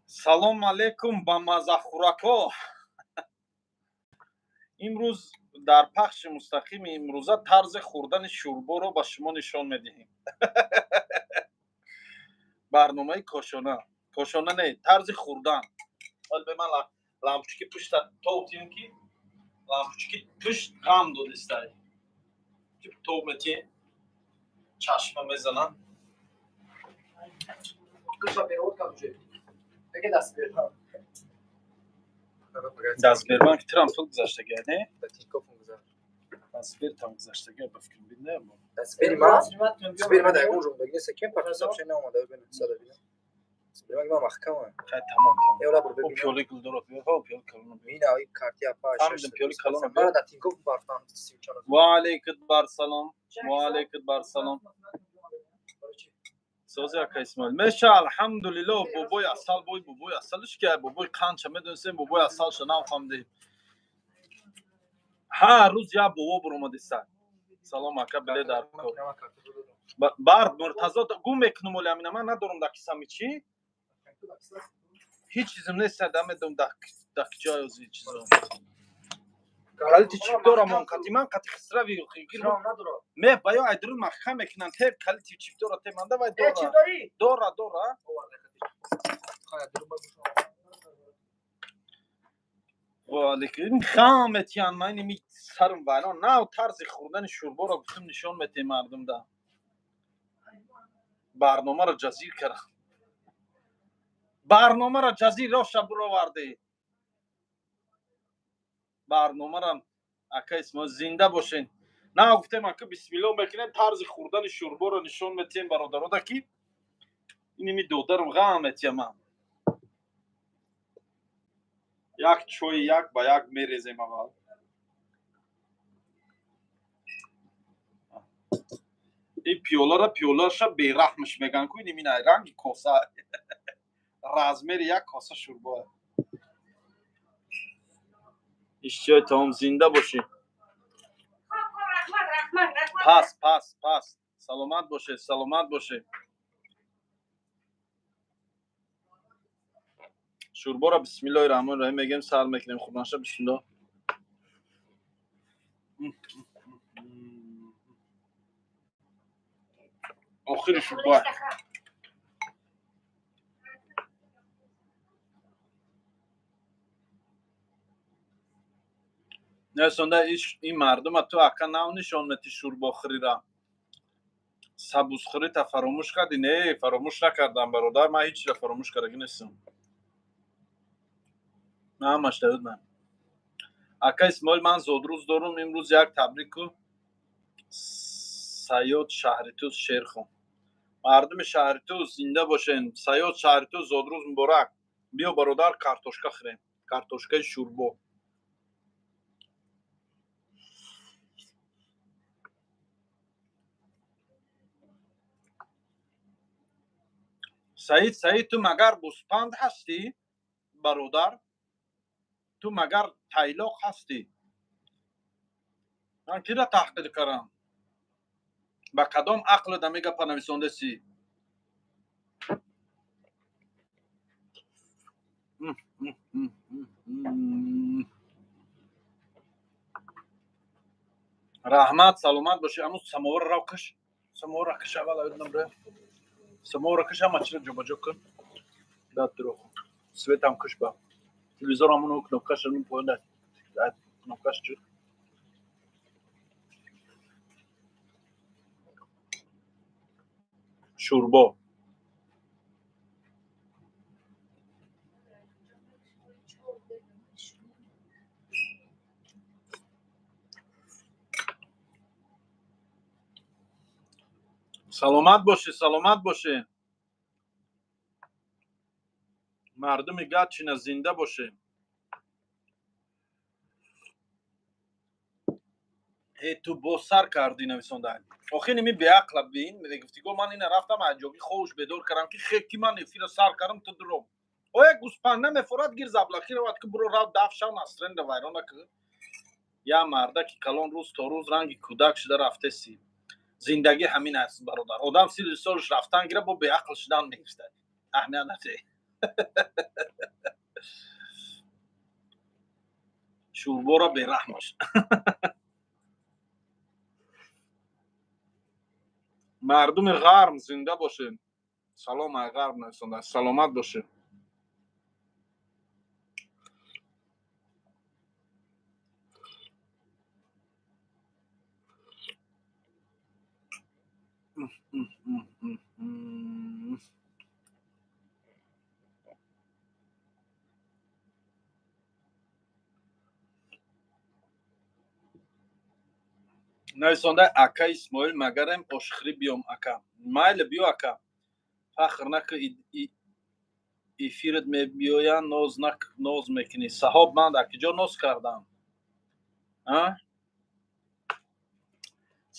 Салом алейкум ба мазахӯракҳо. Имрӯз дар пахши мустақими имрӯза тарзи хӯрдани шӯрборо ба шумо нишон медиҳем. Барномаи кошона. Кошона не, тарзи хӯрдан. Ҳол бе ман лампочки пушта тоб тием, ки лампочки пушт ғам додистай. Тоб метием, чашма мезанам. Дар Сбербанк тирам пул гузаштага, не? Дар Сбертам гузаштага, ба фикрам, бин, не? Хай, тамом, тамом. О, пиёлаи гулдоро биёр, ҳо, пиёлаи калона биёр. Фаҳмидам, пиёлаи калона биёр. Ва алейкум барсалом, ва алейкум барсалом. Сози, ака Исмоил. Меша, алҳамдулилло, бобои асал, бой бобои асалш ки, бобои қанча медонистем, бобои асалша нафаҳмидем. Ҳар рӯз як бобо буромадиса. Салом, ака, биле дар кор. Бар Муртазо гум мекунум, оли амина ман надорам дар кисами чӣ? Ҳеҷ чизм нест, намедонам дар ҷой ози чизо. Калити чипдора мон қати ман, қати Хисрави ме ба ё айдрун маҳкам мекунанд, те калити чипдора, те манда вай дора. Дора, дора. Ва алейкум. Хам метиян, ман ими сарм вайрон. Нав тарзи хӯрдани шӯрборо гуфтум, нишон метиҳем мардумда. Барномаро ҷазир кардам. Барномаро ҷазир роша буровардӣ. Барномаро, ака Исмоил, зинда бошен. На гуфтем, ака, бисмилло мекунем, тарзи хӯрдани шӯрборо нишон метиҳем бародарода, ки иними додарам ғам метиҳам. Як чои як ба як мерезем аввал. Ин пиёлара, пиёлаша бераҳмш меган ку, иними ранги коса, размери як коса шӯрбо. Иштиёи таом, зинда бошӣ. Пас, пас, пас. Саломат бошед, саломат бошед. Шӯрборо бисмиллоҳи раҳмони раҳим мегӯем, сар мекунем хӯрданаша. Бисмиллоҳ. Охири шӯрбо. Несонда ин мардума ту, ака, нав нишон метӣ шӯрбохӯрира. Сабузхӯрита фаромӯш кардӣ? Не, фаромӯш накардам, бародар, ман ҳеҷ чизро фаромӯш кардагӣ нестам. Ман ҳамаш даёдман. Ака Исмоил, ман зодрӯз дорум имрӯз, як табрику Саёд Шаҳритӯз шерхон. Мардуми Шаҳритӯз, зинда бошен. Саёд Шаҳритӯз, зодрӯз муборак. Биё, бародар, картошка хӯрем. Картошкаи шӯрбо. Саид, Саид, ту магар гӯспанд ҳастӣ, бародар? Ту магар тайлоқ ҳастӣ? Ман кира таҳқир кардам? Ба кадом ақлу дами гапа нависондасӣ? Раҳмат, саломат бошӣ. Аму самоварро рав каш. Самоварро каш аввал, аёдам бира. Самоварро каш, ҳама чиро ҷобаҷо кун. Баъд дуро. Светам каш ба. Телевизор ҳамон кнопкаш ҳамин поён, кнопкаш чӣ? Шӯрбо. Саломат бошӣ, саломат бошӣ. Мардуми Гатчина, зинда бошӣ. Э, ту боз сар кардӣ, нависонда. Охир ими беақла бин, мегуфти, го ман ина рафтам аз ҷоги ховуш бедор кардам, ки хе ки ман эфира сар кардам, ту дуроб. Оя гӯспанд намефорад, гир заблахи равад, ки буро рав даф шав, насренда вайрона ки. Я мардаки калон рӯз то рӯз ранги кӯдак шуда рафтеси. Зиндагӣ ҳамин аст, бародар. Одам 30 солаш рафтан гира, бо беақл шудан мегирифтад. Аҳамият надиҳ. Шӯрборо бераҳмаш. Мардуми ғарм зинда бошед. Салом ай ғарб нависонда. Саломат бошед. Нависонда: ака Исмоил, магарем ошхӯрӣ биём, ака? Майли, биё, ака, фахр наку, эфират мебиёянд, ноз ноз мекунӣ. Саҳоб, ман дар киҷо ноз кардам?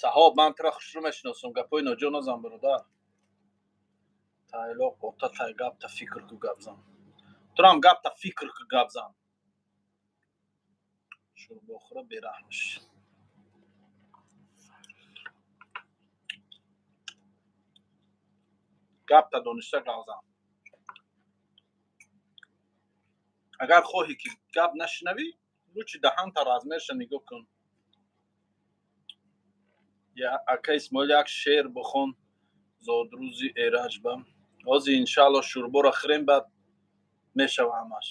Саҳоб, ман тура хушрӯ мешиносам, гапҳои ноҷо назан, бародар. Тайлоқ ота тай, гапта фикр ку, гап зан. Турам гапта фикр ку, гап зан. Шӯрбохӯра бераҳмаш. Гапта дониста гап зан. Агар хоҳӣ, ки гап нашунавӣ, лучше даҳанта размерша нигоҳ кун. Ака Исмоил, як шеър бихон зодрӯзи Эраҷба. Ҳозир, иншаалло, шӯрборо хӯрем, баъд мешава ҳамаш.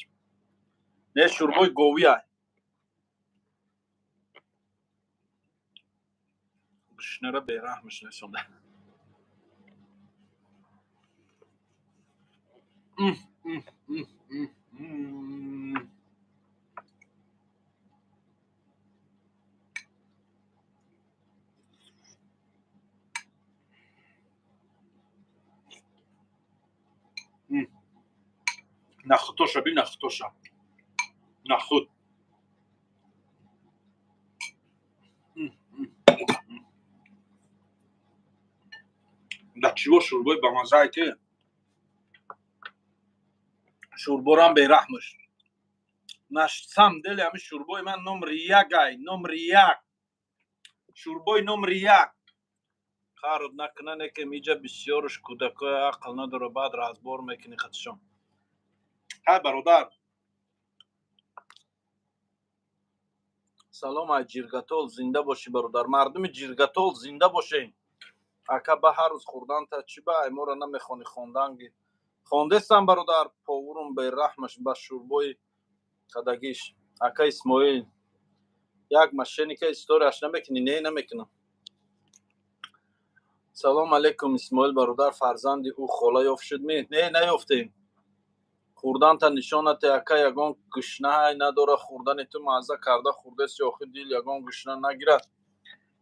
Не, шӯрбои говиай. Гушнара бераҳмаш несонда. Нахудтоша бин, нахудтоша, нахуд. Да чиво шӯрбои бамазае, ки шӯрборам бераҳмаш. На самом деле ҳами шӯрбои ман номри як ай, номри як, шӯрбои номри як. Қарот накунане, ки иҷа бисёрш кӯдакои ақл надора, баъд разбор мекунӣ хатишон. Ҳай, бародар, салом ай Ҷиргатол, зинда бошӣ, бародар. Мардуми Ҷиргатол, зинда бошем. Ака, ба ҳар рӯз хӯрданта чӣ ба аймора намехонӣ? Хонданги хондестам, бародар. Повурум бераҳмаш ба шӯрбои кадагиш. Ака Исмоил, як мошенника историяш намекунӣ? Не, намекунам. Салом алейкум, Исмоил бародар, фарзанди ӯ хола ёфт шуд ми? Не, наёфтем. Хӯрданта нишонате, ака, ягон гушнаҳай надора хӯрдани ту, мазза карда хӯрдеси, охи дил ягон гушна нагирад.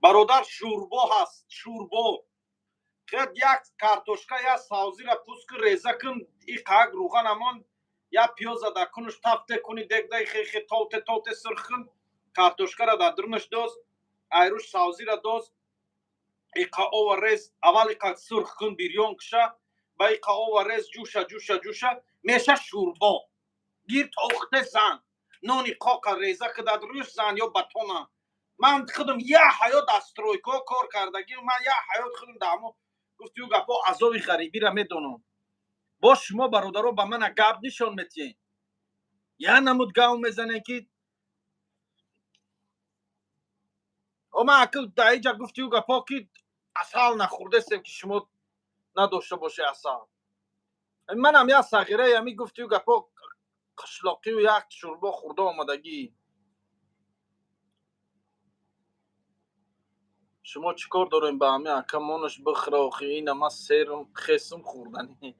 Бародар, шӯрбо ҳаст, шӯрбо. Хед як картошка, як савзира пӯст кун, реза кун, иқак рӯған амон, як пиёза дар кунуш тафте куни, дегдай хехе товте товте сирх кун, картошкара дар дурнаш доз, айруш савзира доз, иқа ова рез, аввал иқа сурх кун, бирён куша, ба иқа ова рез, ҷӯша, ҷӯша, ҷӯша меша шӯрбо. Гир тохте зан, нони қоқа реза ки дар рӯш зан ё батона. Ман худам як ҳаёт аз стройка кор кардагӣ, ман як ҳаёт худам дамо гуфтию гапо, азоби ғарибира медонам. Боз шумо, бародаро, ба мана гап нишон метиҳед, я намуд гав мезанем, ки ма акл дар иҷа гуфтию гапо, ки асал нахӯрдестем, ки шумо надошта бошед асал. Манам як сағираи ами гуфтию гапо қишлоқию як шӯрбо хӯрда омадагӣ. Шумо чӣ кор дорем ба ҳами, ака? Монаш бихӯра, охи ина ма серум хесум хӯрданӣ.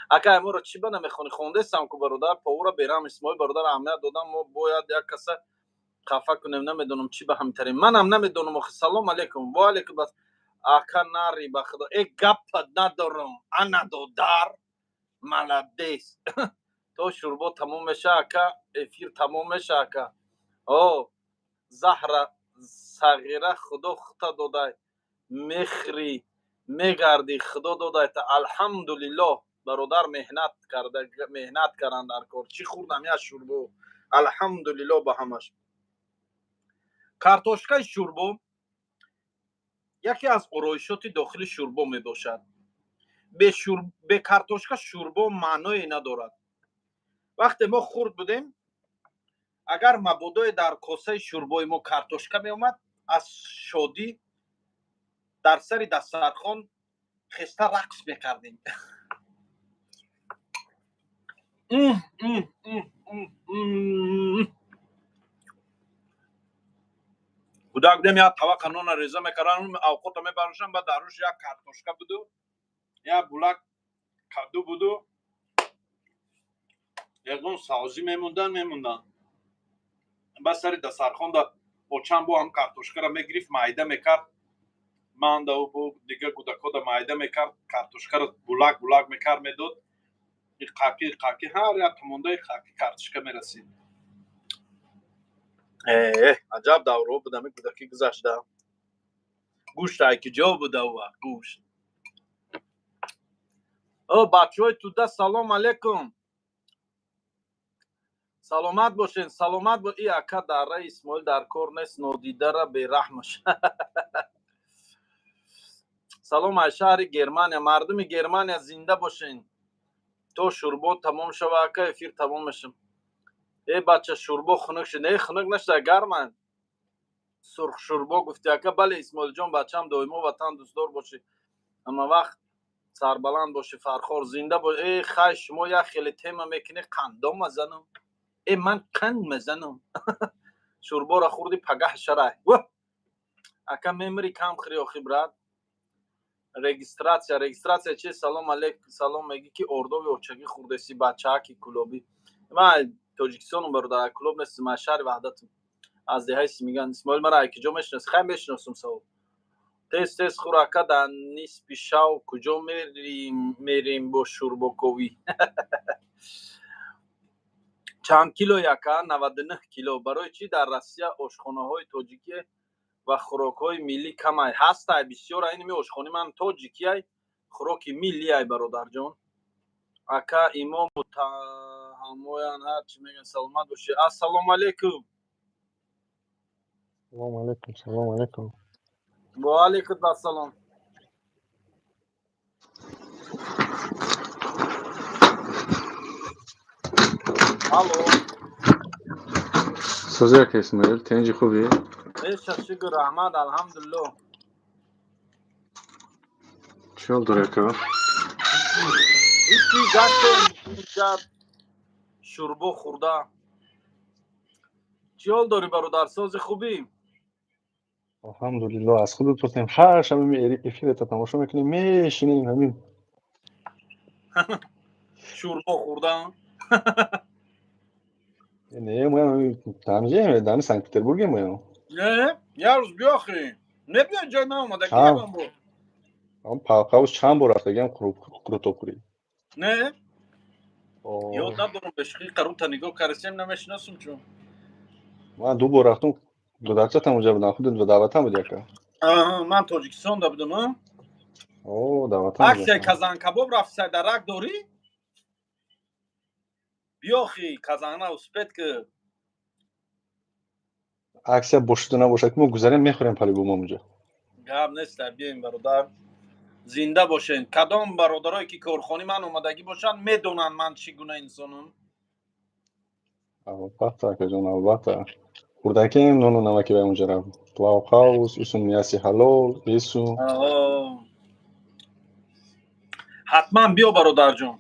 Ака, аморо чӣ ба намехонӣ? Хондестам ку, бародар. Повура берам. Исмоил бародар, аҳамият додам, мо бояд як каса хафа кунем, намедонам чӣ ба ҳамтарем, манам намедонам охи. Салом алейкум. Ва алейкум. Бас, ака, нари, ба худо, э, гапа надорам. Ана додар, молодец. То шӯрбо тамом меша, ака, эфир тамом меша, ака. О заҳра сағира худо хута додай, мехӯрӣ, мегардӣ, худо додайта, алҳамдулиллоҳ. Бародар, меҳнат карда, меҳнат кардан дар кор. Чӣ хӯрдам? Я шӯрбо, алҳамдулиллоҳ ба ҳамаш. Картошкаи шӯрбо яке аз ороишоти дохили шӯрбо мебошад. Бе картошка шӯрбо маъное надорад. Вақте мо хурд будем, агар мабодое дар косаи шӯрбои мо картошка меомад, аз шодӣ дар сари дастархон хеста рақс мекардем. Кӯдак будем, як тавақа нона реза мекардам, авқота мебарошам, баъд дар рӯш як картошка буду, як булак каду буду, ягон савзӣ мемондан. Баъд сари дастархонда очам бо ҳам картошкаро мегирифт, майда мекард, ман да бо дигар кӯдакҳода майда мекард, картошкаро булак булак мекард, медод, қаки қаки ҳар як тумондаи қаки картошка мерасид. Э, аҷаб даврҳо буд, ами кӯдакӣ гузашта. Гӯшт ай ки ҷо буда у вақт гӯшт. О, бачаҳои туда, салом алейкум, саломат бошен, саломат бо. И ака, дарраи Исмоил дар кор нест, нодидара бераҳмаш. Салом аз шаҳри Германия, мардуми Германия зинда бошен. То шӯрбо тамом шава, ака, эфир тамом мешам. Э, бача, шӯрбо хунук шуд. Не, хунук нашуда, гарман. Сурх шӯрбо гуфти, ака. Бале, Исмоилҷон, бачам, доимо ватан дӯстдор бошӣ, ҳама вақт сарбаланд бошӣ. Фархор зинда бош. Э, хай, шумо як хеле тема мекунӣ, қандом мазанам. Э, ман қанд мезанам. Шӯрборо хӯрди, пагаҳ шарай. Ака, мемири, кам хӯри охи, брат. Регистрация, регистрация чи? Салом алейк, салом. Мегӣ ки ордови очагӣ хӯрдеси, бачааки кулобӣ. Ман Тоҷикистонум, бародар, Кулоб нестам, аз шаҳри Ваҳдатум, аз деҳаи Симиган. Исмоил, мара айкиҷо мешиноси? Хай, мешиносум. Савоб, тез тез хӯр, ака. Дар нисфи шав куҷо мерем бо шӯрбоковӣ? Чанд кило, ака? 99 кило. Барои чӣ дар Россия ошхонаҳои тоҷикӣ ва хӯрокҳои миллӣ камай? Ҳастай, бисёр. Инми ошхонаи ман тоҷикиай, хӯроки миллиай, бародарҷон. Ака, имом муттаҳамоян, ҳарчи мегӯян. Саломат бошӣ. Ассалому алайкум. Салому алайкум, салому алайкум. Ва алайкум ассалом. Алло. Созӣ, ака Исмоил, тинҷи, хубӣ? Беша, шукр, раҳмат, алҳамдулилло. Чӣ ҳол дорӣ, ака? Ҳичи, гаштем инҷа, шӯрбо хӯрда. Чӣ ҳол дорӣ, бародар, сози, хубӣ? Алҳамдулилло, аз худат пурсем. Ҳар шаб эфирета тамошо мекунем, мешинем ҳамин. Шӯрбо хӯрда. Не, моям ҳамин дами Санкт Петербурге моям. Не, як рӯз биё охи. Небиё, ҷои ман омадагӣ ягон бор? Палқавус чанд бор рафтагиам қурутобхӯрӣ. Не, ёд надорам, бешухӣ қарута нигоҳ кардисем, намешиносум чун. Ман ду бор рафтум, гударчатам унҷа будам, худат ба даъватам буди, ака. Ман Тоҷикистонда будам. О, даъватам. Аксияи казанкабоб рафтисай, дарак дорӣ? Биёхи, казана успеть ки. Аксия бошиду набошад, ки мо гузарем, мехӯрем по-любому унҷа. Гап нест, биёем, бародар, зинда бошен. Кадом бародарое ки корхони ман омадагӣ бошанд, медонанд, ман чӣ гуна инсонам. Албатта, акаҷон, албатта, хурдакем, нону намаки ба унҷа рафт, плавқавс, исум мяси ҳалол ису. Ҳатман биё, бародарҷон.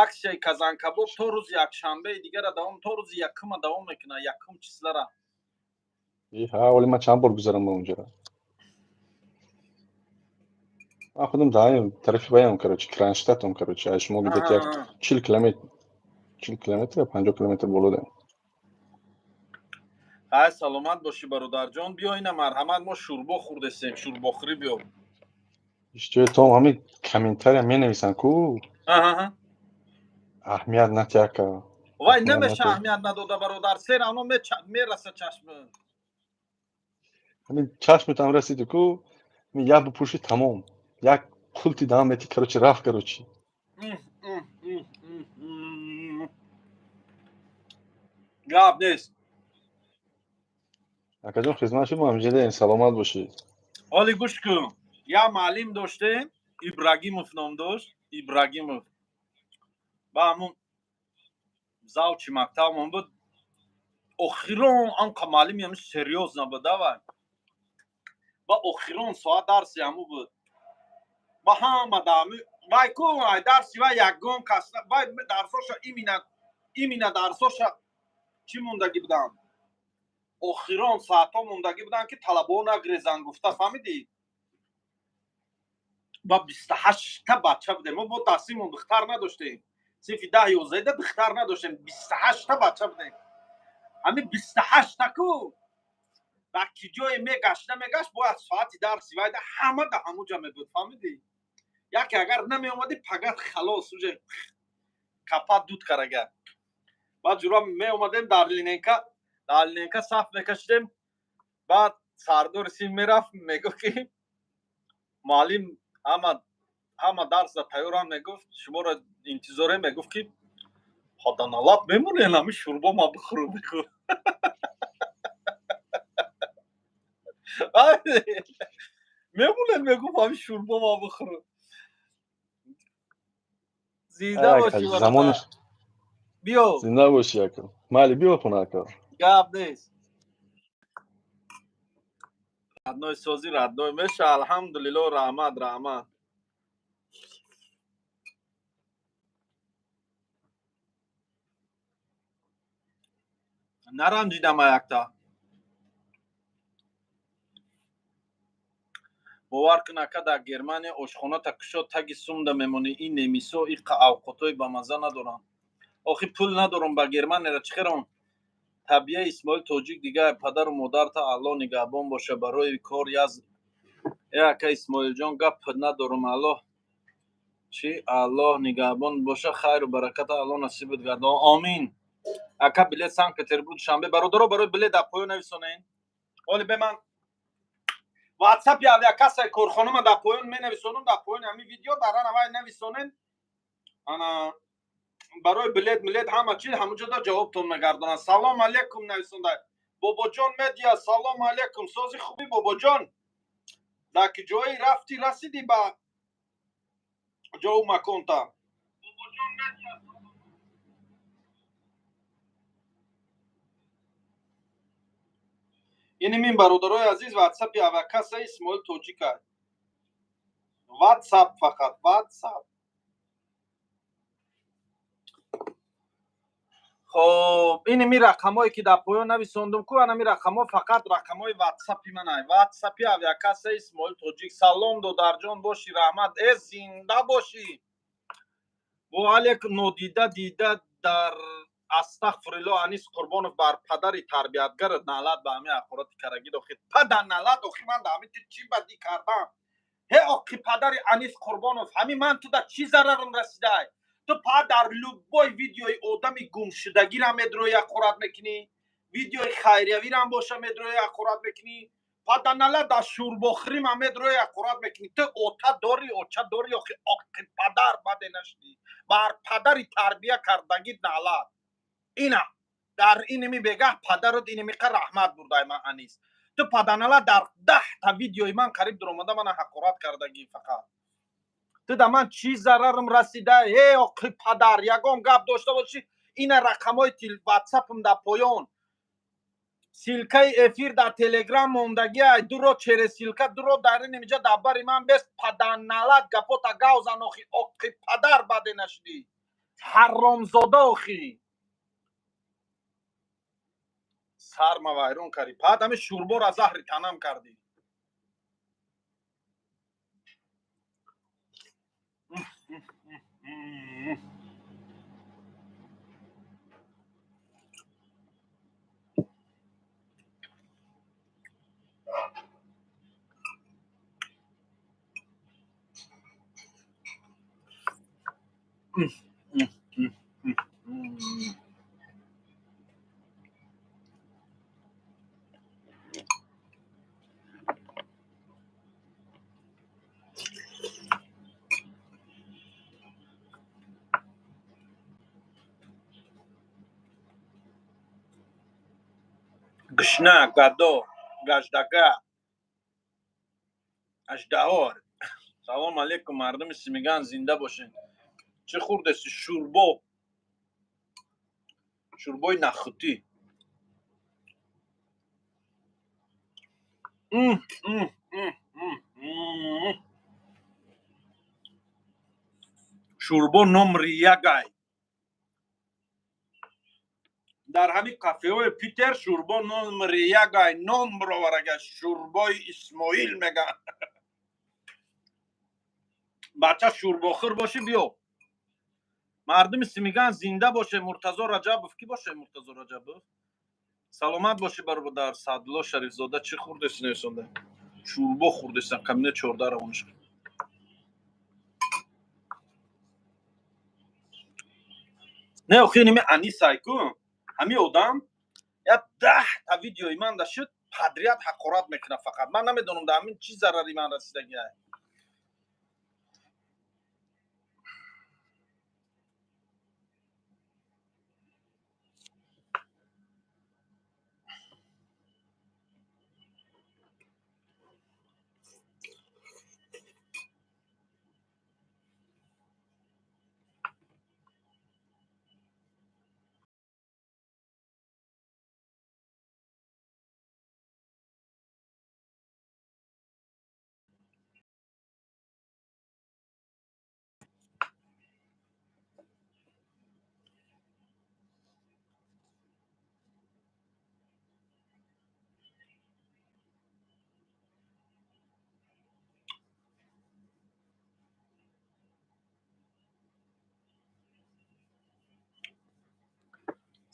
Аксияи казанкабоб то рӯзи якшанбеи дигара давом, то рӯзи якума давом мекунад, якум числара. Ҳа, оли ман чанд бор гузарам ба унҷара. Ман худам даем тарафи ваям, короче, Кронштадтом, короче, аз шумо где-то як 40 километр, 40 километр ё 50 километр боло даем. Ҳай, саломат бошӣ, бародарҷон. Биё ина, марҳамат, мо шӯрбо хӯрдесем, шӯрбохӯрӣ биё. Иштиёи том, ҳамин комментария менависанд ку, аҳамият натия, ака. Вай, намеша аҳамият надода, бародар, сер ано мераса чашм. Ҳамин чашметам расиди ку, як бупӯши, тамом, як қулти даҳан мети, короче, рафт, короче. Гап нест. Акаҷон, хизмат шуд, мо ҳамҷидаем, саломат бошӣ. Ҳоли гӯш кун, як маълим доштем. Ибрагимов ном дошт, Ибрагимов. Ба ҳамун завчи мактабмон буд. Охирон анқа муаллими ҳами серьёз набуд, давай. Ба охирон соат дарси ҳаму буд. Ба ҳама даами вай ку ай дарси вай ягон кас вай дарсоша именно дарсоша чӣ мондагӣ буданд? Охирон соатҳо мондагӣ буданд, ки талабаҳо нагрезанд гуфта, фаҳмидӣ? Ба 28-та бача будем. Мо бо таҳсилмон духтар надоштем. Синфи 10-11 духтар надоштем. 28-та бача будем. Ҳамин 28-та ку ба ки ҷое мегашт, намегашт, бояд соати дарси вайда ҳама да ҳамуҷа мебуд, фаҳмидӣ? Яке агар намеомадӣ, пагат халос, уже капат дуд карага. Баъд ҷура меомадем, дар линейка саф мекашидем. Баъд сардори синф мерафт, мегуфт, ки муаллим ҳама дарсда тайёрам, мегуфт, шуморо интизорем, мегуфт, ки ҳаданалаб мемонем, ҳами шӯрбо ма бихӯру, мегуфт, мемонем, мегуфт, ҳами шӯрбо ма бихӯру. Зинда бошӣ. Замонаш. Биё. Зинда бошӣ, ака. Майли, биё хона, ака. Гап нест, родной, сози родной меша, алҳамдулилло, раҳмат, раҳмат. Наранҷидам якта. Бовар кун, ака, дар Германия ошхоната кушод, таги сумда мемонӣ. Ин немисо иқа авқотҳои бамазза надоранд. Охи пул надорам, ба Германияра чӣ херам? Табия Исмоил Тоҷик дигар падару модарта Аллоҳ нигаҳбон боша. Барои кор яз э ака Исмоилҷон, гап надорум. Аллоҳ чӣ, Аллоҳ нигаҳбон боша, хайру бараката Аллоҳ насибат гардон, омин. Ака, билет Санкт Петербург, Душанбе. Бародаро, барои билет дар поён нависонен. Оли бе ман ватсапи авиакассаи корхонама дар поён менависонам, дар поёни ҳамин видео дар ана вай нависонен. Ана барои билет милет ҳама чи ҳамунҷода ҷавобтон мегардонад. Салом алейкум нависонда Бобоҷон Медиа. Салом алейкум, сози хуби, Бобоҷон? Дар ки ҷои рафтӣ, расидӣ ба ҷову маконта? Бобоҷон Медиа. Ини мин, бародарои азиз, ватсапи авиакасса Исмоил Тоҷика. Ватсап, фақат ватсап. Хоб, ини ми рақамое ки дар поён нависондум ку, анами рақамҳо фақат рақамҳои ватсапи манай, ватсапи авиакасса Исмоил Тоҷик. Салом, додарҷон, бошӣ, раҳмат. Э, зинда бошӣ. Воалек нодида дида дар астағфирилло. Анис Қурбонов, бар падари тарбиятгарат налат, ба ҳамин ҳақорати карагид. Охи пада налат, охи ман да ҳамин ту чӣ бадӣ кардам? Ҳе оқи падари Анис Қурбонов, ҳамин ман туда чӣ зарарам расидай? Ту па дар любой видеои одами гумшудагирам медрои, ҳақорат мекунӣ, видеои хайриявирам боша, медрои, ҳақорат мекунӣ. Паданала, дар шӯрбохӯримам медрои, ҳақорат мекунӣ. Ту ота дорӣ, оча дорӣ? Охи оқи падар, баде нашудӣ. Бар падари тарбия кардагит налат. Ина дар иними бегаҳ падарот инимиқа раҳмат бурдай ман. Анис, ту паданала дар 10-та видеои ман қариб дуромада мана ҳақорат кардагӣ фақат. Ту да ман чӣ зарарам расида? Э, оқи падар, ягон гап дошта бошӣ, ина рақамҳои ватсапам дар поён, ссылкаи эфир дар Телеграм мондагиай. Дуро через ссылка дуро дар инимиҷа дар бари ман бес. Паданалат, гапота гавзан. Охи оқи падар, баде нашудӣ, ҳаромзода. Охи сарма вайрон кардӣ, пад ҳами шӯрбора заҳри танам кардӣ. Гушна, гадо, гаждага, аждаҳор. Салом алейкум, мардуми Симиган, зинда бошед. Чӣ хӯрдеси? Шӯрбо, шӯрбои нахутӣ. Шӯрбо номри ягай дар ҳамин кафеҳои Питер. Шӯрбо номри ягай, ном бироварага, шӯрбои Исмоил меган. Бача, шӯрбохӯр бошӣ, биё. Мардуми Симиган, зинда боше. Муртазо Раҷабов кӣ боше? Муртазо Раҷабов, саломат бошӣ, бародар. Саъдулло Шарифзода, чӣ хӯрдеси? Нависонда, шӯрбо хӯрдесам. Кабинет 14 равониш. Не, охи ними Анисай ку, ҳамин одам як 10-та видеои ман да шуд, подряд ҳақорат мекунад. Фақат ман намедонам, да ҳамин чӣ зарари ман расидагиай.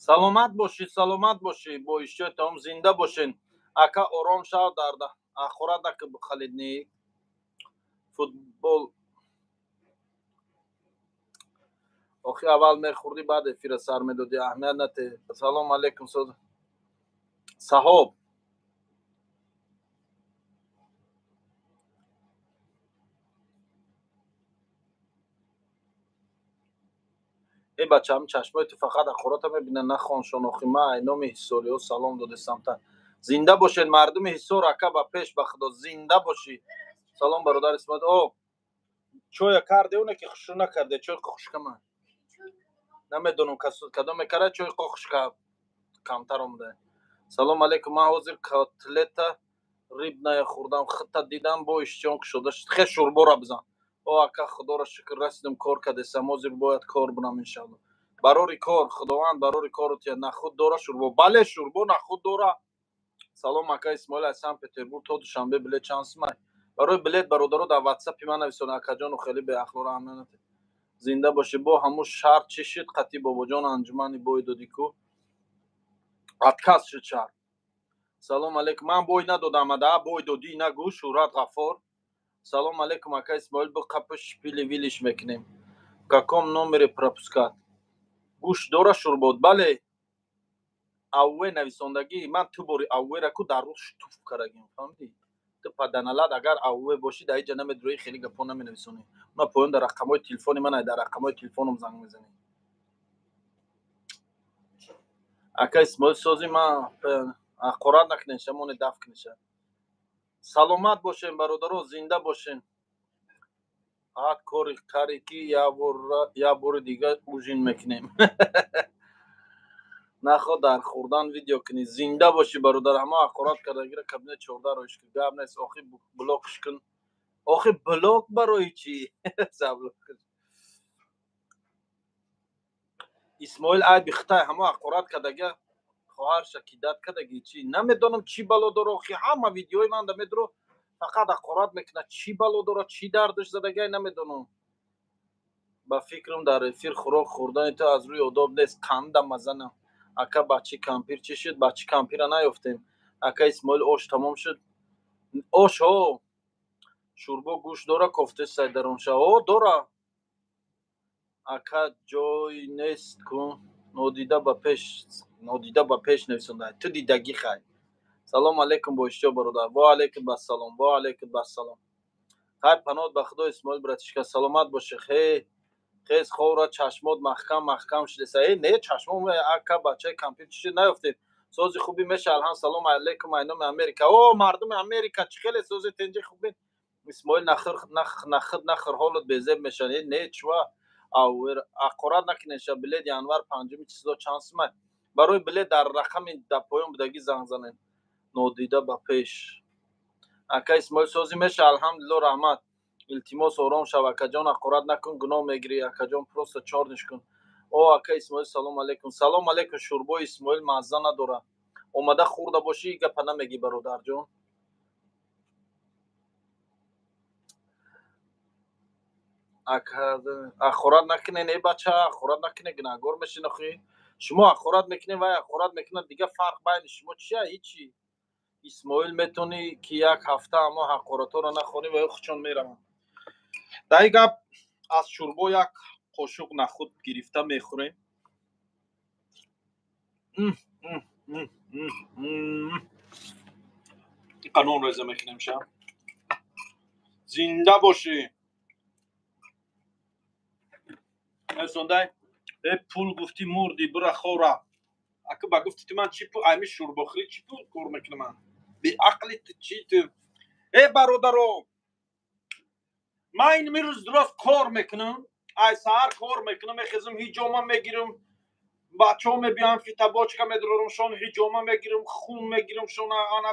Саломат бошед, саломат бошед, бо иштиёи таом, зинда бошед. Ака, ором шав, дар ҳақорат наки, халидник футбол. Охи, аввал мехӯрдӣ, баъд эфира сар медодӣ. Аҳамият нате. Салому алейкум, саҳоб. Э бача, ҳам чашмои ту фақат ҳақората мебинад, нахоншон. Охи, ман айноми ҳиссориҳо салом додесамта. Зинда бошед, мардуми Ҳиссор. Ака, ба пеш, ба худо, зинда бошӣ. Салом, бародар Исмоил. О, чоя карде, оне ки хушу накарде, чой хушкама. Намедонам, кадоме кара, чой хушка камтар омада. Салом алейкум, ман ҳозир котлета рыбная хӯрдам, хита дидам, бо иштиён кушода шуд. Хе, шӯрбора бизан. О, ака, худоро шукр, расидам, кор кардесам, ҳозир бояд кор бунам, иншалло. Барори кор, худованд барори кору тия. Нахуд дора шӯрбо? Бале, шӯрбо нахуд дора. Салом, ака Исмоил, аз Санкт Петербург то Душанбе билет чанд сумай? Барои билет, бародаро, дар ватсапи ман нависон. Акаҷону, хеле беахлоро аҳамият. Зинда бошӣ. Бо ҳамун шарт чӣ шуд? Қати бобоҷон анҷумани бой додӣ ку, отказ шуд шарт. Салом алейкум, ман бой надодам, ада бой додӣ нагӯ. Шӯҳрат Ғаффор, салом алейкум, ака Исмоил, биқапи шпили вилиш мекунем. В каком номере пропускать? Гӯшт дора шӯрбод? Бале. Авве нависондагӣ, ман ту бори аввера ку дар рӯз туф карагим, фаҳмидӣ? Ту паданалад, агар авве бошӣ, дар иҷа намедуроӣ, хеле гапҳо наменависонӣ. Ма поён дар рақамҳои телефони ман, дар рақамҳои телефоном занг мезанӣ. Ака Исмоил, сози, ман ҳақорат накунед, шамоне даф куниша. Саломат бошем, бародаро, зинда бошем. Ҳад кори каре ки як бори дига ужин мекунем. Нахо дар хӯрдан видео кунӣ. Зинда бошӣ, бародар. Ҳама ҳақорат кардагира кабинет 14 роиш кун. Гап нест. Охи, блокш кун. Охи, блок барои чӣ? Заблок. Исмоил, айби хитай, ҳама ҳақорат кардага хоҳарша кидат кардаги чӣ, намедонам, чӣ бало дора. Охи, ҳама видеои ман да медуро, фақат ҳақорат мекунад. Чӣ бало дора, чӣ дардаш задагай, намедонам. Ба фикрам, дар эфир хӯрок хӯрдани ту аз рӯи одоб нест. Қанда мазанам. Ака, бачи кампир чӣ шуд? Бачи кампира наёфтем. Ака Исмоил, ош тамом шуд? Ош ҳо. Шӯрбо гӯшт дора? Кофтесай даронша. О, дора. Ака, ҷой нест ку. Нодида ба пеш, нодида ба пеш нависонда. Ту дидагӣ, хай. Салом алейкум, бо иштиёқ, бародар. Во алейкум ассалом, во алейкум ассалом. Хай, паноҳ ба худо, Исмоил братишка, саломат бошӣ. Хе, хез, ховра, чашмот маҳкам маҳкам шудеса. Э, не, чашмом. Ака, бачаи кампир чӣ шуд, наёфтем? Сози, хубӣ меша, алҳам. Салом алейкум, айноми Америка. О, мардуми Америка, чӣ хеле сози, тенҷи, хубин? Исмоил, нахӯр, нахӯд, нахӯр, ҳолат безеб мешавад. Не, чува, ҳақорат накунед. Билет январ 5-уми число чанд сумай? Барои билет дар рақами дар поён будагӣ занг занед. Нодида ба пеш. Ака Исмоил, созӣ меша? Алҳамдулилло, раҳмат. Илтимос, ором шав, акаҷон, ҳақорат накун, гуноҳ мегирӣ. Акаҷон, просто чорниш кун. О, ака Исмоил, салом алейкум. Салом алейкум. Шӯрбои Исмоил мазза надорад. Омада хӯрда бошӣ, гапа намегӣ, бародарҷон. Ҳақорат накунед, э бача, ҳақорат накунед, гунаҳгор мешин. Охи, шумо ҳақорат мекунед, вай ҳақорат мекунад, дигар фарқ байни шумо чия? Ҳичи. Исмоил, метавонӣ ки як ҳафта ҳамо ҳақоратҳоро нахонӣ ва ё хучон мераванд. Дар ин гап аз шӯрбо як қошуқ нахӯд гирифта мехӯрем. Қанон реза мекунем ша. Зинда бошӣ. Сондай, э, пул гуфтӣ, мурдӣ, бура хора. Ака, ба гуфти ту ман чӣ пул, ами шӯрбохӯрӣ чӣ пул кор мекунам ман? Беақли ту чӣ ту? Э, бародаро, ман ин мирӯз дурост кор мекунам, ай саҳар кор мекунам, мехезам, ҳиҷома мегирам, бачаҳо мебиёям, фитобочка медорам шон, ҳиҷома мегирам, хун мегирам шон, ана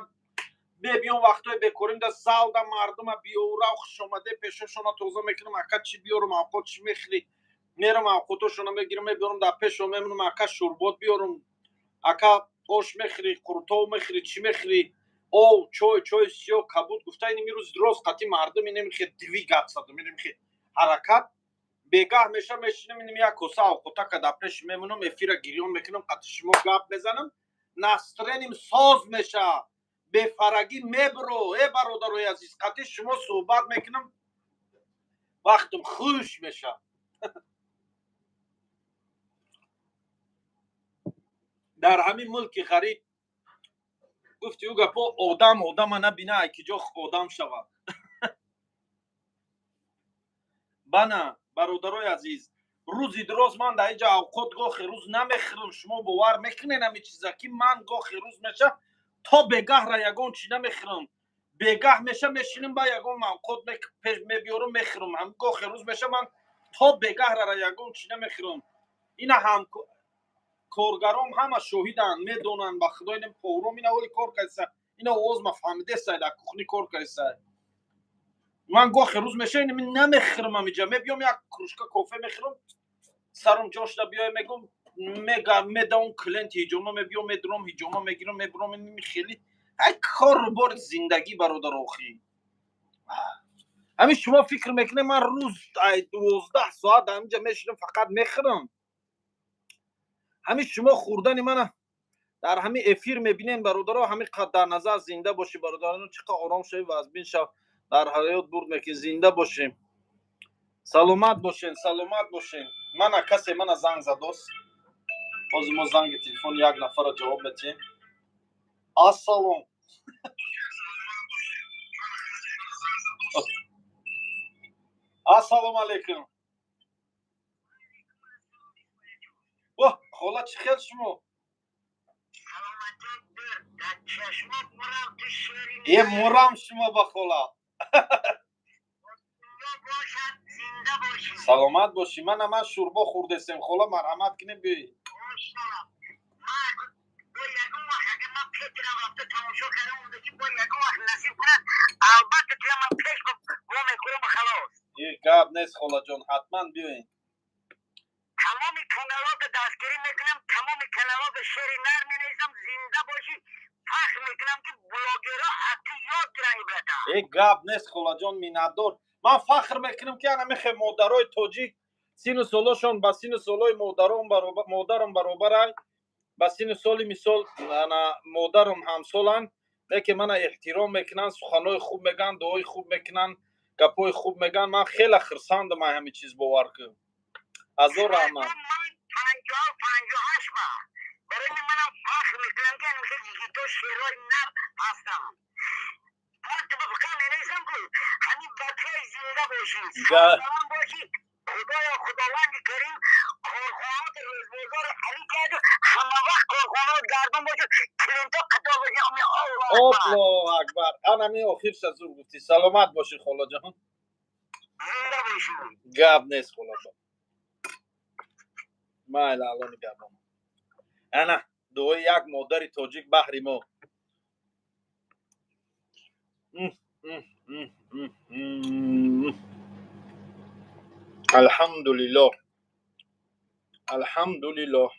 мебиём, вақтҳои бекорим да залда мардума биёра, хушомаде, пешошона тоза мекунам. Ака, чӣ биёрам, авқот чӣ мехӯрӣ? Мерам, авқотошона мегирам, мебиёрам, дар пешо мемонам. Ака, шӯрбот биёрам? Ака, ош мехӯрӣ, қурутов мехӯрӣ, чӣ мехӯрӣ? Ов, чой, чойи сиёҳ, кабуд гуфта, ин имрӯз рост қати мардум инемихе двигаться, инемихе ҳаракат. Бегаҳ меша, мешинам, инем як коса авқотака дар пеш мемонам, эфира гирён мекунам, қати шумо гап мезанам, настроение м соз меша, бефарагӣ мебро. Э, бародарои азиз, қати шумо суҳбат мекунам, вақтам хуш меша. Дар ҳамин мулки ғариб, гуфти ӯ гапо, одам одама набина, ай ки ҷо одам шавад? Бана, бародарои азиз, рӯзи дуроз ман дар инҷа авқот гохи рӯз намехӯрам. Шумо бовар мекунед ҳамин чиза, ки ман гохи рӯз меша, то бегаҳра ягон чӣ намехӯрам? Бегаҳ меша, мешинам, ба ягон авқот мебиёрам, мехӯрам. Гохи рӯз меша, ман то бегаҳрара ягон чӣ намехӯрам. Ина ҳам коргаром ҳама шоҳиданд, медонанд. Ба худо, ина повром, ина оли кор кардиса, ина овоз ма фаҳмидесай, дар кухни кор кардиса. Ман гохи рӯз меша намехӯрам. Амиҷа мебиём, як кружка кофе мехӯрам, сарум ҷошда биёй мегум, медавам, клиент ҳиҷома мебиём, медурам, ҳиҷома мегирам, мебурам. Хеле ай кору бори зиндагӣ, бародар. Охӣ, ҳамин шумо фикр мекунед, ман рӯз ай 12 соат ҳаминҷа мешинам, фақат мехӯрам? Ҳамин шумо хӯрдани мана дар ҳамин эфир мебинен, бародаро, ҳамин дар назар. Зинда бошӣ, бародарон. Чӣ қадр ором шавӣ, вазбин шав, дар ҳаёт бурд мекунӣ. Зинда бошем, саломат бошен, саломат бошен. Мана касе мана занг задост. Ҳозир мо занги телефони як нафарро ҷавоб метиҳем. Ассалом. Ассалому алайкум. О, хола, чӣ хел шумо? Е, мурам шумо ба, хола. Саломат бошӣ. Мана ман шӯрбо хӯрдесем, хола, марҳамат кунем, биёед. Ягон вақт агар ман петрам рафта тамошо кардам, ки бо ягон вақт насиб кунад, албатта туя ман пеш во мехӯрам, халос. Е, гап нест, холаҷон, ҳатман биёед. Тамоми каналҳо дастгирӣ мекунам, тамоми каналҳо шери нар менависам. Зинда бошӣ. Фахр мекунам, ки блогерҳо аз ту ёд гиранд, ибрата. Е, гап нест, холаҷон, миннатдор. Ман фахр мекунам, ки ана мехе модарои тоҷик сину солошон ба сину солои модарам баробарай, ба сину соли, мисол, ана модарам ҳамсоланд, лекин мана эҳтиром мекунанд, суханҳои хуб мегӯянд, дуои хуб мекунанд, гапҳои хуб мегӯянд. Ман хеле хурсандам ай ҳамин чиз, бовар кун. Ҳазор раҳмат. 58 ба барои манам фахр мекунам, ки ҳамихел йигито шерои нар ҳастанд. Ман фақат менависам, ку ҳамин бачаи зинда бошӣ, салом бошӣ. Худоё, худованди карим корхонаҳоти рӯзбозор. Парвардигор али карду ҳама вақт корхонао гардон бошад, клиентҳо қатор бошад. Ами Аллоҳу акбар. Аллоҳу акбар. Анами охирша зур гуфтӣ. Саломат бошӣ, холаҷон. Зинда бошӣ. Гап нест, холаҷон. Майли, Алло нигаҳбон. Ана дуои як модари тоҷик баҳри мо. Алҳамдулиллоҳ, алҳамдулиллоҳ.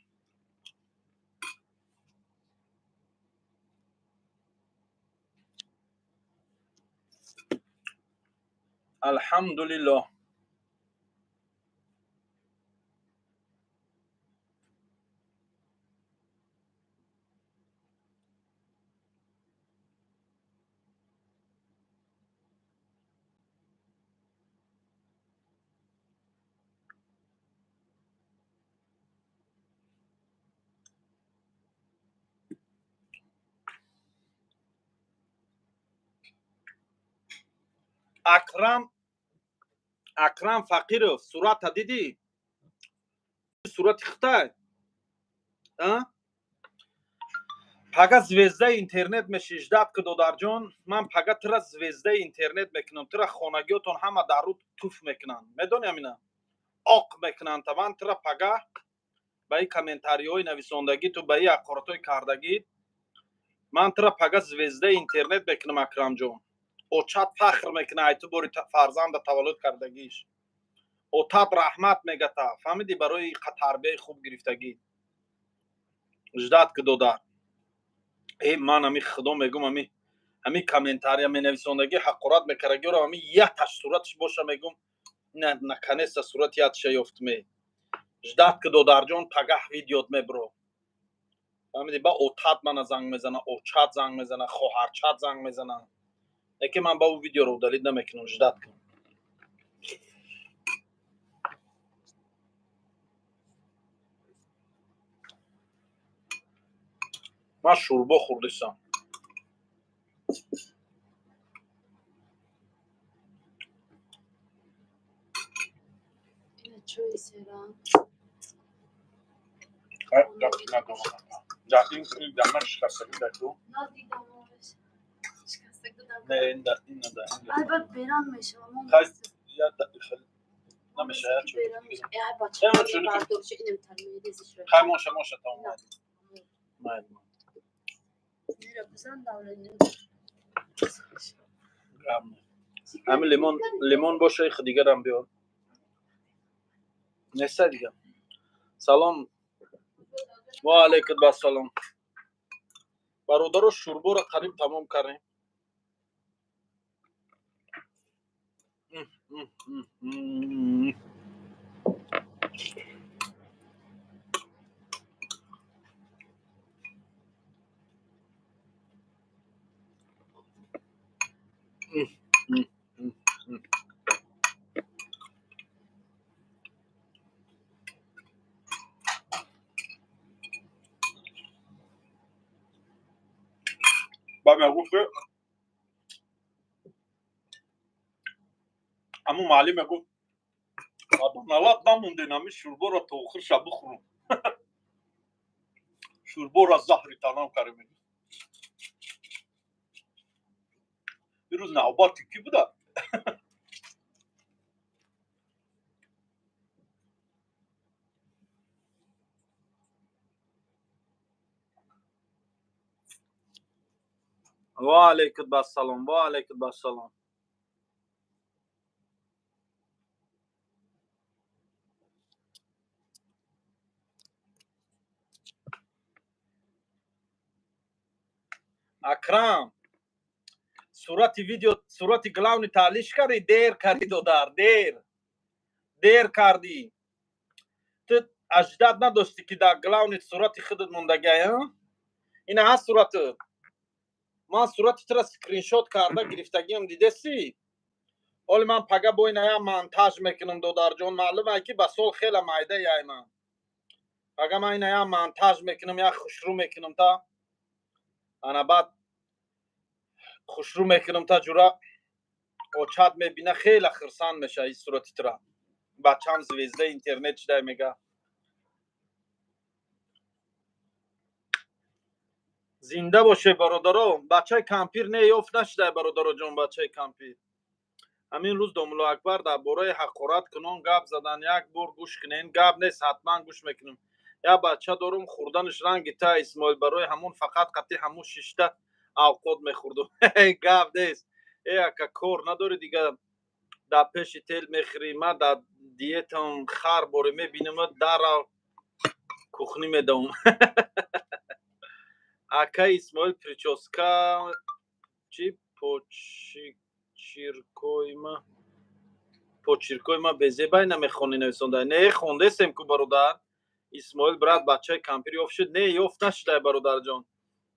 Алҳамдулиллоҳ. Акрам, Акрам Фақиров, сурата дидӣ? Сурати хитай. А? Пага звездаи интернет меши, ждать ки, додарҷон, ман пага тура звездаи интернет мекунам. Тура хонагиётон ҳама дар рӯ туф мекунанд. Медони амина? Оқ мекунанд. Та ман тура пага ба ин комментариҳои нависондагӣ ту, ба ин ҳақоратҳои кардагӣ, ман тура пага звездаи интернет мекунам, Акрамҷон. Очат фахр мекуна ай ту бори фарзанда таваллуд кардагиш. Отат раҳмат мегата. Фаҳмидӣ, барои тарбияи хуб гирифтагӣ. Ждать ки, додар. Э, ман ами худо мегум, ами комментария менависондагӣ, ҳақорат мекардагиро, ами яташ сураташ боша, мегум, ина наконец-то сурати ятша ёфтме. Ждать ки, додарҷон, пагаҳ видеот мебро. Фаҳмидӣ, ба отат мана занг мезана, очат занг мезана, хоҳарчат занг мезана. Яке ман ба ӯ видеоро удалить намекунам, ждать кун. Ман шӯрбо хӯрдисам. Ина чой серанг. Шикастагӣ даку. Надидам ореш. Шикастагӣ дам. Не, ин да, ин да. Ай, баъд беран мешавам. Хай, я да, намеша, я чой. Беран мешавам. Ай, бача. Э, чой. Бардорши инем тармедезиш. Хай, моша, моша, тамом. Майли. Нера бизан давлени. Гап не. Ҳами лимон, лимон боша, их дигарам биёр. Неста дига. Салом. Ва алайкум ассалом. Бародаро, шӯрборо қариб тамом кардем. М, м, м, м. М, м, м, м. Ба мегуфт, ки ҳамун муаллим мегуфт, налат намонден, ҳами шӯрборо то охирша бихӯрам. Шӯрборо заҳри танам кардем. Ирӯз навбати кӣ буда? Ва алайкум ассалом, ва алайкум ассалом. Акрам, сурати видео, сурати главный таҳлиш кардӣ, дер кардӣ, додар, дер. Дер кардӣ. Ту аждад надоштӣ, ки дар главный сурати худат мондагиай, а? Ина ҳаст суратат. Ман сурати тура скриншот карда гирифтагиам, дидесӣ? Ҳоли ман пага бо ина я монтаж мекунам, додарҷон, маълум ай, ки ба сол хела майда яй ман. Пага ман ина я монтаж мекунам, я хушрӯ мекунам та. Ана баъд хушрӯ мекунам та, ҷура очат мебина, хела хирсанд меша ин сурати тура. Бачам звездаи интернет шудай, мега. Зинда боше, бародаро. Бачаи кампир не, ёфт нашудай, бародароҷон, бачаи кампир. Ҳамин рӯз Домулло Акбар дар бораи ҳақорат кунон гап задан, як бор гӯш кунен. Гап нест, ҳатман гӯш мекунем. Як бача дорум, хӯрданаш ранги та, Исмоил, барои ҳамун фақат қатъи ҳамун шишта авқот мехӯрдум. Гап нест. Э, ака, кор надорӣ дига, дар пеши тел мехӯрӣ. Ман дар диетам, хар боре мебинам, дара кухнӣ медавам. Ака Исмоил, прическа чи почиркоима, почиркоима безебай намехонӣ, нависонда. Не, хондесем ку, бародар. Исмоил брат, бачаи кампир ёфт шуд? Не, ёфт нашудай, бародарҷон.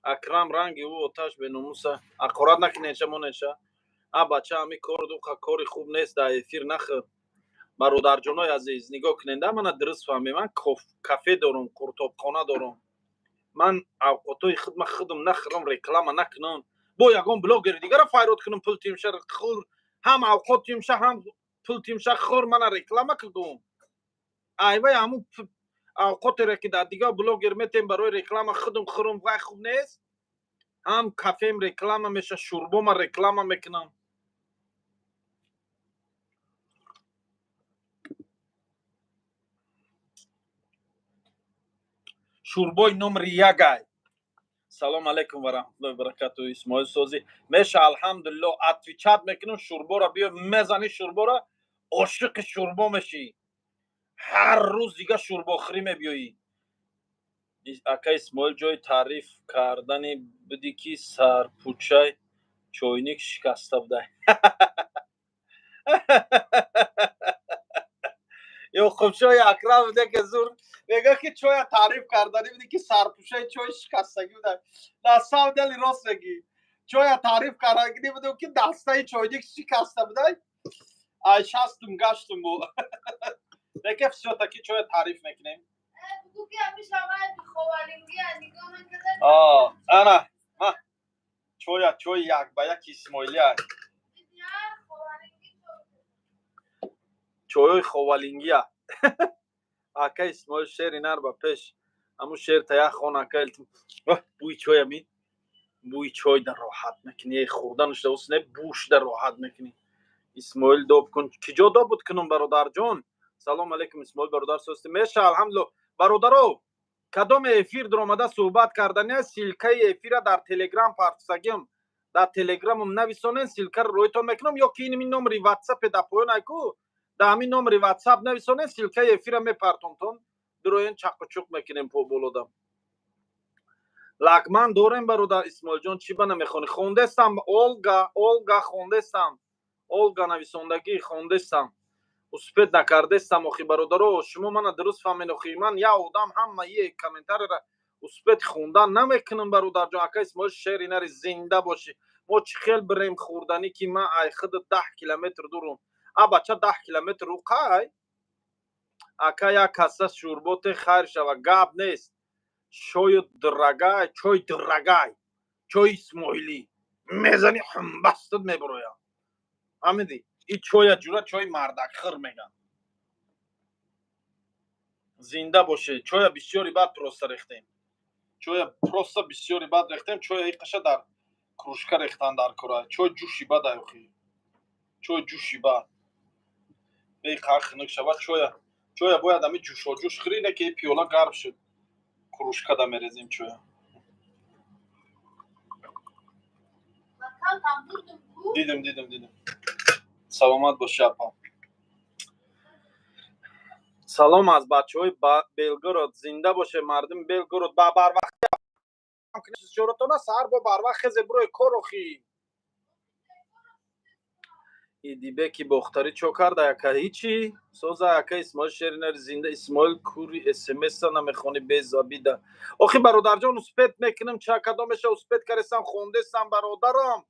Акрам ранги ӯ оташ беномуса. Ҳақорат накунеша, монеша. А бача, ҳами кор дуқа кори хуб нест, дар эфир нахӯр. Бародарҷонои азиз, нигоҳ кунед, мана дуруст фаҳмем. Ман кафе дорум, қуртобхона дорум. Ман авқотҳои худма худам нахӯрам, реклама накунам, бо ягон блогери дигара файрод кунам, пул тимша хӯр, ҳам авқот тимша, ҳам пул тимша хӯр, мана реклама кугум. Айвай, ҳамун авқотере ки дар дигар блогер метем барои реклама, худам хӯрам, вай хуб нест. Ҳам кафем реклама меша, шӯрбома реклама мекунам. Шӯрбои номри ягай. Салом алейкум ва раҳматуллоҳи баракату, Исмоил. Созӣ меша, алҳамдулилло. Отвечать мекунам. Шӯрбора биё, мезанӣ шӯрбора, ошиқи шӯрбо мешӣ, ҳар рӯз дига шӯрбохӯрӣ мебиёӣ. Ака Исмоил, ҷои таъриф кардани будӣ, ки сарпӯчаи чойник шикаста будай. Ёқубшои Акрам буде, ки зур мега, ки чоя таъриф карданӣ буди, ки сарпӯшаи чой шикастагӣ буда. На самом деле рост мегӣ, чоя таъриф карданӣ будем, ки дастаи чойник шикаста будай. Ай шастум гаштум бу, лекин всё-таки чоя таъриф мекунем. Ана чоя, чои як ба як исмоилия, чойои ховалингия. Ака Исмоил, шери нар ба пеш, ҳамун шер та як хон, ака. Бӯи чой, амин, бӯи чой дар роҳат мекунӣ, хӯрданаш да не, бӯш дар роҳат мекунӣ. Исмоил, доб кун. Киҷо добуд кунум, бародарҷон? Салом алейкум, Исмоил бародар, сости меша, алҳамдулилло. Бародаро, кадоме эфир дуромада суҳбат кардани, ссылкаи эфира дар Телеграм партсагим, дар Телеграмам нависонен, ссылкаро роитон мекунам. Ё ки инми номери Ватсапе дар поён айку, дар ҳамин номери Ватсап нависонен, ссылкаи эфира мепартонтон, дуроен, чақучуқ мекунем по болодам. Лагман дорем, бародар Исмоилҷон, чӣ ба намехонӣ? Хондестам, Олга, Олга, хондестам. Олга нависондагӣ, хондестам, успеть накардестам. Охи, бародаро, шумо мана дуруст фаҳмед. Охи, ман як одам ҳамаи комментарияра успеть хондан намекунам, бародарҷон. Ака Исмоил, шери нари, зинда бошӣ. Мо чӣ хел бирем хӯрданӣ, ки ман ай худ 10 километр дурум? А бача 10 километр уқай. Ака, як каса шӯрботе хайр шава. Гап нест. Чою дорогой, чой дорогой, чой исмоилӣ мезани, ҳамбастат мебуроя, фаҳмидӣ? И чоя ҷура чои мардакхӯр меган. Зинда боше. Чоя бисёри бад просто рехтем, чоя просто бисёри бад рехтем. Чоя иқаша дар кружка рехтан дар кора. Чой ҷӯши бад аюхи, чой ҷӯши бад беқар хунук шавад. Чоя бояд ами ҷӯшоҷӯш хӯрӣ, не ки пиёла гарм шуд, кружкада мерезем чоя. Дидем, дидем, дидем. Саломат боши, апа. Салом аз бачаҳои Белгород. Зинда боше мардуми Белгород. Ба барвақт чоротона саҳар бо барвақт хезе, бурои кор. Охи, Идибеки Бохтарӣ чо карда, яка? Ҳичи, соза. Яка Исмоил, шеринар, зинда. Исмоил, кури смса намехонӣ безабида. Охи, бародарҷон, успеть мекунам. Ча кадомеша успеть каресам, хондесам, бародарам.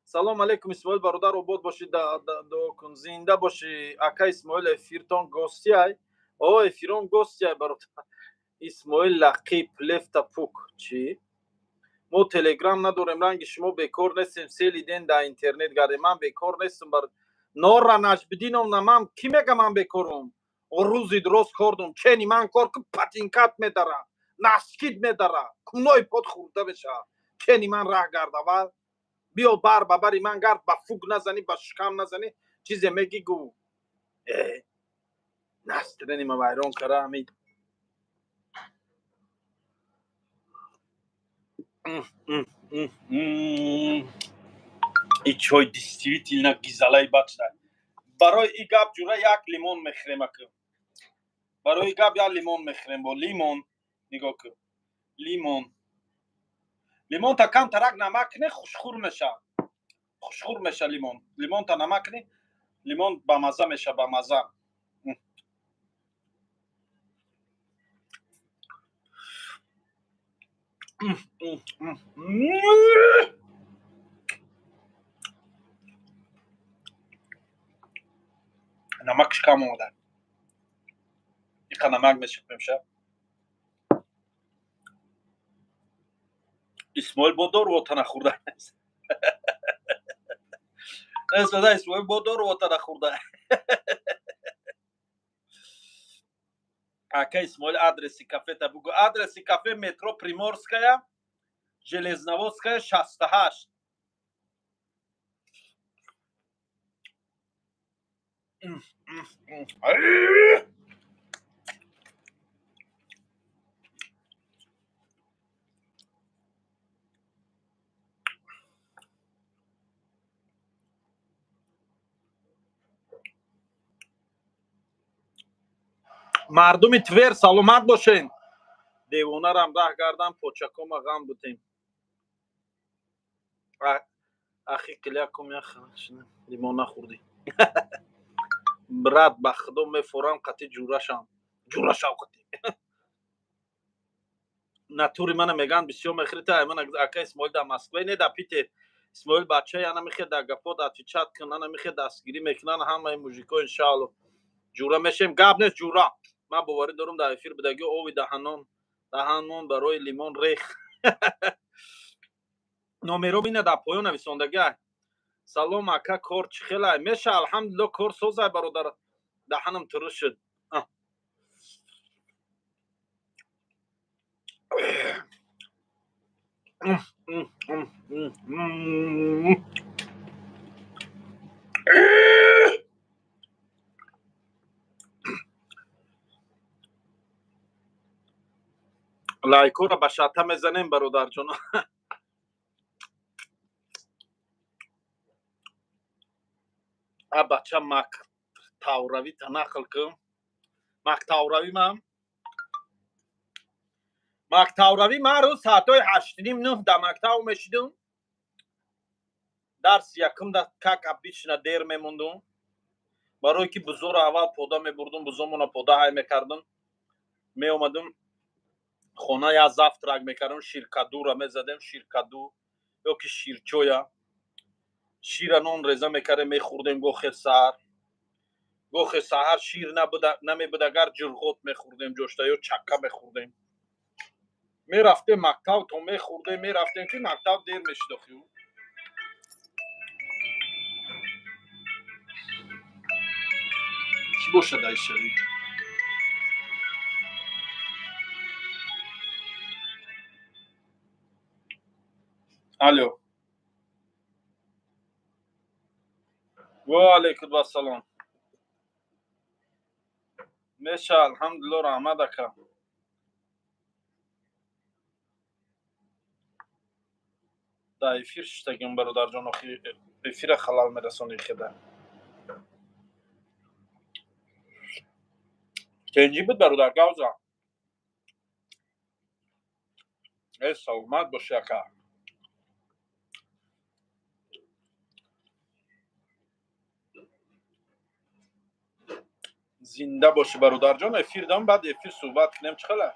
Салом алейкум, Исмоил бародар, обод бошӣ, дуо кун. Зинда бошӣ, ака Исмоил. Эфиртон гостиай? О, эфирон гостиай, бародар Исмоил. Лақиб лефта пук чӣ? Мо Телеграм надорем, ранги шумо бекор нестем, целый день дар интернет гардем. Ман бекор нестам, бар Нора Наҷбидиновна. Ман кӣ мега ман бекорум? Рӯзи дуроз кор дорам. Чени ман кор ку, патинкат медара. Наскид медара, кунои под хӯрда мешавад. Кени ман раҳ гард аввал. Биё бар ба бари ман гард, ба фуг назанӣ, ба шикам назанӣ, чизе мегӣ гӯ. Э, настроение ма вайрон кара ҳамин. И чой действительно гизалаи бад шуда. Барои и гап ҷура як лимон мехӯрем ака. Барои гап як лимон мехӯрем бо лимон. Нигоҳ кун. Лимон. Лимонта камтарак намак кунӣ, хушхӯр меша. Хушхӯр меша лимон. Лимонта намак кунӣ, лимон бамаза меша, бамаза. Намакш кам омада. Иқа намак мешипемша. Исмоил бо дору отана хӯрда. Исмоил бо дору отана хӯрда. Ака Исмоил, адреси кафета бугӯ. Адреси кафе метро Приморская, Железноводская, 68. Мардуми Твер саломат бошен. Девонарам раҳ гардам, почакома ғам бутем. Ахи килякум ях лимон нахӯрдӣ. Брат, ба худо мефорам қати ҷурашам. Ҷурашав қати. Натури мана меган бисёр мехӯрита. Мана ака Исмоил дар Москва, не дар Питер. Исмоил бачаи ана мехе дар гапот отвечать кун, ана мехе дастгирӣ мекунан ҳамаи мужико иншаалло. Ҷура мешем, гап нест ҷура. Ман боварӣ дорам дар эфир будагӣ ови даҳанон, даҳанон барои лимон рех. Номеро бина дар поён нависондагӣ. Салом ака, кор чӣ хелай? Меша, алҳамдулилло, кор созай бародар. Даҳанам туруш шуд. Лайкора ба шата мезанем бародарҷон. А бача мактавравӣ та нақл кун. Мактавравӣ ман мактавравӣ ман рӯз соатҳои 8:30 9 дар мактаб мешидум. Дарси якум да как обычно дер мемондум. Барое ки бузоро аввал пода мебурдум, бузомона пода ҳай мекардум. Меомадум хона, як завтрак мекардум, ширкадура мезадем, ширкаду ё ки ширчоя. Шира нон реза мекардем, мехӯрдем гохе саҳар. Гохе саҳар шир набуда, намебуд, агар ҷурғот мехӯрдем ҷошта ё чакка мехӯрдем. Мерафтем мактаб, то мехӯрдем, мерафтем ки мактаб дер мешид охи. Чӣ бошад айшавӣ? Алло. Ва алайкум ассалом. Меша, алҳамдулилло, раҳмат ака. Дар эфир шиштагим бародарҷон, охи эфира халал мерасонӣ хеда. Тенҷӣ буд бародар, гавза. Э, саломат бошӣ ака. Зинда бошӣ бародарҷон, эфир дам, баъд эфир суҳбат кунем, чӣ хела?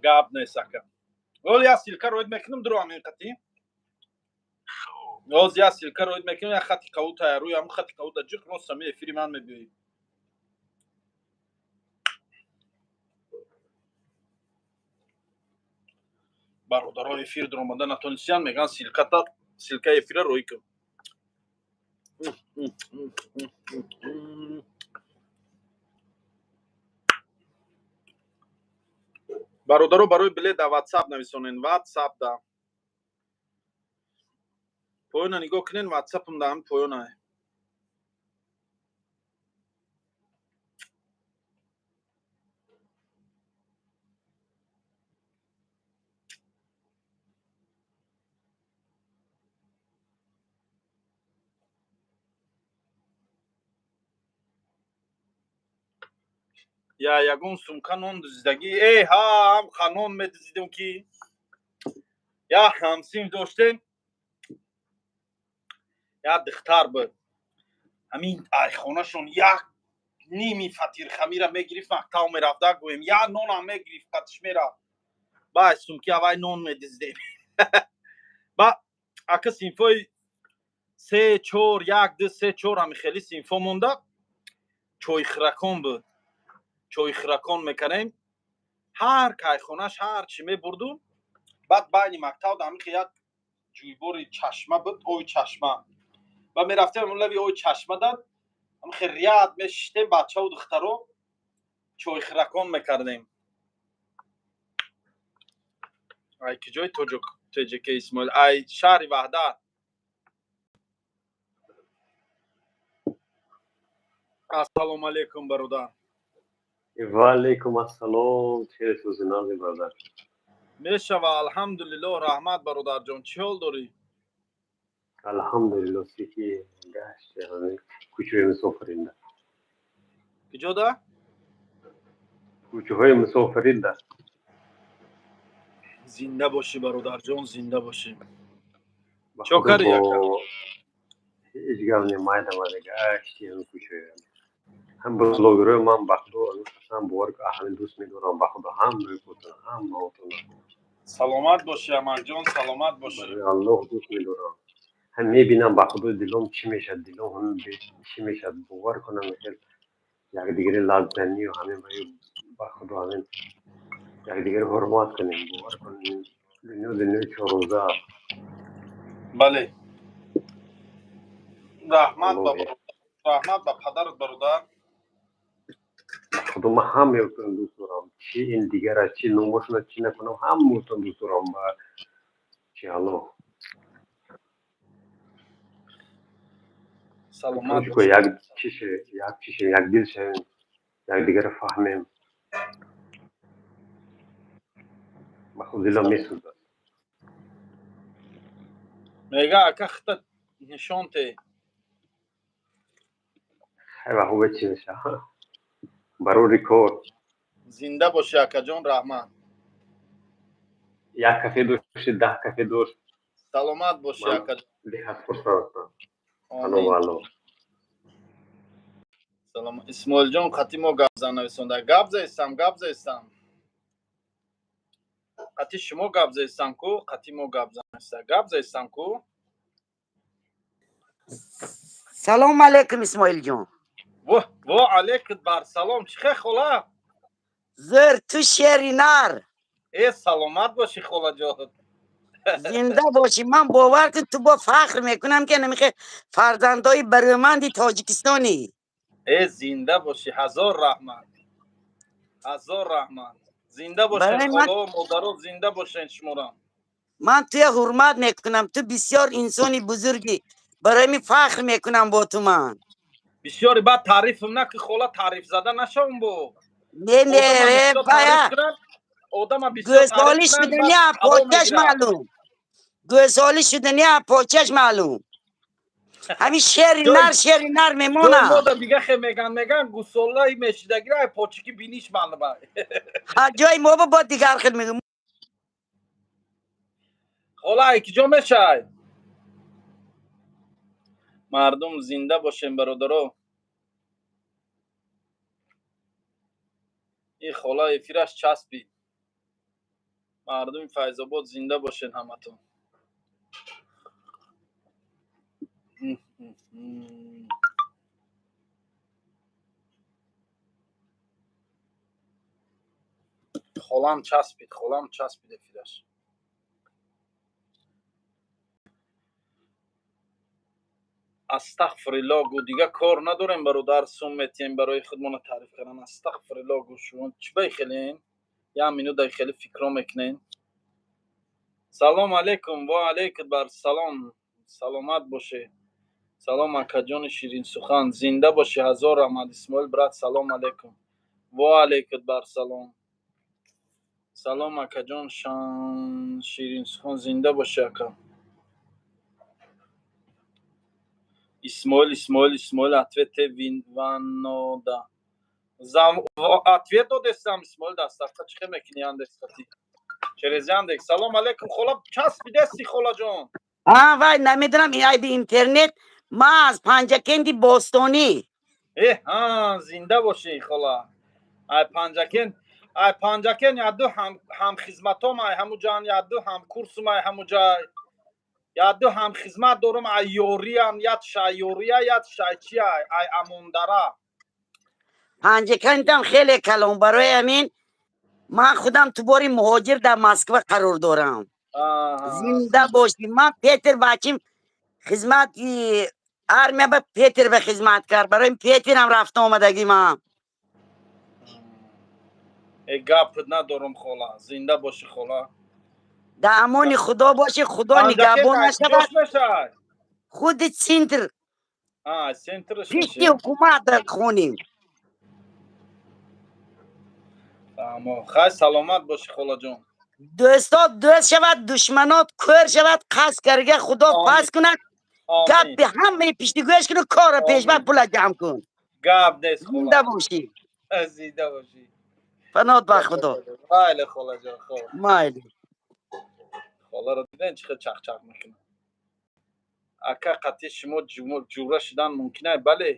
Гап нест ака. Ҳол як ссылка роид мекунам, дуро ҳамин қатӣ. Ҳоз як ссылка роид мекунам, як хати каута, рӯи ҳамин хати каута ҷиқ рост ҳамин эфири ман мебиёӣ. Бародаро эфир дуромада натонистиян, меган ссылката, ссылкаи эфира роӣ кун. Бародаро, барои билет дар WhatsApp нависонен, WhatsApp да. Поёна нигоҳ кунен, WhatsApp-м да ҳами поёна. Я ягон сумка нон дуздидагӣ? Э, ҳам ха нон медуздидем, ки я ҳамсинф доштем, як духтар буд, ҳамин айхонашон як ними фатирхамира мегирифт, мактаб мерафта, гӯем, як нонам мегирифт, қатиш мерафт. Ба сумки авай нон медуздидем. Ба ака синфҳои се, чор, як, ду, се, чор, ҳами хели синфҳо монда, чойхӯракон буд, чойхӯракон мекардем. Ҳар кайхонаш ҳар чӣ мебурду, баъд байни мактаб ҳамихе як ҷӯйбори чашма буд, оби чашма, ва мерафтем лаби оби чашма дад, ҳамихе ряд мешиштем, бачаву духтаро, чойхӯракон мекардем. Ай киҷои тоҷик теҷеке, Исмоил? Ай шаҳри Ваҳдат. Ассалому алайкум, бародар. Ва алайкум ассалом, хеле сӯзи нази, бародар. Мешава, алҳамдулиллоҳ, раҳмат, бародарҷон. Чӣ ҳол дорӣ? Алҳамдулиллоҳ, сики гашт кӯчаҳои мусофиринда. Куҷода? Кӯчаҳои мусофиринда. Зинда бошӣ, бародарҷон, зинда бошӣ. Чо кардӣ, ака? Ҳеҷ гап не, майда майда гашти ҳамин кӯчаҳои. Ҳам блогерҳои ман, ба худо қасам, бовар ку, ҳамин дӯст медорам, ба худо, ҳамаи кутона, ҳамаотона. Саломат бошӣ, амакҷон, саломат бошӣ. Барои Аллоҳ дӯст медорам. Ҳам мебинам, ба худо, дилом чӣ мешад, дилом ҳамин чӣ мешад, бовар кунам, хел якдигари лаззанию ҳамин ба худо ҳамин якдигари ҳурмат кунем, бовар кунем, дунё дунёи чоррӯза аст. Бале, раҳмат ба раҳмат ба падарат, бародар. Ба худо, ман ҳамаётон дӯст дорам, чи ин дигара, чи номошона, чӣ накунам, ҳамаотон дӯст дорам, ба чи Аллоҳ. Саломат. Як чише, як чише, як дил шавем, якдигарро фаҳмем. Ба худ дилам месӯзад. Мега, ака, хита нишон те. Хай, хубе, чӣ меша, барори кор. Зинда бошӣ, акаҷон, раҳмат. Як кафе дошти, 10 кафе дошт. Саломат бошӣ, акаҷон. Беҳад хурсанд ҳастам. Салому аллоҳ. Салом. Исмоилҷон, қати мо гап зан нависонда. Гап заистам, гап заистам, қати шумо гап заистам ку. Қати мо гап зан, гап заистам ку. Салому алейкум, Исмоилҷон. Во алейкум бар салом. Чӣ хел, хола? Зӯр, ту шери нар. Э, саломат бошӣ, холаҷон. Зинда бошӣ. Ман, бовар кун, ту бо фахр мекунам, ки намихе фарзандои барӯманди тоҷикистонӣ. Э, зинда бошӣ, ҳазор раҳмат, ҳазор раҳмат, зинда бошед, холо, модаро, зинда бошед шуморо. Ман туя ҳурмат мекунам, ту бисёр инсони бузургӣ, барои ми фахр мекунам бо ту ман. Бисёри баъд таърифм наки, хола, таъриф зада нашавм бо. Не, не, бая. Одама бисёр. Гӯсолӣ шудани почаш маълум, гӯсолӣ шудани почаш маълум. Ҳамин шери нар, шери нар мемонад. Мода дига хе меган, меган, гӯсолаи мешидагира почики биниш маълума. Ҷои мо бо дигар хел мегӯм. Хола, ки ҷо мешай? Мардум, зинда бошем, бародаро. Ин хола эфираш часпид. Мардуми Файзобод, зинда бошед ҳаматон. Холам часпид, холам часпид эфираш. Астағфирилло гу, дига кор надорем, бародар, сум метиҳем барои худмона таъриф кардан. Астағфирилло гу, шумо чӣ бай хелен? Як минут ай хеле фикро мекунен. Салом алейкум, ва алейкум бар салом, саломат боше. Салом, акаҷони ширинсухан, зинда бошӣ, ҳазор раҳмат. Исмоил брат, салом алейкум, ва алейкум бар салом. Салом, акаҷон ширинсухан, зинда бошӣ, ака. Исмоил, Исмоил, Исмоил, ответе ванода ответ додестам. Исмоил, доставка чӣ хел мекунӣ? Яндекс хати, через Яндекс. Салом алейкум, хола, часпидести, холаҷон. А, вай, намедонам, айби интернет. Ма аз Панҷакенди бостонӣ. Э, ҳа, зинда бошӣ, хола. Ай Панҷакент, ай Панҷакент яду ҳамхизматом, ай ҳамуҷан, яду ҳамкурсум, ай ҳамуҷай, яду ҳамхизмат дорум, ай ёриям, яд шайёрия, яд шайчия, ай Амондара. Панҷакентам хеле калон, барои ҳамин ман худам ту бори муҳоҷир дар Москва қарор дорам. Зинда бошӣ. Ман Петр бачим хизмати армия ба Петр ба хизмат кард, барои Петерам рафта омадагӣ ман. Э, гап надорум, хола, зинда бошӣ, хола. Дар амони Худо бошӣ, Худо нигаҳбон нашавад. Худи центр, пишти ҳукумат хоним. Хай, саломат бошӣ, холаҷон. Дӯстот дӯст шавад, душманот кӯр шавад, қасд карга Худо пас кунад. Гапи ҳамаи пиштигӯяш куну, кора пешбар, пула ҷамъ кун. Гап нест. Зинда бошӣ. Зинда бошӣ. Паноҳ ба Худо. Майли, холаҷон, хоб. Майли. Холаро диден, чӣ хел чақчақ мекунад? Ака, қатъи шумо ҷура шудан мумкин ай? Бале,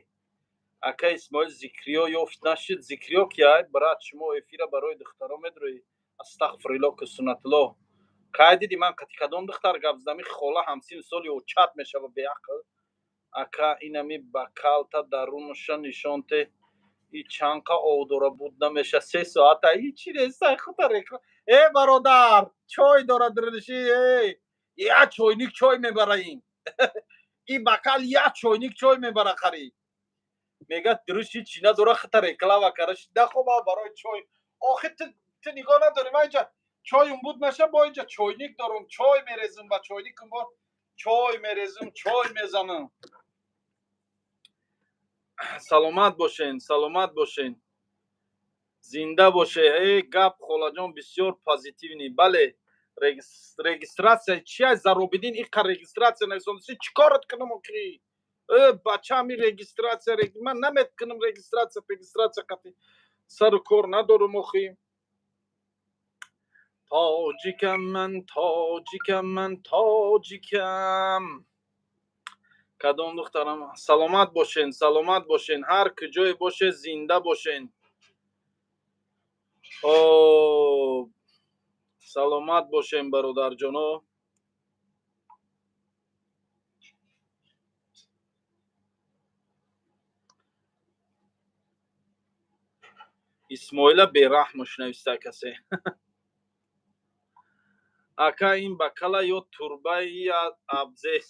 ака Исмоил, Зикриё ёфт нашид. Зикриё ки ай, брат? Шумо эфира барои духтаро медроӣ. Астағфирилло, ки суннатулло. Кай диди ман қати кадом духтар гап задам? Хола ҳамсини соли очат мешава, беақл. Ака, инами ба калта дарунуша нишонте, и чанқа ов дора, буд намеша 3 соата ҳичи неста, хута рекла. Э, бародар, чой дора дурниши, э як чойник чой мебара ин и бакал, як чойник чой мебара қариб. Мега дуруст ҳичи надора, хута реклама кара шида. Хоба, барои чой охи ту нигоҳ надорӣ. Ман инҷа чойум буд наша, бо инҷа чойник дорум, чой мерезум, ба чойникум бо чой мерезум, чой мезанам. Саломат бошен, саломат бошен, зинда боше. Э, гап, холаҷон, бисёр позитивный. Бале, регистрация чи заробидин? Иқа регистрация нависондаси, чӣ корат кунам охи? Э, бачами, регистрация ман наметкунам. Регистрация, регистрация қати сару кор надорум охи. Тоҷикам ман, тоҷикам ман, тоҷикам. Кадом духтарам? Саломат бошен, саломат бошен, ҳар куҷое боше, зинда бошен. Хоб, саломат бошен, бародарҷоно. Исмоила бераҳмуш нависта касе. Ака, ин бакала ё турбаи абзес?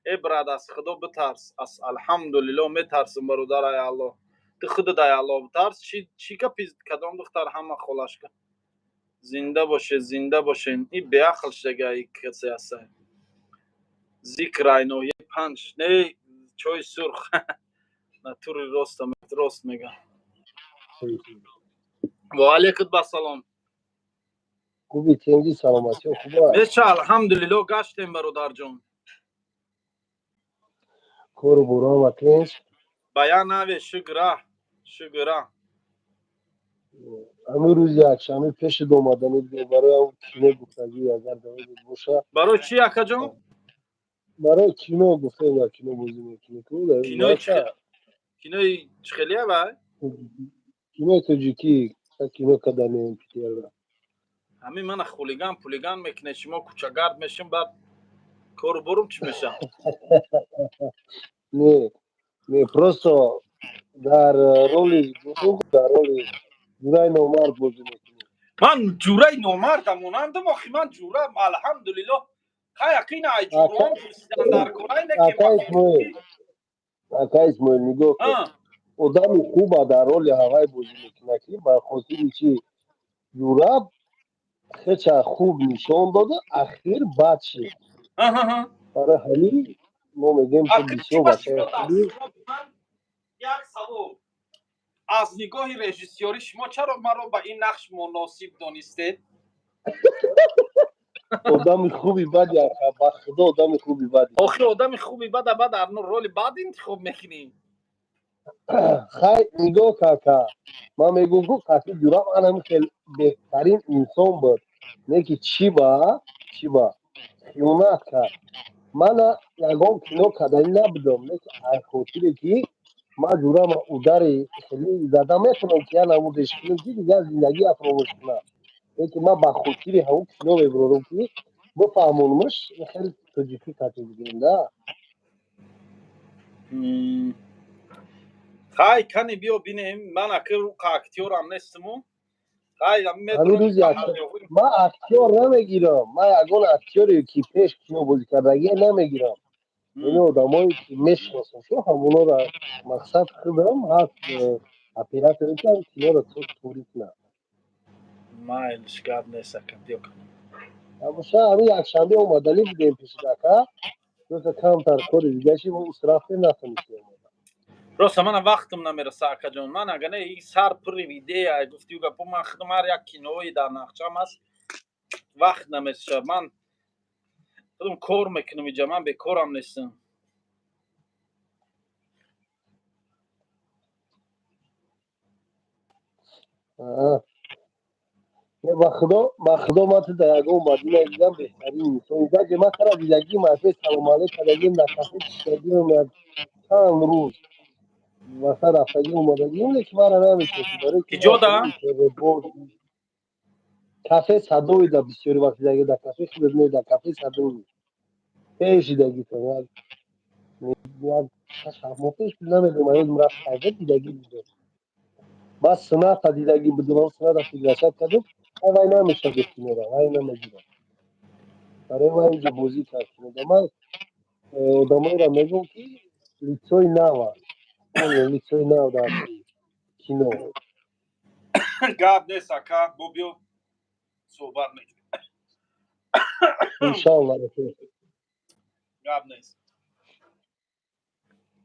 Э, брат, аз Худо битарс. Аз, алҳамдулилло, метарсам, бародар, ай Алло. Ту худат ай Алло битарс. Чӣ гапи? Кадом духтар? Ҳама холашка. Зинда боше, зинда бошен. И беақл шудага и касе ҳаста. Зикр ай ноҳияи панҷ не, чои сурх натури роста рост мега. Ва алейкум басалом. Хуби, тенҷи, саломатиё хуба? Меша, алҳамдулилло, гаштем, бародарҷон. Кору борама тинч? Баян наве, шукра, шукра. Ҳамин рӯзи якшанбе пеши омадани барои кино гуфтагӣ, агар давози боша. Барои чӣ, акаҷон? Барои кино гуфтем, як кино бозӣ мекунем. Кинои чӣ хелия вай? Кинои тоҷикӣ, кино каданем Питерра. Ҳамин мана хулиган пулиган мекунед шумо, кӯчагард мешим, баъд кору борум чӣ мешам? Не, не, просто дар роли ҷураи номард бозӣ мекунем. Ман ҷураи номардам монандам охи? Ман ҷура, алҳамдулилло. Хай. Акина айҷурон пурсидан дар корай не ки Ака Исмоил, ака Исмоил, нигоҳ кун, одами хуба дар роли ҳавай бозӣ мекунад, ки ба хотири чи Ҷураб хеча хуб нишон дода, ахир бад шид. Барои ҳамин мо мегӯем, ки бисёр бачаи хуби. Як савол: аз нигоҳи режиссёрӣ шумо чаро маро ба ин нақш муносиб донистед? Одами хуби бади, ака, ба худо, одами хуби бади. Охи, одами хуби бада бад арно роли бад интихоб мекунӣ. Хай, нигоҳ, кака, ман мегӯм, ку қати Ҷураб анами хел беҳтарин инсон буд, не ки чӣ ба хиёнат кард. Мана ягон кино карданӣ набудам, не ки ай хотире ки ман Ҷурама удари хеле зада метавонам, ки я намудеш кунем, ки дигар зиндагиа фаромӯш кунам, не ки ман ба хотири ҳамон кино мебурорам, ки бифаҳмонумаш, хеле тоҷикӣ кати бигирем да. Хай, кани биё бинем. Ман акир актёрам нестиму. Хай. Ҳамин рӯзи ман актёр намегирам, ман ягон актёре ки пеш кино бозӣ кардагия намегирам. Ин одамое ки мешиносам, шу ҳамонора мақсад худам ҳаст, операторе ки ҳам киноро турӣ кунад. Майлиш, гап нест, ака, биё. Абоша, ҳамин якшанбе омаданӣ будем пеши ака, доса камтар кори дигаши мо рафтем, натонистем. Роста, мана вақтам намераса, акаҷон. Ман ага не, сар пурри идея гуфтию гапо, ман худам ҳар як кинои дар нақшам аст, вақт намеша. Ман худам кор мекунам иҷа, ман бекорам нестам. Ба худо, ба худо, ман ту дар ягон мадина дидам, беҳтарин инсон. Даҷе ман тара дидагим, айфе салом алейк кардагим, дар кафе чишагим, як чанд рӯз васа рафтагим, омадагим, леки мара намешноси. Барои Киҷода? Кафе Садои да бисёри вақт дидаги, дар кафе худат не, дар кафе Садои пеш дидагитон, як 6-7 моҳ пеш, намедонам, ёдам рафт, кайфа дидагӣ будем. Баъд сината дидагӣ будем, сината приглашать кардем, вай намешавад кинора, вай намегирад. Барои вай инҷо бозӣ кард кинода. Ман одамоеро мегӯм, ки лицои нав аст, лицои нав дар кино. Гап нест, ака, бо биё, суҳбат мекунем. Иншалло. Гап нест.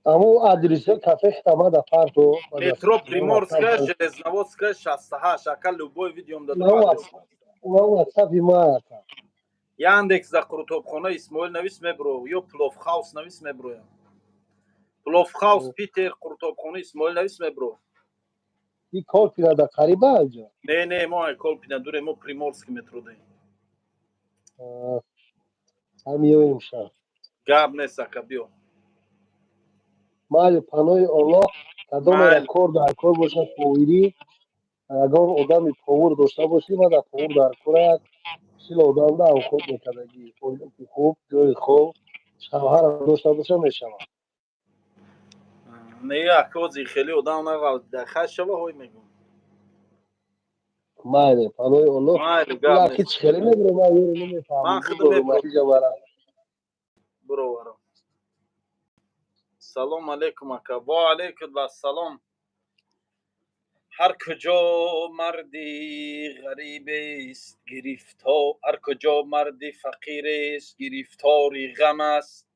Аму адреси кафе хитамада парто. Метро Приморская, Железноводская, 68, ака, любой видеом да. Ватсапи ма, ака. Яндекс да «Қурутобхона Исмоил» навис, мебро, ё «Пловхаус» навис, меброям. «Пловхаус Питер», «Қурутобхона Исмоил» навис, мебро. И Колпина да қариба аҷа? Не, не, мо Колпина дуре, мо Приморский метро даем. Ҳамиёем шаб. Гап нест, ака, биё. Майли, паноҳи Оллоҳ. Кадомера кор дар кор бошад, повирӣ, ягон одами повур дошта бошӣ, ма дар повур дар кора, як 40 одамда авқот мекардагӣ, оилаи хуб, ҷои хоб, шавҳарам дошта боша, мешавад. Не, акози хеле одам нағал шава, ҳой мегӯм. Майли, паноҳи Оллоҳ. Майли, гап. Ки чӣ хеле мебурам, ман ёро намефаҳмам. Ман худам буроварам. Салом алейкум, ака. Ва алейкум вассалом. Ҳар куҷо марди ғарибест гирифтор, ҳар куҷо марди фақирест гирифтори ғам аст,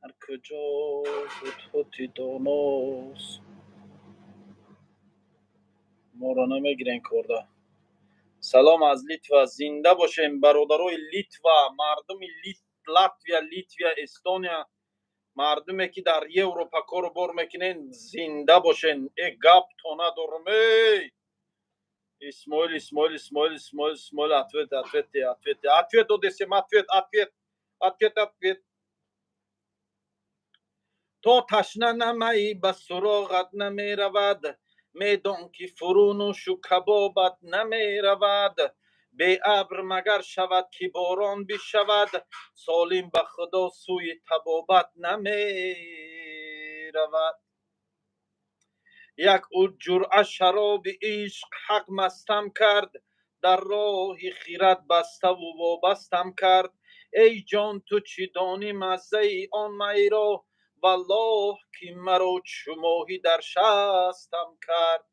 ҳар куҷо ҳудҳуди доност. Моро намегирен корда. Салом аз Литва. Зинда бошем, бародарои Литва, мардуми Латвия, Литвия, Эстония, мардуме ки дар Европа кору бор мекунен, зинда бошен. Э, гап то надорум. Эй, Исмоил, Исмоил, Исмоил, Исмоил, Исмоил, ответ, ответ, ответ, ответ додесем, ответ, ответ, ответ, ответ. То ташна намаӣ, ба суроғат намеравад, медон ки фурӯнӯшу кабобат намеравад. Беабр магар шавад, ки борон бишавад, солим ба худо сӯи табобат намеравад. Як ҷуръа шароби ишқ ҳақ мастам кард. Дар роҳи хирад баставу вобастам кард. Эй ҷон, ту чӣ донӣ маззаи он майро? Валлоҳ, ки маро чу моҳӣ дар шастам кард.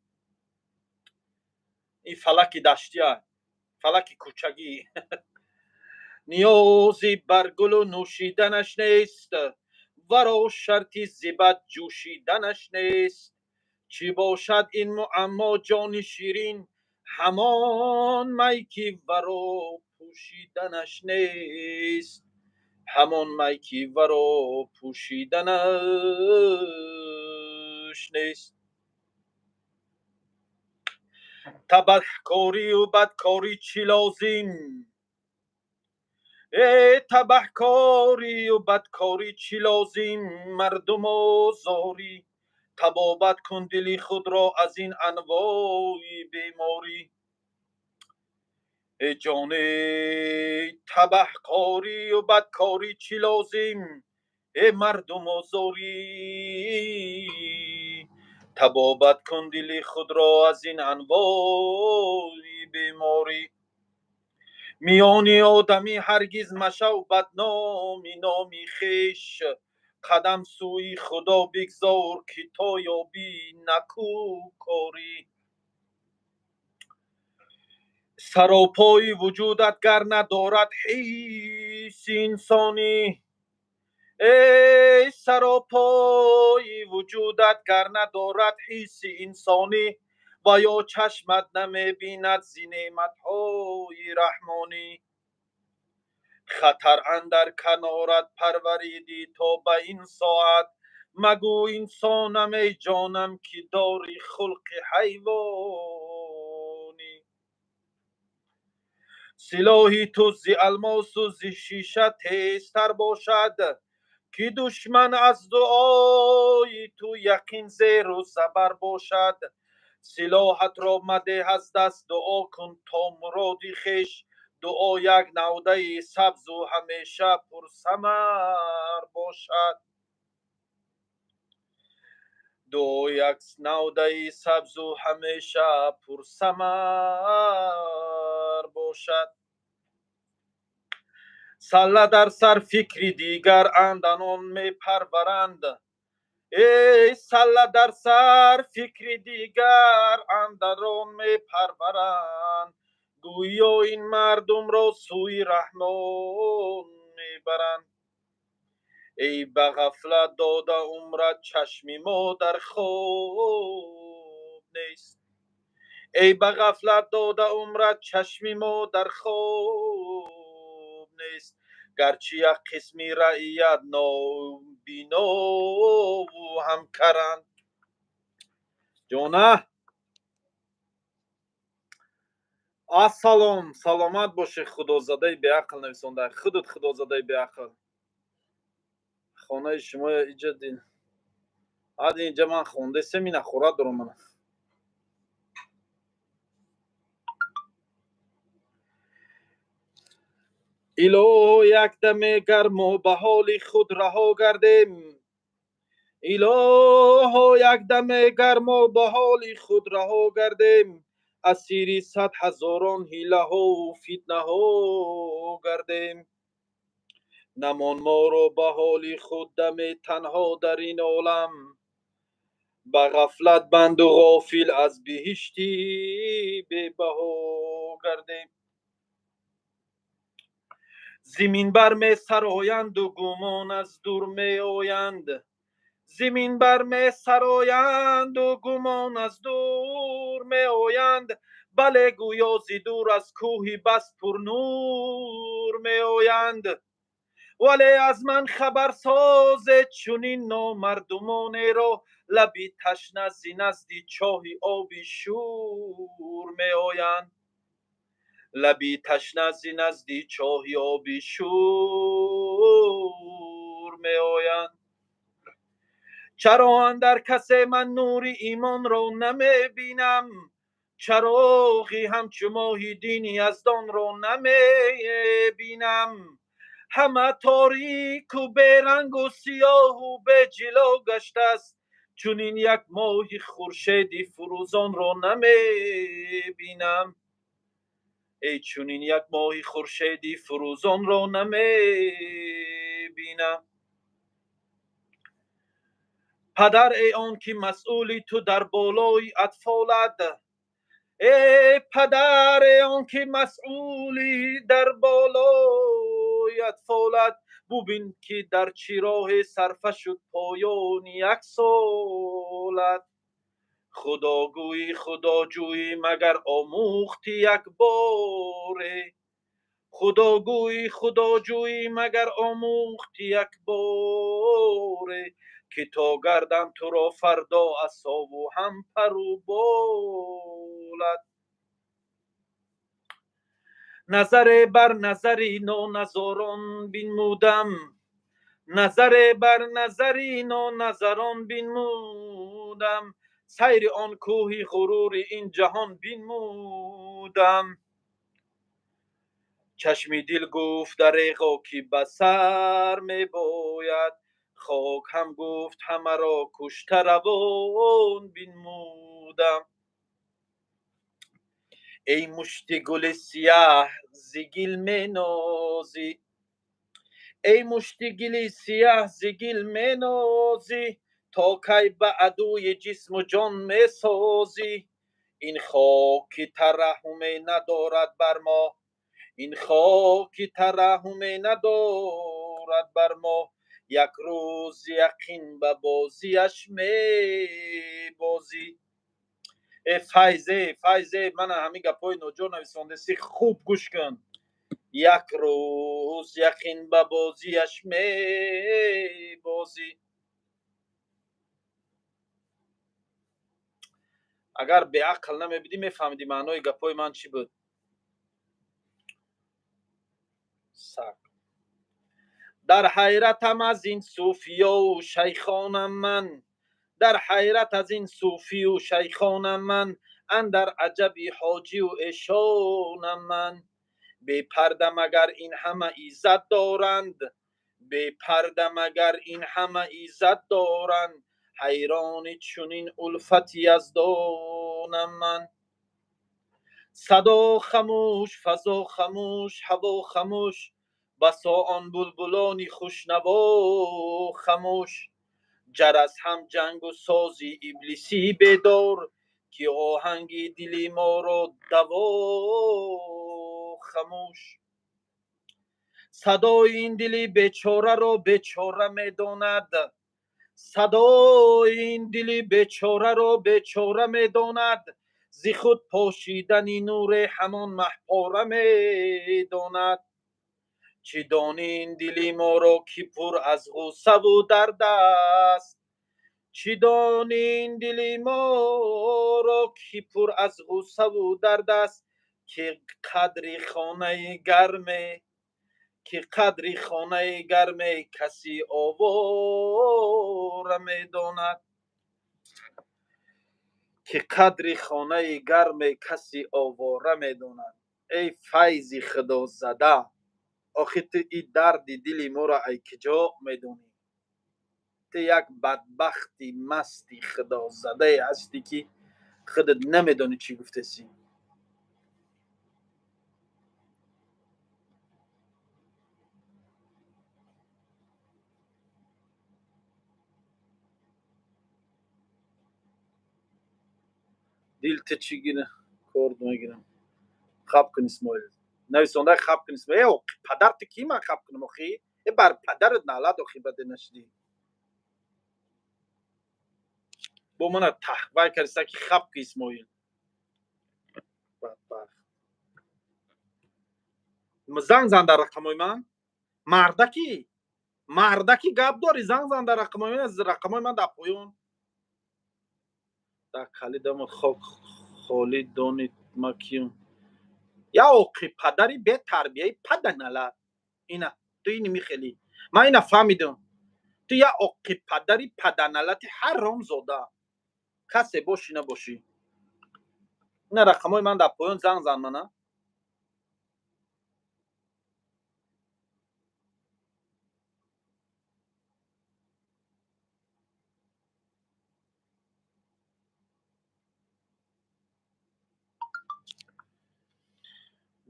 Ин фалаки даштия, фалаки кӯчагӣ. Ниёзи бар гулу нӯшиданаш нест, варо шарти зибат ҷӯшиданаш нест. Чӣ бошад ин муаммо, ҷони ширин? Ҳамон май, ки варо пӯшиданаш нест, ҳамон май, ки варо пӯшиданаш нест. Табаҳкорию бадкорӣ чӣ лозим? Э, табаҳкорию бадкорӣ чӣ лозим? Мардумозорӣ, табобат кун дили худро аз ин анвои беморӣ. Э ҷоне, табаҳкорию бадкорӣ чӣ лозим? Э мардумозорӣ, табобат кун дили худро аз ин анвои беморӣ. Миёни одамӣ ҳаргиз машав бадноми номи хеш. Қадам сӯи Худо бигзор, ки то ёбӣ накӯкорӣ. Саропои вуҷудат гар надорад ҳисси инсонӣ, эй, саропои вуҷудат гар надорад ҳисси инсонӣ, ва ё чашмат намебинад зи неъматҳои раҳмонӣ, хатар андар канорат парваридӣ то ба ин соат, магӯ инсонам, эй ҷонам, ки дорӣ хулқи ҳайвонӣ. Силоҳи ту зи алмосу зи шиша тезтар бошад, ки душман аз дуои ту яқин зеру забар бошад. Силоҳатро мадеҳ аз даст, дуо кун то муроди хеш. Дуо як навдаи сабзу ҳамеша пурсамар бошад. Дуо як навдаи сабзу ҳамеша пурсамар бошад. Салла дар сар фикри дигар анданон мепарваранд. Эй, салла дар сар фикри дигар андарон мепарваранд, гӯё ин мардумро сӯи Раҳмон мебаранд. Эй ба ғафлат дода умрат, чашми мо дар хоб нест. Эй ба ғафлат дода умрат, чашми мо дар хоб нест. Гарчи як қисми раият нобинову ҳамкаранд. Ҷона, ассалом, саломат бошӣ. Худозадаи беақл нависонда. Худат худозадаи беақл. Хонаи шумо иҷа дин ад инҷа ман хондесем, ина хӯрат дорам мана. Илоҳо, якдаме гар мо ба ҳоли худ раҳо гардем, илоҳо, якдаме гар мо ба ҳоли худ раҳо гардем, асири сад ҳазорон ҳилаҳову фитнаҳо гардем. Намон моро ба ҳоли худ даме танҳо дар ин олам, ба ғафлат банду ғофил аз биҳишти бебаҳо гардем. Зимин бар месароянду гумон аз дур меоянд, зимин бар месароянду гумон аз дур меоянд, бале, гӯё зи дур аз кӯҳи бас пурнур меоянд. Вале аз ман хабарсозе чунин номардумонеро, лаби ташна зи назди чоҳи оби шӯр меоянд, лаби ташна зи назди чоҳи оби шӯр меоянд. Чаро андар касе ман нури имонро намебинам? Чароғи ҳамчу моҳи дини яздонро намебинам? Ҳама торику берангу сиёҳу беҷило гаштааст, чунин як моҳи хуршеди фурӯзонро намебинам. Эй чунин як моҳи хуршеди фурӯзонро намебинам. Падар, эй он ки масъули ту дар болои атфолат, эй падар, эй он ки масъули дар болои атфолат, бубин ки дар чӣ роҳе сарфа шуд поёни як солат. Худогӯӣ, худоҷӯӣ, магар омӯхтӣ як боре? Худогӯӣ, худоҷӯӣ, магар омӯхтӣ як боре? Ки то гардам туро фардо асову ҳам пару болат. Назаре бар назари ноназорон бинмудам, назаре бар назари ноназарон бинмудам, сайри он кӯҳи ғурури ин ҷаҳон бинмудам. Чашми дил гуфт дареғо ки ба сар мебояд, хок ҳам гуфт ҳамаро кушта равон бинмудам. Эй мушти гули сияҳ зи гил менозӣ, эй мушти гили сияҳ зи гил менозӣ, то кай ба адуи ҷисму ҷон месозӣ? Ин хоки тараҳҳуме надорад бар мо, ин хоки тараҳҳуме надорад бар мо, як рӯз яқин ба бозиаш мебозӣ. Э Файзе, Файзе, мана ҳамин гапҳои ноҷор нависондаси, хуб гӯш кун. Як рӯз яқин ба бозиаш мебозӣ. Агар беақл намебудӣ, мефаҳмидӣ маънои гапҳои ман чӣ буд. Саг. Дар ҳайратам аз ин суфиёву шайхонам ман, дар ҳайрат аз ин суфию шайхонам ман, андар аҷаби ҳоҷиву эшонам ман. Бепарда магар ин ҳама иззат доранд, бепарда магар ин ҳама иззат доранд, ҳайрони чунин улфати яздонам ман. Садо хамӯш, фазо хамӯш, ҳаво хамӯш, басо он булбулони хушнаво хамӯш. Ҷарас ҳам ҷангу сози иблисӣ бедор, ки оҳанги дили моро даво хамӯш. Садои ин дили бечораро бечора медонад, садои ин дили бечораро бечора медонад, зи худ пошидани нуре ҳамон маҳпора медонад. Чӣ донӣ ин дили моро ки пур аз ғуссаву дард аст, чӣ донӣ ин дили моро ки пур аз ғуссаву дард аст, ки қадри хонаи гарме, ки қадри хонаи гарме каси овора медонад, ки қадри хонаи гарме каси овора медонад. Эй Файзи худозада, охи ту и дарди дили моро ай киҷо медонӣ? Ту як бадбахти масти худозадае ҳастӣ, ки худат намедонӣ чӣ гуфтасӣ. Дил ту чӣ гира корд мегирам. Хаб кун Исмоил. Нависонда хаб кун Исмоил. Э падар ту кӣ ман хаб кунам охи? Э бар падарат налад охи баде нашидӣ. Бо мана таҳвай кардиста ки хаб ки Исмоил. Бадбахт. Занг зан дар рақамҳои ман. Мардаки, мардаки гап дорӣ, занг зан дар рақамҳои ман, рақамҳои ман дар поён. Дар калидамон хок холӣ донид ма киюм. Я оқи падари бетарбияи паданала. Ина, ту ини михелӣ. Ман ина фаҳмидам. Ту я оқи падари паданалати ҳаромзода. Касе бошӣ набошӣ. Ина рақамҳои ман дар поён, занг зан мана.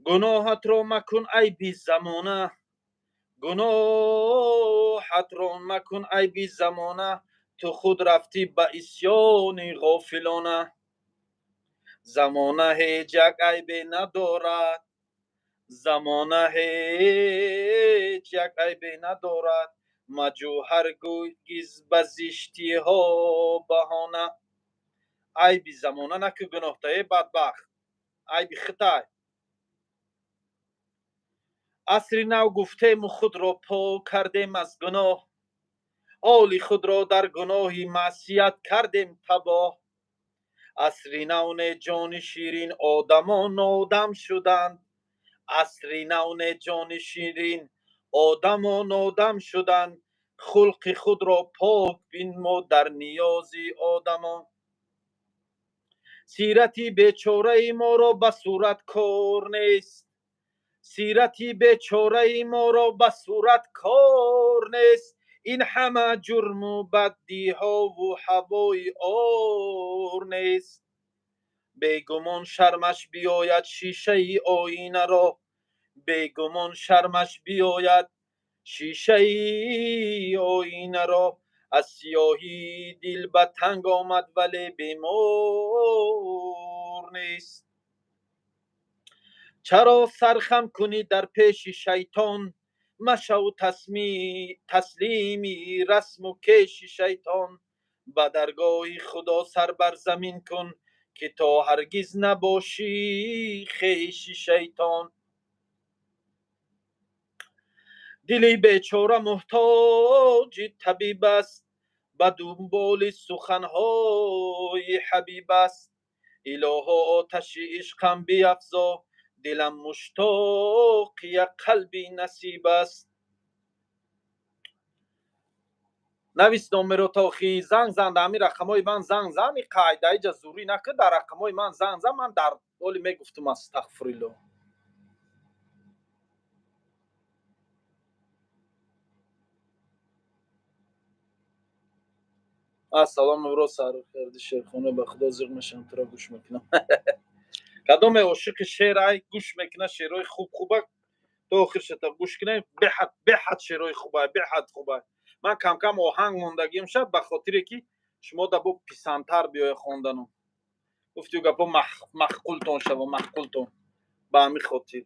Гуноҳатро макун айби замона, гуноҳатро макун айби замона, ту худ рафтӣ ба исьёни ғофилона. Замона ҳеҷ як айбе надорад, замона ҳеҷ як айбе надорад, маҷӯ ҳаргиз ба зиштиҳо баҳона. Айби замона наку гуноҳта, э бадбахт, айби хитай. Асри нав гуфтему худро пок кардем аз гуноҳ, ҳоли худро дар гуноҳи маъсият кардем табоҳ. Асри нав не ҷони ширин, одамон одам шуданд. Асри нав не ҷони ширин, одамон одам шуданд. Хулқи худро пок бинмо дар ниёзи одамон. Сирати бечораи моро ба сурат кор нест, сирати бечораи моро ба сурат кор нест. Ин ҳама ҷурму баддиҳову ҳавои ор нест. Бегумон шармаш биёяд шишаи оинаро, бегумон шармаш биёяд шишаи оинаро. Аз сиёҳии дил ба танг омад, вале бемор нест. Чаро сархам кунӣ дар пеши шайтон? Машав таслими расму кеши шайтон. Ба даргоҳи Худо сар бар замин кун, ки то ҳаргиз набошӣ хеши шайтон. Дили бечора муҳтоҷи табиб аст, ба дунболи суханҳои ҳабиб аст. Илоҳо оташи ишқам биафзо, дилам муштоқи як қалби насиб аст. Навис номеро тохи, занг зан, дар ҳамин рақамҳои ман занг зан. И қайда иҷа зурӣ накун, дар рақамҳои ман занг зан. Ман дар ҳоли мегуфтум астағфирулло. Ассалом, имрӯз сар карди шерхона, ба Худо зиқ мешавам, туро гӯш мекунам. Кадоме ошиқи шер ай гӯш мекуна шерҳои хуб хубак то охир шата гӯш кунем. Беҳад беҳад шерҳои хубай, беҳад хубай. Ман камкам оҳанг мондагиам шад, ба хотире ки шумо да бо писандтар биёя хондану гуфтию гапо маъқултон шава, маъқултон, ба ҳамин хотир.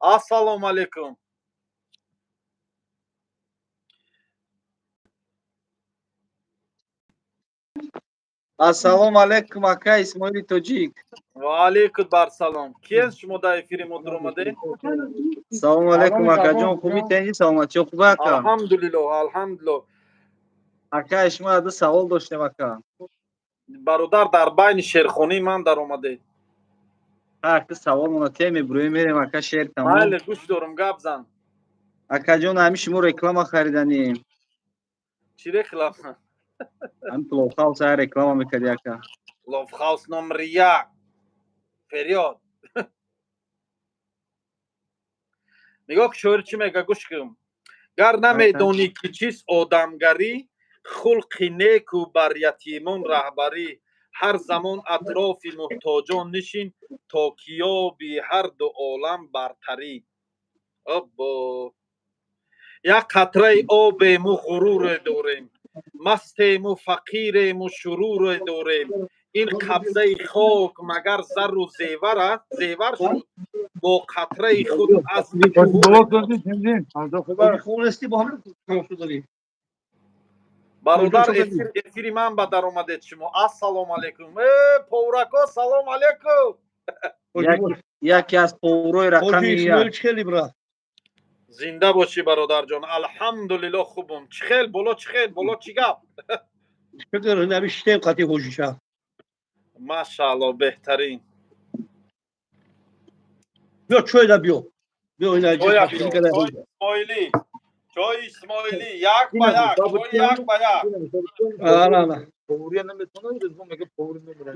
Ассалому алайкум. Ассалому алайкум, ака Исмоили Тоҷик. Ва алайкум барсалом. Киест шумо дар эфири мо дуромадед? Салому алайкум, акаҷон, хубӣ, тенҷи, саломатчиё хуб, ака? Алҳамдулилло, алҳамдулилло. Ака, шумо ду савол доштем, ака. Бародар, дар байни шерхонии ман даромадед. Ака, саволмона теме бурӯем мерем, ака, шер тамом. Майли, гӯш дорум, гап зан. Акаҷон, ҳами шумо реклама хариданем. Чӣ реклама? Ҳами Ловхаус ая реклама мекарди, ака. Ловхаус номер як. Вперёд. Нигоҳ, шоир чӣ мега, гӯш кун. Гар намедонӣ ки чист одамгарӣ, хулқи неку бар ятимон раҳбарӣ. Ҳар замон атрофи муҳтоҷон нишин, то ки ёби ҳарду олам бартарӣ. Оббо, як қатраи обему ғуруре дорем, мастему фақирему шуруре дорем. Ин қабзаи хок магар зару зевар аст, зевар шуд бо қатраи худ азми. Бародар, эфири ман ба даромадед шумо. Ассалому алайкум. Э, поврако, салом алайкум. Яке аз поврои рақами як. Зинда бошӣ, бародарҷон, алҳамдулилло, хубум. Чӣ хел боло, чӣ хел боло, чӣ гап? Навиштем қати ҳоҷиша. Машаалло, беҳтарин. Биё, чойда биё, биё. Исмоилӣ, чои Исмоилӣ, як ба як, чои як ба як.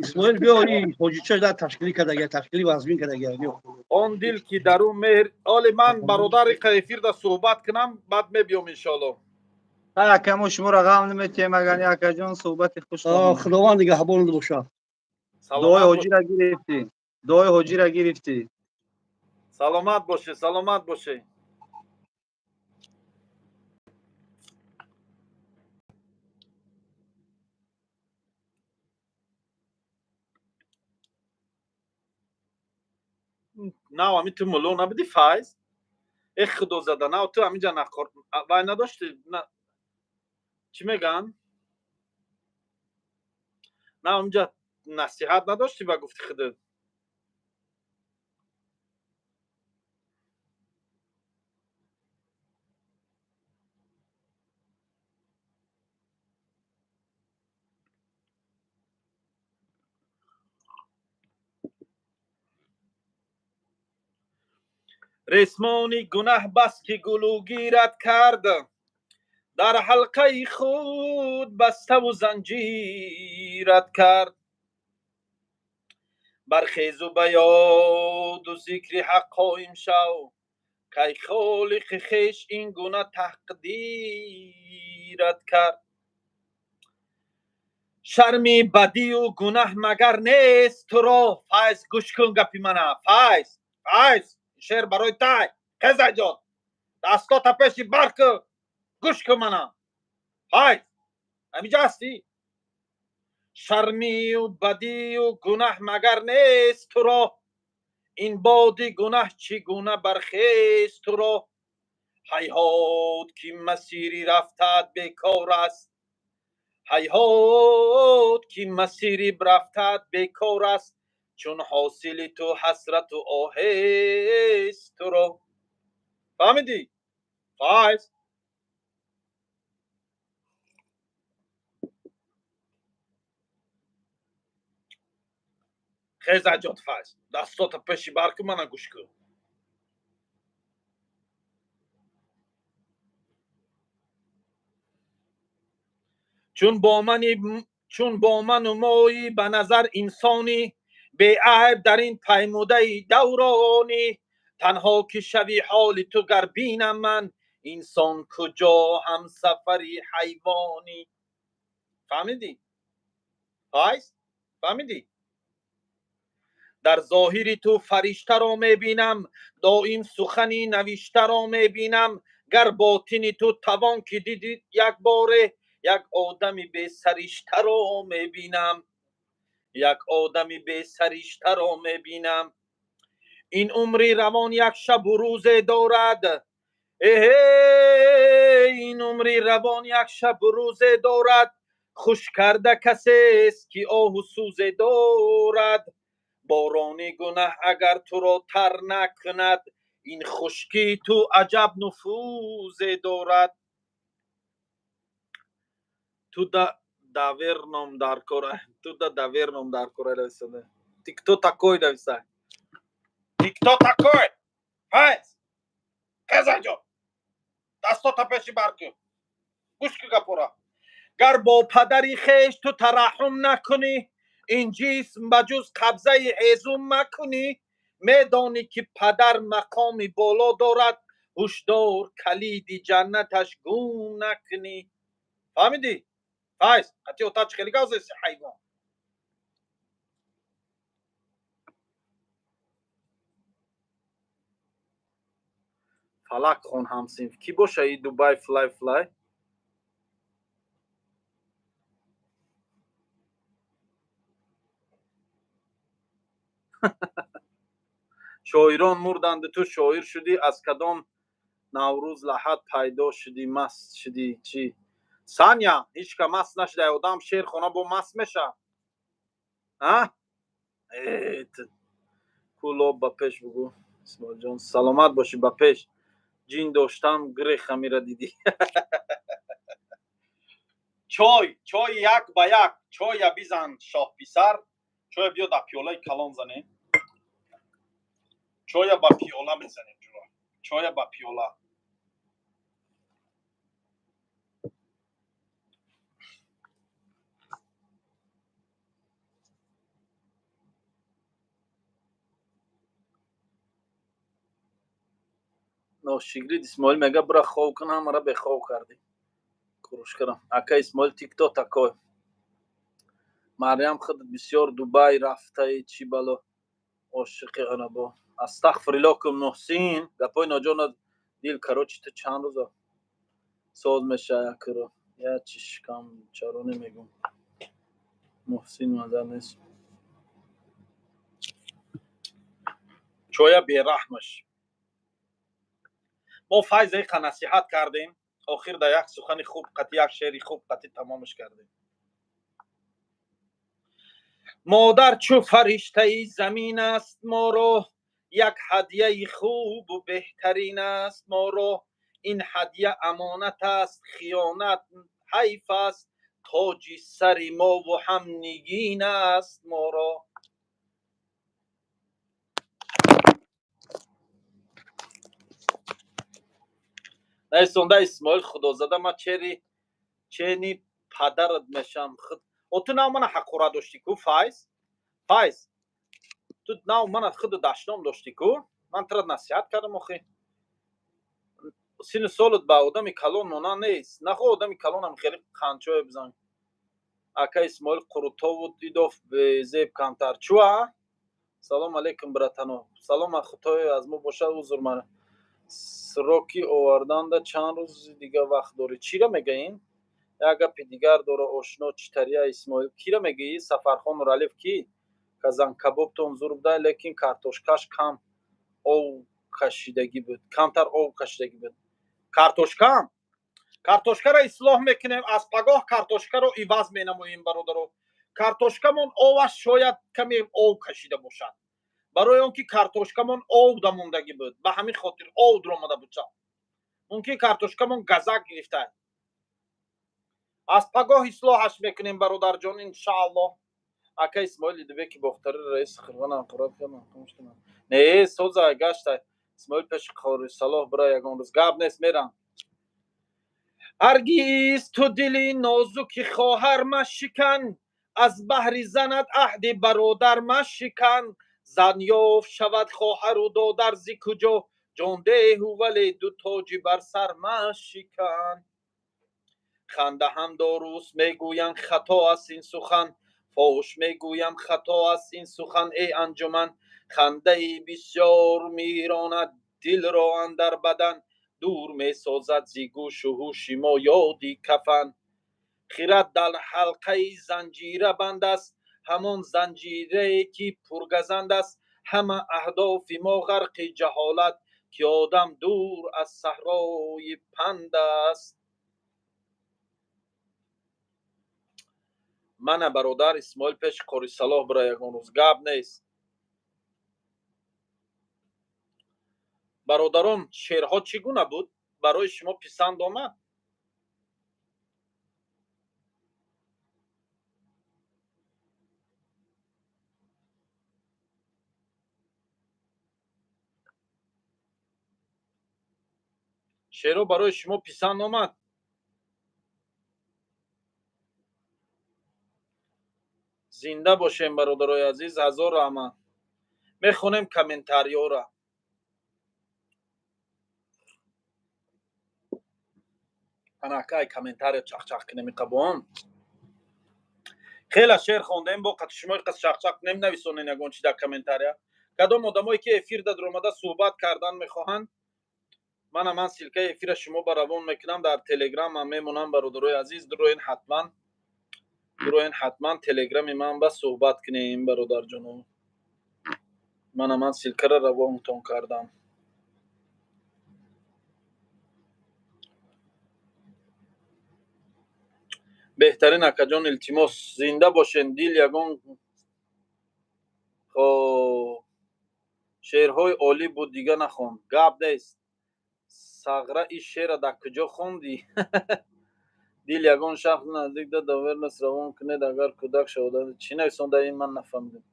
Исмоил, биё, ҳоҷича да ташкилӣ кардага, ташкили вазмин кардага, биё. Он дил ки дару меҳр. Оли ман бародари эфирда суҳбат кунам, баъд мебиём, иншоалло. Ака, мо шуморо ғам наметиҳем, агани акаҷон, суҳбати хуш. Худованд нигаҳбон бошад. Дуои ҳоҷира гирифтӣ, дуои ҳоҷира гирифтӣ. Саломат бошед, саломат бошед. Нав ҳами ту мулло набудӣ, Файз? Э, худо зада, нав ту ҳаминҷа вай надошти, чӣ мегӯянд, нав ҳаминҷа насиҳат надоштӣ ба гуфти худат? Ресмони гунаҳ бас ки гулӯгират кард, дар ҳалқаи худ баставу занҷират кард. Бархезу ба ёду зикри ҳақ қоим шав, кай холиқи хеш ин гуна тақдират кард. Шарми бадию гунаҳ магар нест туро? Файз, гӯш кун гапи мана. Файз, Файз, шеър барои тай. Хезаҷон, дастота пеши бар ку, гӯш кун мана. Файз, ҳамиҷа ҳастӣ? Шармию бадию гунаҳ магар нест туро? Ин боди гунаҳ чӣ гуна бархест туро? Ҳайҳот, ки масири рафтаат бекор аст, ҳайҳот, ки масири рафтаат бекор аст, чун ҳосили ту ҳасрату оҳест туро. Фаҳмидӣ, Файз? Хезаҷон, Файз, дастота пеши бар ку, мана гӯш кун. Чун бо мани, чун бо ману моӣ ба назар инсонӣ беайб дар ин паймудаи давронӣ, танҳо ки шави ҳоли ту гар бинам ман, инсон куҷо ҳамсафари ҳайвонӣ. Фаҳмидӣ, Файз? Фаҳмидӣ? Дар зоҳири ту фариштаро мебинам, доим сухани навиштаро мебинам. Гар ботини ту тавон ки дидӣ як боре, як одами бесариштаро мебинам, як одами бесариштаро мебинам. Ин умри равон як шабу рӯзе дорад, эҳе, ин умри равон як шабу рӯзе дорад, хуш карда касест ки оҳу сӯзе дорад. Борони гунаҳ агар туро тар накунад, ин хушкии ту аҷаб нуфузе дорад. Ту да доверном дар кор, ту да доверном дар кор нависада. Ты кто такой нависа? Ты кто такой? Файз, хезаҷон, дастота пеши бар кун, гӯш ку гапора. Гар бо падари хеш ту тараҳҳум накунӣ, ин ҷисм ба ҷуз қабзаи ҳезум макунӣ. Медонӣ ки падар мақоми боло дорад, ҳушдор, калиди ҷаннаташ гум накунӣ. Фаҳмидӣ, Файз? Қати отач хеле гап заси, ҳайвон. Фалак хон ҳамсинф кӣ боша? И Дубай флай флай. Шоирон мурданду ту шоир шудӣ, аз кадом Наврӯз лаҳат пайдо шудӣ, маст шудӣ чӣ? Саня, ҳеҷ ка маст нашуда. Одам шеър хона бо маст меша? А кулоб ба пеш бугӯ, Исмоилҷон, саломат бошӣ. Ба пеш ҷин доштам, грех амира дидӣ. Чой, чой, як ба як чоя бизан, шоҳписар. Чоя биё дар пиёлаи калон занем. Чоя ба пиёла мезанем, ҷура, чоя ба пиёла. Ношигрид Исмоил мега: «Бура хов кун, ҳамара бехов кардӣ». Курушкарам, ака Исмоил, ты кто такой? Марьям, худат бисёр Дубай рафтаи, чӣ бало ошиқи арабо? Астағфируллоҳ кун, Муҳсин, гапҳои ноҷо на. Дил, короче, ту чанд рӯза соз меша якро я чи шикам чаро намегум. Муҳсин маза нест, чоя бераҳмаш. Мо Файза иқа насиҳат кардем, охир да як сухани хуб қати, як шеъри хуб қати тамомаш кардем. Модар чу фариштаи замин аст, моро як ҳадияи хубу беҳтарин аст. Моро ин ҳадия амонат аст, хиёнат ҳайф аст, тоҷи сари мову ҳам нигин аст моро. Наисонда Исмоил Худозада, ма чери чени падарат мешам. О, ту нав мана ҳақорат доштӣ ку, Файз? Файз, ту нав мана худу дашном доштӣ ку, ман тура насиҳат кардам. Охи, сину солат ба одами калон монанд нест, нахо одами калонам хеле қанчое бизан. Ака Исмоил Қурутову дидов безеб камтар чуа. Салом алейкум, братано. Салом, худои аз мо бошад, узр. Мана сроки оварданда чанд рӯзи дига вақт дорӣ? Чира мегаин? Як гапи дигар дора, ошно читария Исмоил. Кира мегӯӣ? Сафархон Нуралиев ки казанкабобтон зур буда, лекин картошкаш кам ов кашидагӣ буд, камтар ов кашидагӣ буд. Картошкам, картошкаро ислоҳ мекунем, аз пагоҳ картошкаро иваз менамоем, бародаро. Картошкамон оваш шояд каме ов кашида бошад, барои он ки картошкамон ов дамондагӣ буд, ба ҳамин хотир ов дуромада буд. Мумкин картошкамон газак гирифта. Аз пагоҳ ислоҳаш мекунем, бародарҷон, иншааллоҳ. Ака Исмоил Идибеки Бохтари раиси Хирвана ҳақорат кардам. Не, соза гашта. Исмоил, пеши Қори Салоҳ бира ягон рӯз. Гап нест, мерам. Ҳаргиз ту дили нозуки хоҳар машикан, аз баҳри занат аҳди бародар машикан. Зан ёфт шавад хоҳару додар зи куҷо, ҷондеҳу вале ду тоҷи бар сар машикан. Ханда ҳам доруст, мегӯянд, хато аст ин сухан, фош мегӯям, хато аст ин сухан, эй анҷуман. Хандаи бисёр меронад дилро андар бадан, дур месозад зи гӯшу ҳуши мо ёди кафан. Хирад дар ҳалқаи занҷира банд аст, ҳамон занҷирае ки пургазанд аст. Ҳама аҳдофи мо ғарқи ҷаҳолат, ки одам дур аз саҳрои панд аст. Мана, бародар Исмоил, пеши Қори Салоҳ бира ягон рӯз. Гап нест, бародарон. Шеърҳо чӣ гуна буд, барои шумо писанд омад? Шеърҳо барои шумо писанд омад? Зинда бошем, бародарои азиз, ҳазор раҳмат. Мехонем комментариёра. Анакай комментария чақчақ кунем иқабон. Хела шеър хондем, бо қати шумо иқас чақчақ кунем. Нависонен ягон чи дар комментария. Кадом одамое ки эфир даромада суҳбат кардан мехоҳанд, мана ман ссылкаи эфира шумо ба равон мекунам, дар телеграмам мемонам. Бародарои азиз, дуроен ҳатман, дуроен ҳатман телеграми ман ба суҳбат кунем, бародарҷоно. Мана ман ссылкара равонтон кардам. Беҳтарин, акаҷон, илтимос, зинда бошен. Дил, ягон хоб, шеърҳои олӣ буд, дига нахон. Гап нест. Сағра, ин шеъра дар куҷо хондӣ? Дил, ягон шахс наздик да доверенность равон кунед, агар кӯдак шаҳодат. Чӣ нависонда ин, ман нафаҳмидам.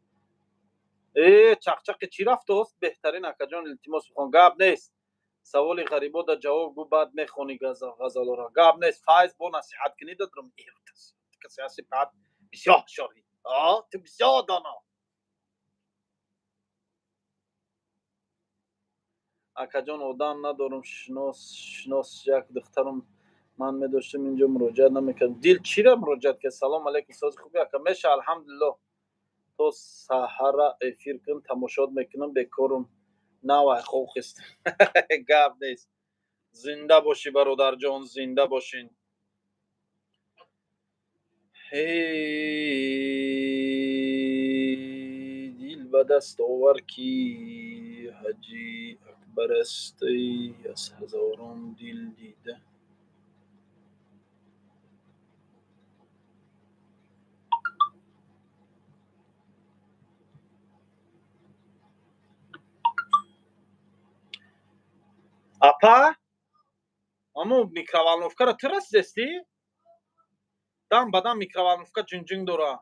Э, чақчақи чӣ рафтост? Беҳтарин, акаҷон, илтимос, бихон. Гап нест. Саволи ғарибо да ҷавоб гӯ, баъд мехонӣ ғазалоро. Гап нест, Файз, бо насиҳат кунӣ дадрум. Касе ҳасти, баъд бисёр ҳушёрӣ, ту бисёр доно. Акаҷон, одам надорам шинос, шинос як духтарам ман медоштам, инҷо муроҷиат намекардам. Дил, чира муроҷиат кард? Салом алейкум, сози хуби, ака? Меша, алҳамдулиллоҳ. То саҳара эфир кун, тамошот мекунам, бекорум. Навай хохист, гап нест. Зинда бошӣ, бародарҷон, зинда бошин. Дил ба даст овар, ки Ҳаҷи Акбар аст, аз ҳазорон дил дида. Апа, амо микроволновкаро ту расидестӣ? Дам ба дам микроволновка ҷинҷинг дора.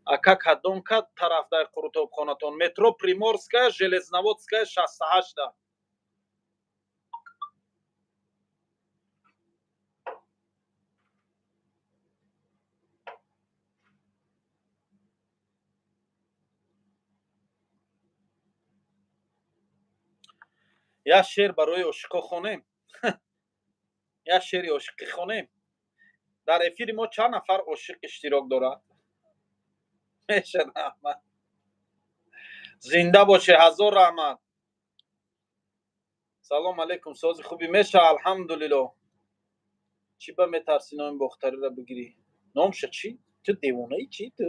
Ака, кадом ка тараф дар Қурутобхонатон? Метро Приморская, Железноводская, 68-да. Як шеър барои ошиқо хонем, як шеъри ошиқӣ хонем. Дар эфири мо чанд нафар ошиқ иштирок дорад? Меша, раҳмат, зинда боше, ҳазор раҳмат. Салом алейкум, сози хуби? Меша, алҳамдулилло. Чӣ ба метарсӣ номи Бохтариро бигирӣ? Номша чӣ? Ту девонаи чӣ? Ту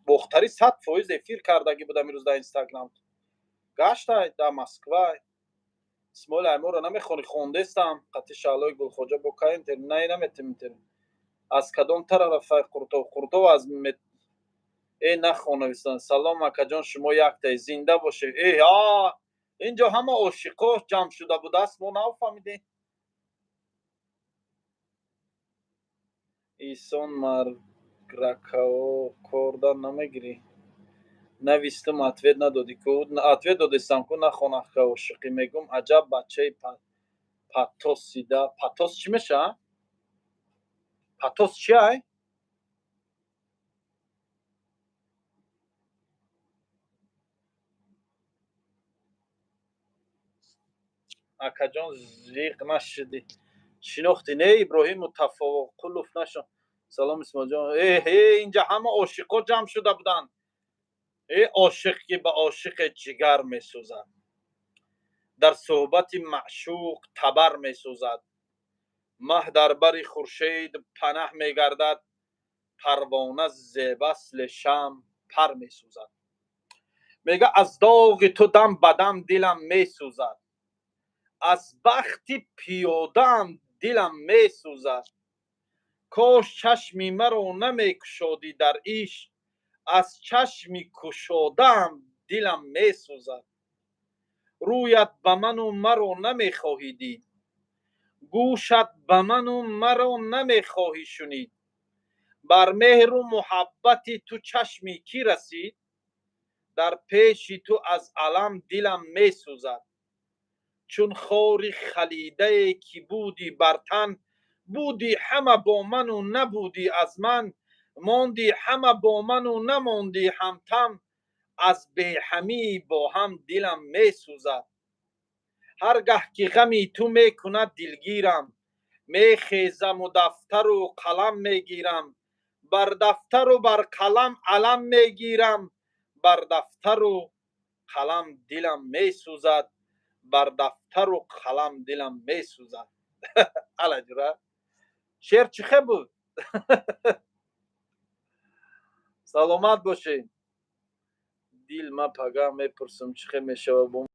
Бохтарӣ 100% эфир кардагӣ будам имрӯз дар Инстаграм. Гаштай дар Москва. Исмоил Айморо намехонӣ? Хондестам. Қати Шаҳлои Гулхоҷа бо кай интервю? Не, наметем интервю. Аз кадом тарафай Қуртов? Қуртов аз э нахонависан. Салом, акаҷон, шумо яктае, зинда бошед. Э, а инҷо ҳама ошиқо ҷамъ шуда будааст, мо нафаҳмидем. Исон маргракао корда намегирӣ? Навистум, ответ надодӣ ку. Ответ додистам ку. Нахонака, ошиқӣ мегум. Аҷаб бачаи патосида. Патос чӣ меша? Патос чи ай? Акаҷон, зиқ нашудӣ, шинохтӣ? Не, Иброҳиму Тафовуқулов нашо. Салом, Исмоилҷон. Э, инҷа ҳама ошиқо ҷамъ шуда буданд. Э, ошиқ ки ба ошиқе ҷигар месӯзад, дар суҳбати маъшуқ табар месӯзад. Маҳ дар бари хуршед панаҳ мегардад, парвона зе васли шамъ пар месӯзад. Мега, аз доғи ту дам ба дам дилам месӯзад, аз бахти пиёдаам дилам месӯзад. Кош чашми маро намекушодӣ дар ишқ, аз чашми кушодаам дилам месӯзад. Рӯят ба ману маро намехоҳӣ дид, гӯшат ба ману маро намехоҳӣ шунид. Бар меҳру муҳаббати ту чашми кӣ расид? Дар пеши ту аз алам дилам месӯзад. Чун хори халидае ки будӣ бар тан, будӣ ҳама бо ману набудӣ аз ман. Мондӣ ҳама бо ману намондӣ ҳамтам, аз беҳамӣ бо ҳам дилам месӯзад. Ҳар гаҳ ки ғами ту мекунад дилгирам, мехезаму дафтару қалам мегирам. Бар дафтару бар қалам алам мегирам, бар дафтару қалам дилам месӯзад, бар дафтару қалам дилам месӯзад. Ала ҷура, шеър чӣ хел буд? Саломат бошед. Дил ма пага мепурсам, чӣ хел мешава.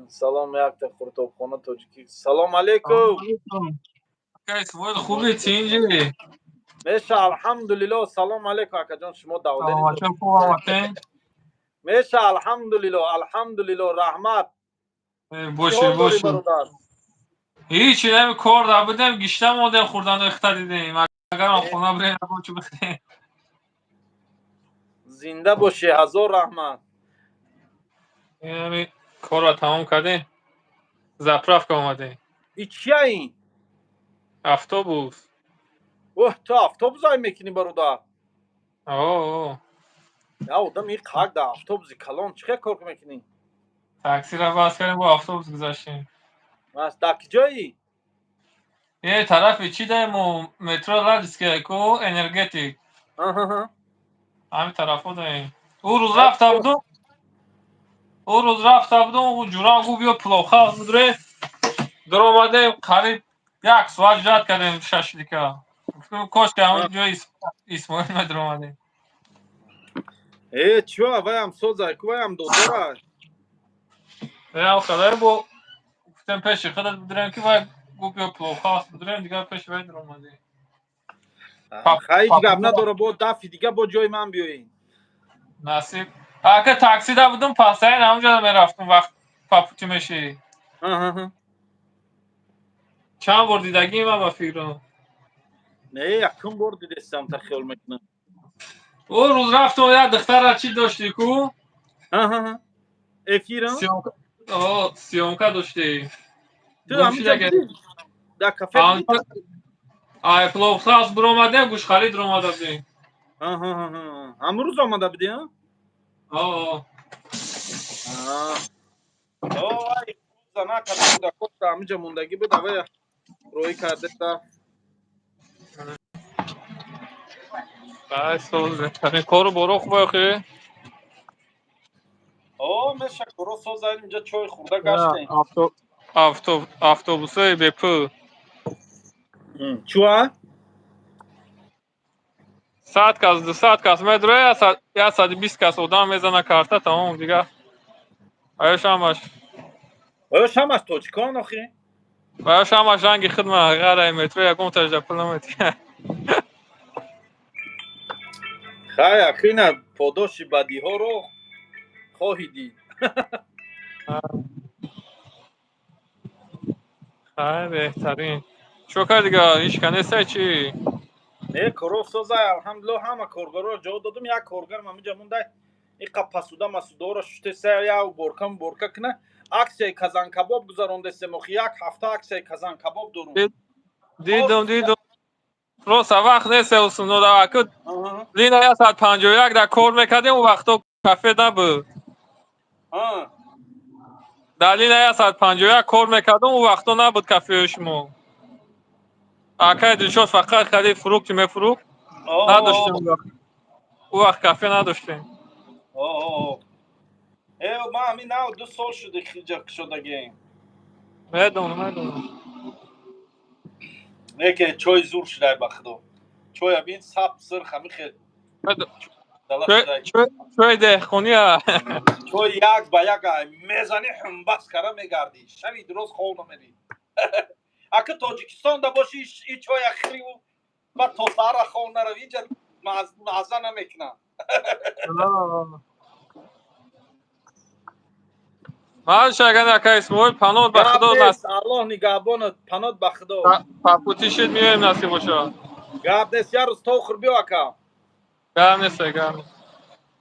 Салом, якта Қуртобхона тоҷикӣ. Салом алейкум. Хуби, тинҷи? Меша, алҳамдулилло. Салом алейкум, акаҷон, шумо давлени? Меша, алҳамдулилло, алҳамдулилло, раҳмат. Боши, боши. Ҳичи, нами кор да будем, гишта модем, хӯрдану ихта дидем. Агарам хона бирем, чӣ бихӯрем. Зинда бошӣ, ҳазор раҳмат. Ами корро тамом кардем, заправка омадем. И чия ин? Автобус. Оҳ, ту автобус ай мекунӣ, бародар? О. Я одам и қак да автобуси калон чӣ хел кор мекунӣ? Таксиро бас кардем, бо автобус гузаштем. Дар киҷоӣ? Е, тарафи чӣ даему, метро Ладожская ку, Энергетик. Ҳамин тарафҳо даем. Ӯ рӯз рафта будум. Ӯ рӯз рафта будум, ӯ ҷурам гуфт биё пловхаз будре. Даромадем, қариб як соат ждать кардем шашлика. Гуфтем кош ки ҳамон ҷои Исмоил медаромадем. Э, чё, ваям созай, ку ваям додора. Ям хадар бо гуфтем пеши худат бидурем ки вай гуфт биё пловхаз бидурем, дигар пеши вай даромадем. Хай, ҳеҷ гап надора, бо дафи дига бо ҷои ман биёин. Насиб. Ака таксида будум, пасаин ҳамонҷо мерафтум вақт по пути меши. Чанд бор дидагӣ ман ба фикрам. Не, якум бор дидестам, та хиёл мекунам. Ӯ рӯз рафтум, як духтара чӣ доштӣ ку? Эфира? Съёмка доштӣ. Ту ҳаминҷа будӣ? Дар кафе будӣ? Ай пловхаз биромадем, гӯшхарид омада будем. Ҳамрӯз омада будӣ, а? О. Ай, зана када кӯдакота ҳаминҷа мондагӣ буд, авая роҳӣ карда рафт. Ай соз беҳтарин кору боро хуб охи? О, меша коро созаем, инҷа чой хӯрда гаштем. Автобусҳои бепул. Чуа? 100 кас, 200 кас медура, 120 кас одам мезана карта, тамом дига. Аёш ҳамаш. Аёш ҳамаш тоҷикон охи? Аёш ҳамаш ранги хидма, ғайр метро ягон тажда пул наметиҳад. Хай, акина подоши бадиҳоро хоҳӣ дид. Хай, беҳтарин. Чо кар дига, ҳеч ка нестай чи? Не, коро созай, алҳамдулилло, ҳама коргароро ҷавоб додум, як коргарам ҳаминҷа мондай, иқа пасуда масудаҳоро шуштеса, я уборка муборка куна. Аксияи казанкабоб гузарондесем охи, як ҳафта аксияи казанкабоб дорум. Дидум, дидум. Роста вақт нест усунода аку лина 151 дар кор мекардем, он вақто кафе набуд. Дар лина 151 кор мекардум, он вақто набуд кафеи шумо. Акай Дилшод фақат хари фрукти мефурӯхт. Надоштем он вақт кафе надоштем. Э, ман ҳамин нав 2 сол шуд хиҷа шудагием. Медонам, медонам. Неке чой зур шудай, ба худо. Чоя бин, саб сирх ҳами хел. Чой деҳқония. Чой як ба як ай мезани, ҳумбас кара мегардӣ. Шаби дуроз хов намерӣ. Ака Тоҷикистонда боши, и чоя хӯриву ба то саҳара хов наравӣ, инҷа мазза намекунад. Ман шаган ака Исмоил, панот ба худо. Нас Аллоҳ нигаҳбонат, панот ба худо. По пути шид меоем, насиб боша. Гап нест, як рӯз тохур биё, ака. Гап нест, гап нест.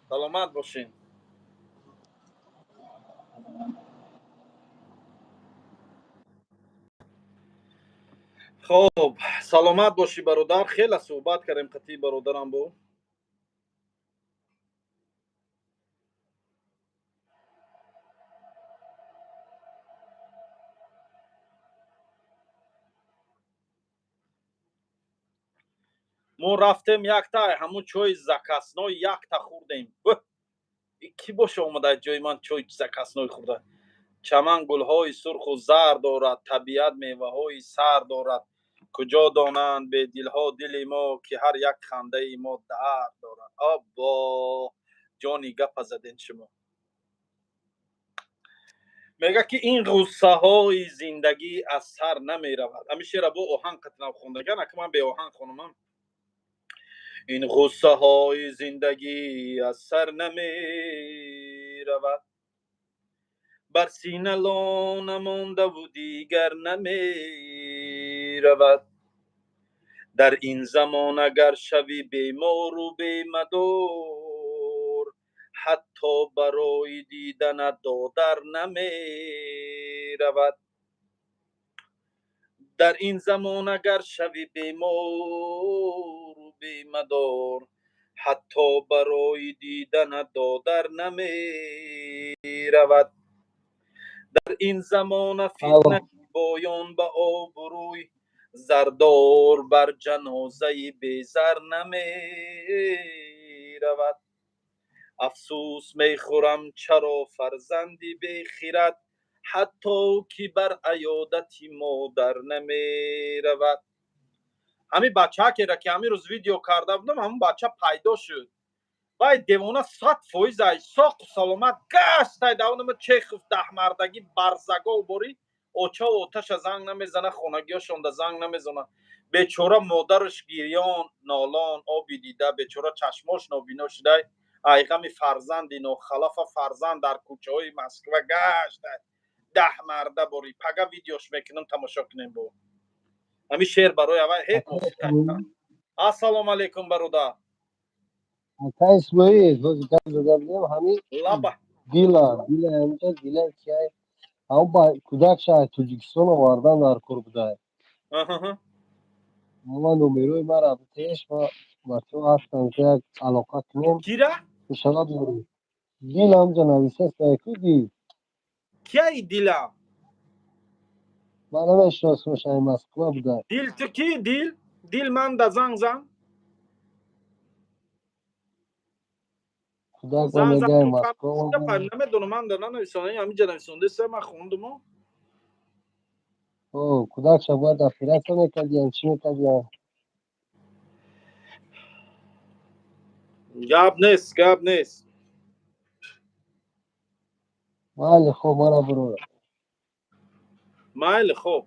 Саломат бошин. Хоб, саломат бошӣ, бародар, хеле суҳбат кардем қатъи бародарам бо. Мо рафтем якта ҳамун чойи заказной якта хӯрдем. Кӣ боша омада ҷои ман чой заказной хӯрда? Чаман гулҳои сурху зар дорад, табиат меваҳои сар дорад. Куҷо донанд бедилҳо дили мо, ки ҳар як хандаи мо дард дорад. Аббо, ҷони гапа заден шумо. Мега ки ин ғуссаҳои зиндагӣ аз сар намеравад. Ҳамин шеъра бо оҳанг қатнав хондаган, ака ман беоҳанг хонумам. Ин ғуссаҳои зиндагӣ аз сар намеравад, бар сина лона мондаву дигар намеравад. Дар ин замон агар шавӣ бемору бемадор, ҳатто барои диданат додар намеравад. Дар ин замон агар шавӣ бемору бемадор, ҳатто барои диданат додар намеравад. Дар ин замона фитна боён ба обрӯй, Зардор бар ҷанозаи безар намеравад. Афсӯс мехӯрам, чаро фарзанди бехирад ҳатто ки бар аёдати модар намеравад. Ҳамин бачаакера ки ҳамин рӯз видео карда будам, ҳамон бача пайдо шуд. Вай девона 100% ай соқу саломат гаштай давонама Чехов даҳмардагӣ барзагов борӣ очаву оташа занг намезана, хонагиёшонда занг намезана. Бечора модараш гирён, нолон, оби дида, бечора чашмош нобино шудай ай ғами фарзанди нохалафа. Фарзанд дар кӯчаҳои Москва гаштай даҳмарда борӣ. Пага видеош мекунам, тамошо кунем. Бо ҳамин шеър барои аввал ҳеҷ. Ассалому алайкум, бародар. Ака Исмоил, боз гап зада будем, ҳамин лаба. Дила, дила, ҳаминҷа дила киай, ҳам ба кӯдакша Тоҷикистон овардан дар кор будай. Ама номерои мара битеш, ма бачаҳо ҳастанд ки як алоқа кунем. Кира? Иншалло дорем. Дил ҳамҷа нависаст, ку дил. Кияи дила? Ман намешиносамш, ай Москва будай. Дил ту ки дил? Дил ман да занг зан. Кӯдак Занг зан. мегай Москва. Намедонам, ман да нанависонда, ҳаминҷа нависондаста, ман хондумо. О, кӯдакша бояд оператсия мекардиям, чӣ мекардиям? Гап нест, гап нест. Майли, хоб, мана биро. Майли, хоб.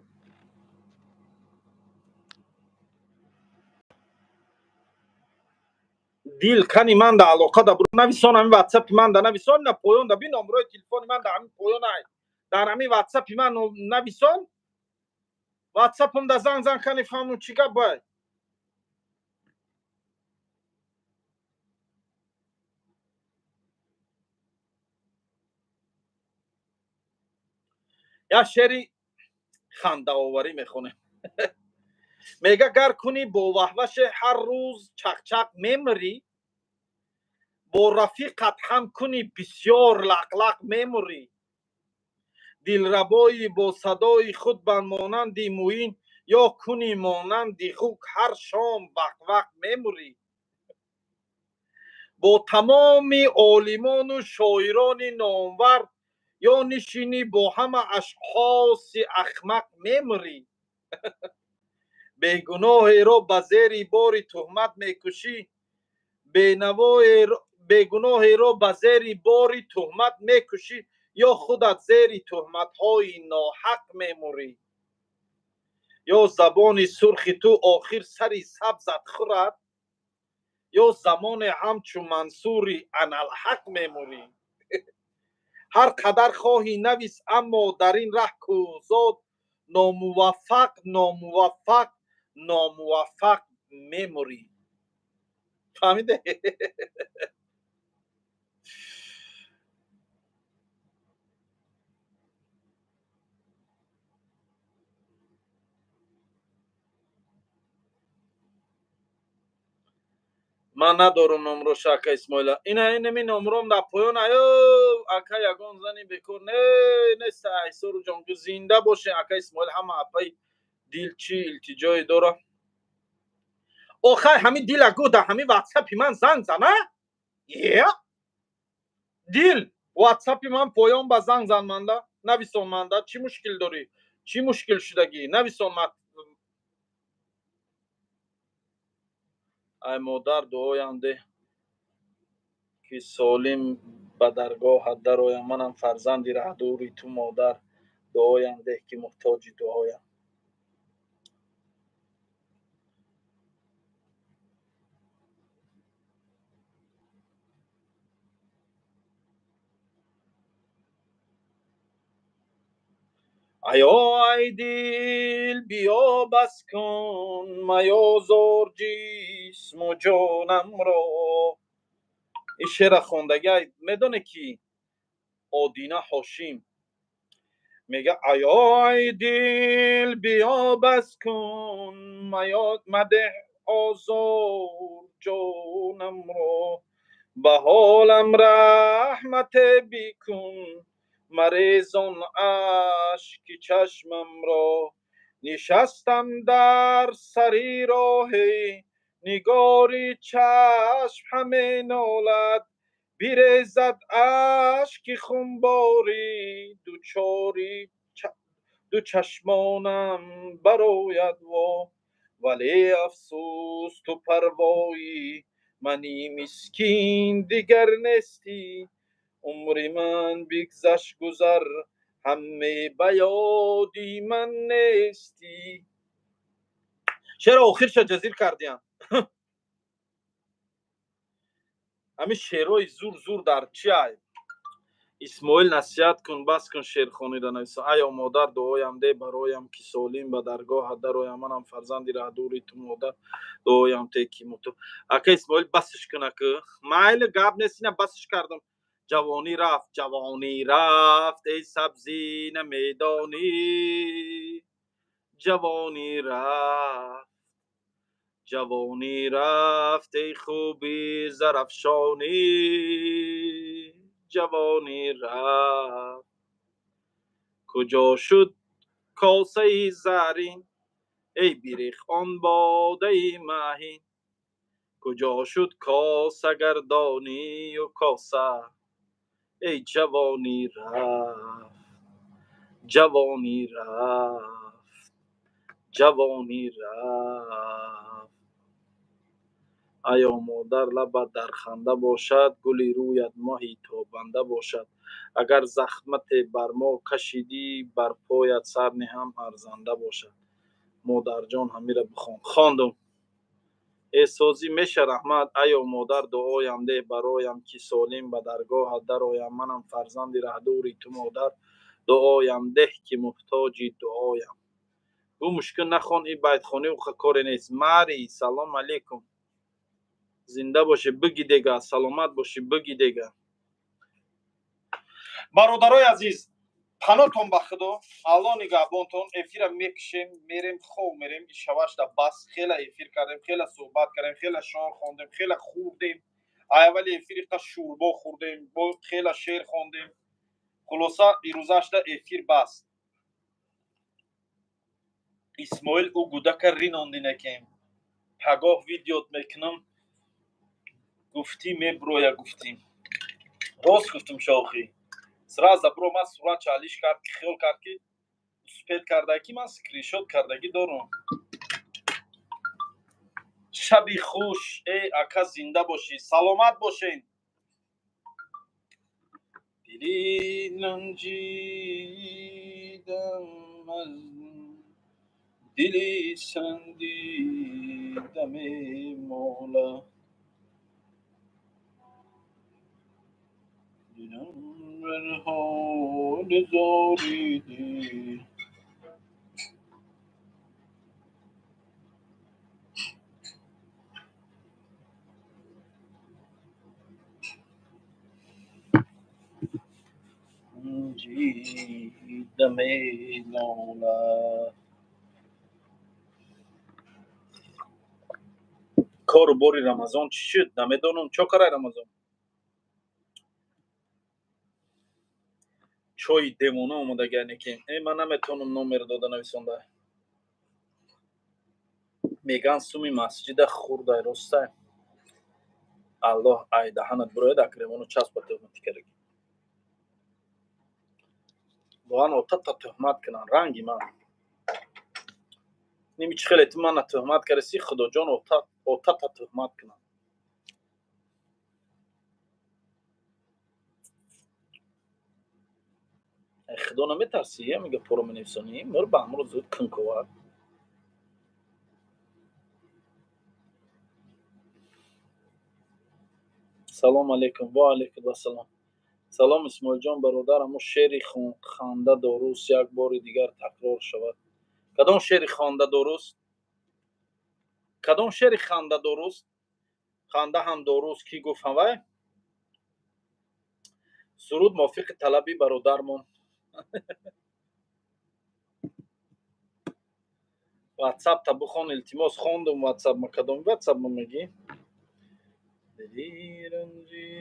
Дил кани ман да алоқа да буро, нависон ҳамин ватсапи ман да нависон, на поён да би номерои телефони ман да ҳамин поён ай. Дар ҳамин ватсапи ман нависон, ватсапам да занг зан, кани фаҳмум чӣ гап бай. Як шеъри хандаоварӣ мехонем. Мега: гар кунӣ бо ваҳваше ҳар рӯз чақчақ, мемирӣ, бо рафиқат ҳам кунӣ бисёр лақлақ, мемурӣ. Дилрабоӣ бо садои худ ба монанди Муин ё кунӣ монанди хук ҳар шом вақвақ, мемурӣ. Бо тамоми олимону шоирони номвар ё нишинӣ бо ҳама ашхоси ахмақ, мемурӣ. Бегуноҳеро ба зери бори туҳмат мекушӣ, бегуноҳеро ба зери бори туҳмат мекушӣ ё худат зери туҳматҳои ноҳақ мемурӣ. Ё забони сурхи ту охир сари сабзат хӯрад, ё замоне ҳамчун Мансури аналҳақ мемурӣ. Ҳар қадар хоҳӣ навис, аммо дар ин раҳ кӯҳзод номуваффақ, номуваффақ, номуваффақ мемурӣ. Фаҳмиде? Ман надорам номроша, ака Исмоила. Ина инами номром дар поён. Аё, ака, ягон зани бекор не нест? Айсору ҷон, зинда боше, ака Исмоил. Ҳама апаи дил чӣ илтиҷое дора? Охай, ҳамин дила гу дар ҳамин ватсапи ман занг зана. Е дил, ватсапи ман поён ба занг зан, манда нависон. Манда чӣ мушкил дорӣ? Чӣ мушкил шудагӣ? Нависон. Ай модар, дуоям деҳ, ки солим ба даргоҳат дароям. Манам фарзанди раҳдури ту, модар, дуоям деҳ, ки муҳтоҷи дуоям. Аё ай дил, биё бас кун, маёзор ҷисму ҷонамро. Ин шеъра хондагӣ медоне ки Одина Ҳошим. Мега: аё ай дил, биё бас кун, мадеҳ озор ҷонамро, ба ҳолам раҳмате бикун, марезон ашки чашмамро. Нишастам дар сари роҳе, нигори чашм ҳаме нолад, бирезад ашки хунборӣ, дучори ду чашмонам барояд во. Вале афсӯс, ту парвои мани мискин дигар нестӣ. Умри ман бигзашт гузар, ҳаме ба ёди ман нестӣ. Шеъро охирша ҷазир кардиям. Ҳамин шеърҳои зур зур дар чи ай? Исмоил, насиҳат кун, бас кун шеърхониро, нависа. Айё модар, дуоям де бароям, ки солим ба даргоҳат дароям, манам фарзанди раҳдури ту, модар, дуоям те ки муту. Ака Исмоил, басиш кун, ака. Майли, гап нест, ина басиш кардам. Ҷавонӣ рафт, ҷавонӣ рафт, эй сабзӣ намедонӣ, ҷавонӣ рафт, ҷавонӣ рафт, эй хуби зарафшонӣ, ҷавонӣ рафт. Куҷо шуд косаи зарин, эй бирех он бодаи маҳин, куҷо шуд косагардонию коса, эй ҷавонӣ рафт, ҷавонӣ рафт, ҷавонӣ рафт. Айё модар, лабат дар ханда бошад, гули рӯят моҳи тобанда бошад. Агар захмате бар мо кашидӣ, бар поят сар ниҳам, арзанда бошад. Модарҷон, ҳамира бихон. Хондум. Эҳсозӣ меша, раҳмат. Айё модар, дуоям деҳ бароям, ки солим ба даргоҳат дароям, манам фарзанди раҳдури ту, модар, дуоям деҳ, ки муҳтоҷи дуоям. Гу мушкил нахон, и байтхонӣ уқа коре нест. Мари, салом алейкум, зинда бошӣ, биги дега, саломат бошӣ, биги дега. Бародарои азиз, панотон ба худо, Алло нигаҳбонтон. Эфира мекушем, мерем, хов мерем. Ишавашда бас, хела эфир кардем, хела суҳбат кардем, хела шоър хондем, хела хӯрдем. Аввали эфир иқа шӯрбо хӯрдем, бо хела шеър хондем. Хулоса, ирӯзашда эфир бас. Исмоил, ӯ гудака ринондинекем, пагоҳ видеот мекунам, гуфтӣ меброя, гуфтӣ. Рост гуфтум, шохӣ. Сразу бро, ман сурат чалиш кард, ки хиёл кард, ки успеть карда, ки ман скриншот кардагӣ дорум. Шаби хуш, эй ака, зинда бошӣ, саломат бошен. Дили ранҷидам аз дили сангдида мемола, дилам бар ҳоли зори дил ранҷида менола. Кору бори Рамазон чӣ шуд, намедонам, чо карай Рамазон? Чои девона омадагане ки э ман наметавонам номер дода нависонда. Меган суми масҷида хурдай, ростай? Аллоҳ ай даҳанат бурояд, акремону часпа тӯҳмати кардаги. Воқеан отата тӯҳмат кунанд, ранги ман ними чӣ хеле ту мана тӯҳмат кардаси, худоҷон, отата тӯҳмат кунанд. Худо наметарсӣ, мега поро менависонӣ, мур ба ҳамро зуд кунковад. Салом алейкум. Ва алейкум ассалом. Салом, Исмоилҷон бародар, амо шеъри ханда доруст як бори дигар такрор шавад. Кадом шеъри хонда доруст? Кадом шеъри ханда доруст? Ханда ҳам доруст, кӣ гуфт ҳавай? Суруд мувофиқи талаби бародармон. Ватсапта бихон, илтимос. Хондум ватсап ма, кадом ватсап ма мегӣ? Дили ранҷидам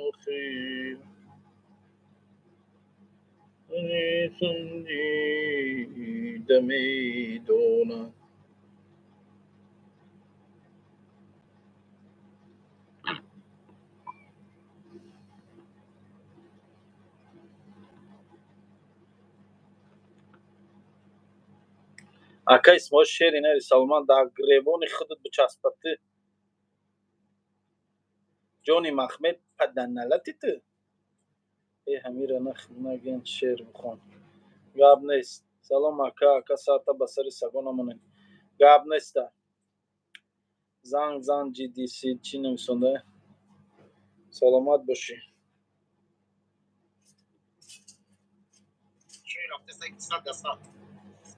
охир. Ака Исмоил, шери нари, саломат, дар гребони худат бичаспати. Ҷони Махмед, паданалати ту. Э, ҳамира наген, шер бихон. Гап нест. Салом, ака, ака, сарта ба сари саго намонед. Гап неста. Занг зан, GDC чӣ нависонда? Саломат бошӣ.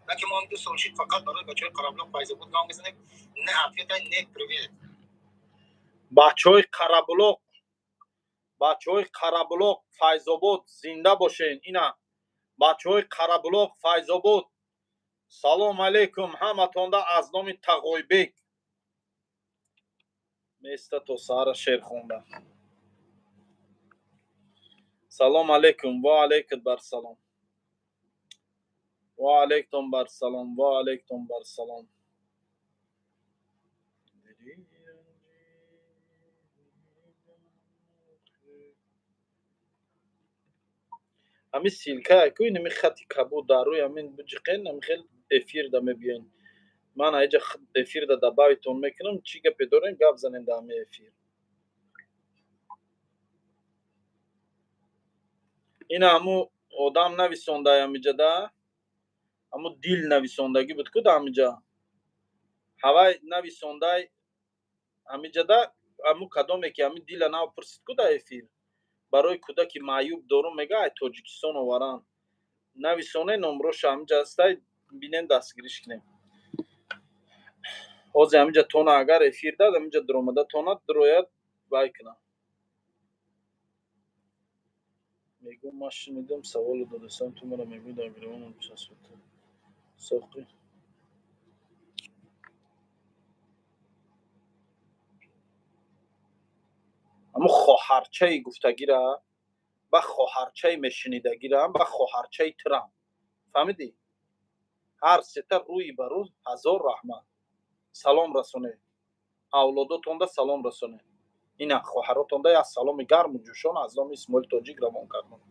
На ки мо 2 сол шид, фақат барои бачаҳои Қараблоқ, Файзобод гап мезанем. Не ответа, не привет. Бачаҳои Қарабулоқ, бачаҳои Қарабулоқ, Файзобод, зинда бошен. Ина, бачаҳои Қарабулоқ, Файзобод, салом алейкум ҳаматонда аз номи Тағойбек. Места то саҳара шер хонда. Салом алейкум, ва алейкум барсалом, ва алейкум барсалом, ва алейкум барсалом. Ҳамин ссылка ку, инами хати кабуд дар рӯи ҳамин биҷиқен, ҳамин хел эфирда мебиёен. Ман аиҷа эфирда добавить-тон мекунам. Чӣ гапе дорем, гап занем дар ҳамин эфир. Ина, ҳаму одам нависондай ҳамиҷада, ҳаму дил нависондагӣ буд ку дар ҳамиҷа, ҳавай нависондай ҳамиҷада. Ҳаму кадоме ки ҳамин дила нав пурсид ку дар эфир, барои кӯдаки маъюб дорум, мега, ай Тоҷикистон оваранд, нависоне, номроша ҳамиҷа ҳастай, бинем, дастгириш кунем. Ҳозир ҳамиҷа тона, агар эфир дад, ҳамиҷа дуромада тона дурояд, вай кунам. Мегӯм, ман шунидам, саволу додастам, ту мара мегӯй, дар гиревонам часпида соқӣ. Ҳамун хоҳарчаи гуфтагира ба хоҳарчаи мешунидагира ба хоҳарчаи тирам, фаҳмидӣ? Ҳар сета рӯи ба рӯз ҳазор раҳмат, салом расоне, авлодотонда салом расоне. Ина, хоҳаротонда як саломи гарму ҷӯшон аз номи Исмоили Тоҷик равон кардам.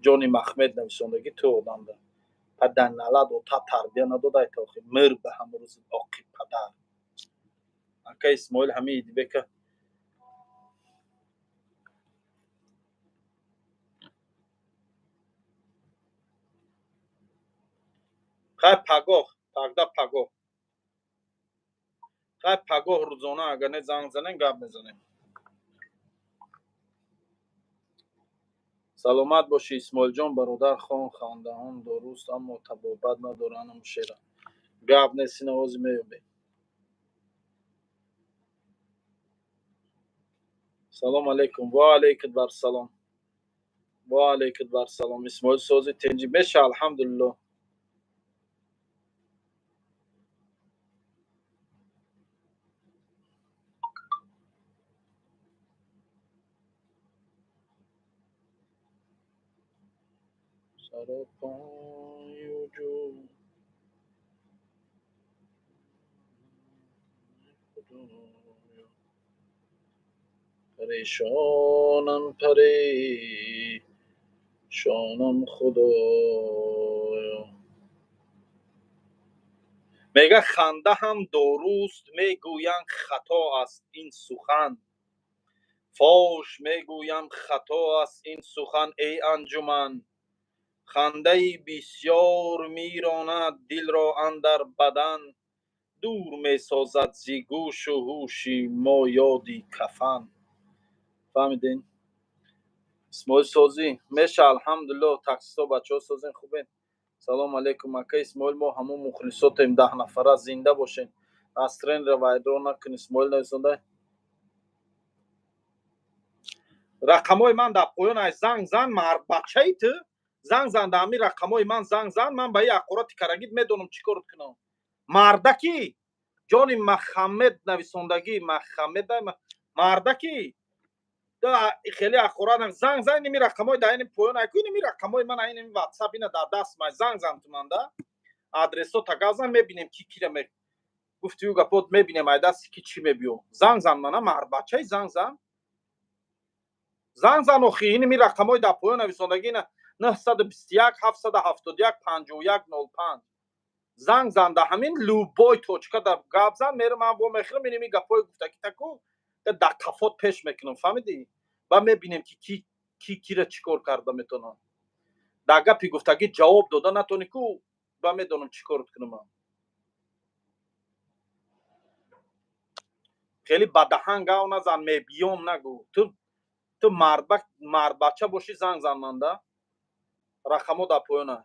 Ҷони Махмед нависондагӣ ту одамда, паданалат ота тарбия надодай то охир мир ба ҳамрӯзи оқи падар. Ака Исмоил, ҳамин Идибека. Хай, пагоҳ, тагда пагоҳ, хай, пагоҳ рӯзона агар не, занг занем, гап мезанем. Саломат бошӣ, Исмоилҷон, бародар. Хон, хандаҳон доруст, аммо табобат надоранд шера. Гап нест, ина ҳозир меёбем. Салом алейкум, ва алейкум барсалом, ва алейкум барсалом. Исмоил, сози, тинҷӣ меша? Алҳамдулилло. Саропои вуҷуд Худоё, парешонам, парешонам, Худоё. Мега, ханда ҳам доруст, мегӯянд, хато аст ин сухан. Фош мегӯям, хато аст ин сухан, эй анҷуман. Хандаи бисёр меронад дилро андар бадан, дур месозад зи гӯшу ҳуши мо ёди кафан. Фаҳмидин? Исмоил, созӣ меша? Алҳамдулилло. Таксисто, бачаҳо, созен, хубен? Салом алейкум, ака Исмоил, мо ҳамон мухлисотем, 10 нафара. Зинда бошен. Аз тренера вайрон накун. Исмоил нависонда, рақамҳои ман дар поён ай, занг зан. Мардбачаи ту, занг зан, дар ҳамин рақамҳои ман занг зан. Ман ба ин аққурати карагит медонам чӣ корот кунам. Мардакӣ, ҷони Махаммед нависондагӣ, Махаммед, мардакӣ, хеле аққурат занг зан. Иними рақамҳои дар ини поён ай ку, иними рақамҳои ман, иними ватсап, ина дар даст май, занг зан. Ту манда адресо тагав зан, мебинем, ки кира гуфтию гапот, мебинем, ай дасти ки чӣ мебиё. Занг зан мана, мардбачаи, занг зан, занг зан. Охи, иними рақамҳои дар поён нависондагӣ, ина: 921 771 51 05. Занг зан да ҳамин любой точка дар гап зан, мерам, ман во мехӯрам, инами гапҳои гуфтагӣ таку дар қафот пеш мекунам, фаҳмидӣ? Ба мебинем, ки ки ки кира чӣ кор карда метавонам. Дар гапи гуфтагӣ ҷавоб дода натонӣ ку, ба медонам чӣ кор кунам. Ман хеле бадаҳан гав назан, мебиём нагӯ. Ту мардбача бошӣ, занг зан манда, рақамҳо дар поёна.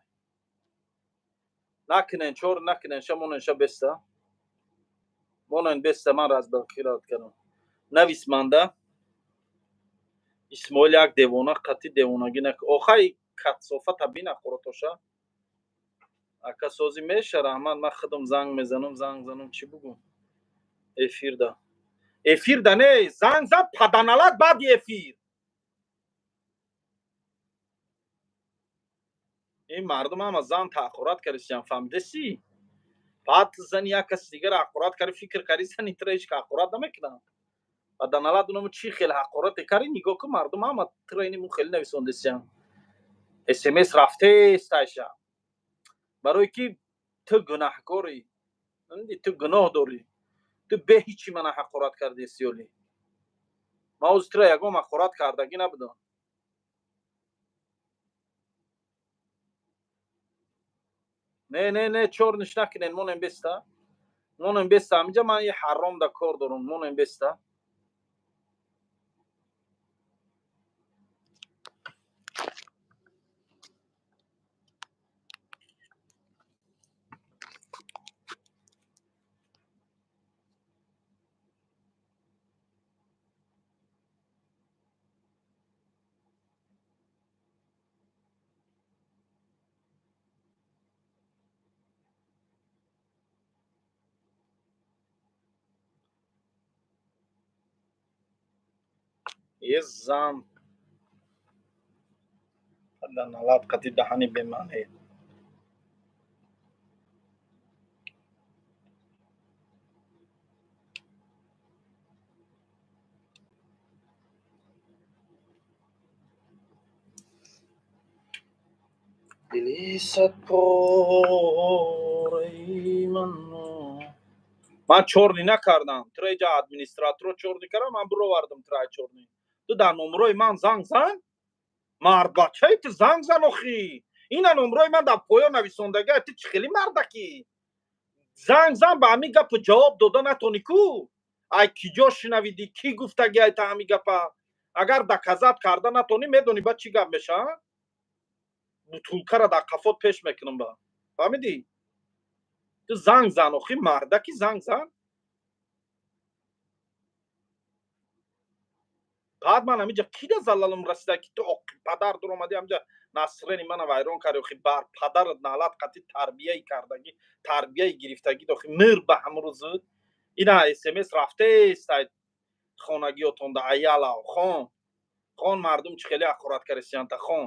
Накунен, чор накунен, ша монен, ша беста монен, беста. Ман разблокировать кардам. Навис манда: Исмоил як девона қатъи девонагӣ нак. Охай, катсофата бина, хӯротоша. Ака, созӣ меша, раҳмат. Ман худам занг мезанам, занг занам, чӣ бугум? Эфирда, эфирда не, занг зад паданалат баъди эфир. Ин мардум ҳама зан таҳқурат кардисиям, фаҳмидеси? Баъд зани як каси дигар ҳақорат карди, фикр карди зани тира ҳеч ҳақорат намекунам. Паданалат унаму чӣ хел ҳақорате карди, нигоҳ кун, мардум ҳама тира иниму хеле нависондесиям. СМС рафтест айша, барое ки ту гунаҳкорӣ, ту гуноҳ дорӣ, ту бе ҳичи мана ҳақорат кардӣ. Сиёли ман ҳозир тура ягон ҳақорат кардагӣ набудам. Не, не, не, чор ниш накунен, монем, беста монем, беста. Ҳаминҷа ман и ҳаром да кор дорам, монем, беста. Е зан налат қати даҳани бемаъне. Дили садпораи ман. Ман чёрный накардам тура, иҷа администраторо чёрный кардам, ман буровардам тура чёрный. Ту дар номрои ман занг зан, мардбачаи ту, занг зан. Охи, ина номрои ман дар поён нависондага. Ту чӣ хели мардакӣ? Занг зан, ба ҳамин гапу ҷавоб дода натонӣ ку. Ай ки ҷо шинавидӣ, кӣ гуфтаги ай та ҳамин гапа? Агар доказать карда натонӣ, медонӣ ба чӣ гап меша? Бутулкара дар қафот пеш мекунам ба, фаҳмидӣ? Ту занг зан, охи, мардаки, занг зан. Баъд ман ҳаминҷа кида залалам расида, ки ту падар дуромадӣ, ҳаминҷа насрени мана вайрон карди. Охи, бар падарат налат қатӣ тарбияи кардагӣ, тарбияи гирифтагӣ. Охи, мир ба ҳамрӯзу ина СМС рафтест ай хонагиётонда. Аялав, хон, хон, мардум чӣ хеле ҳақорат карисиянта, хон.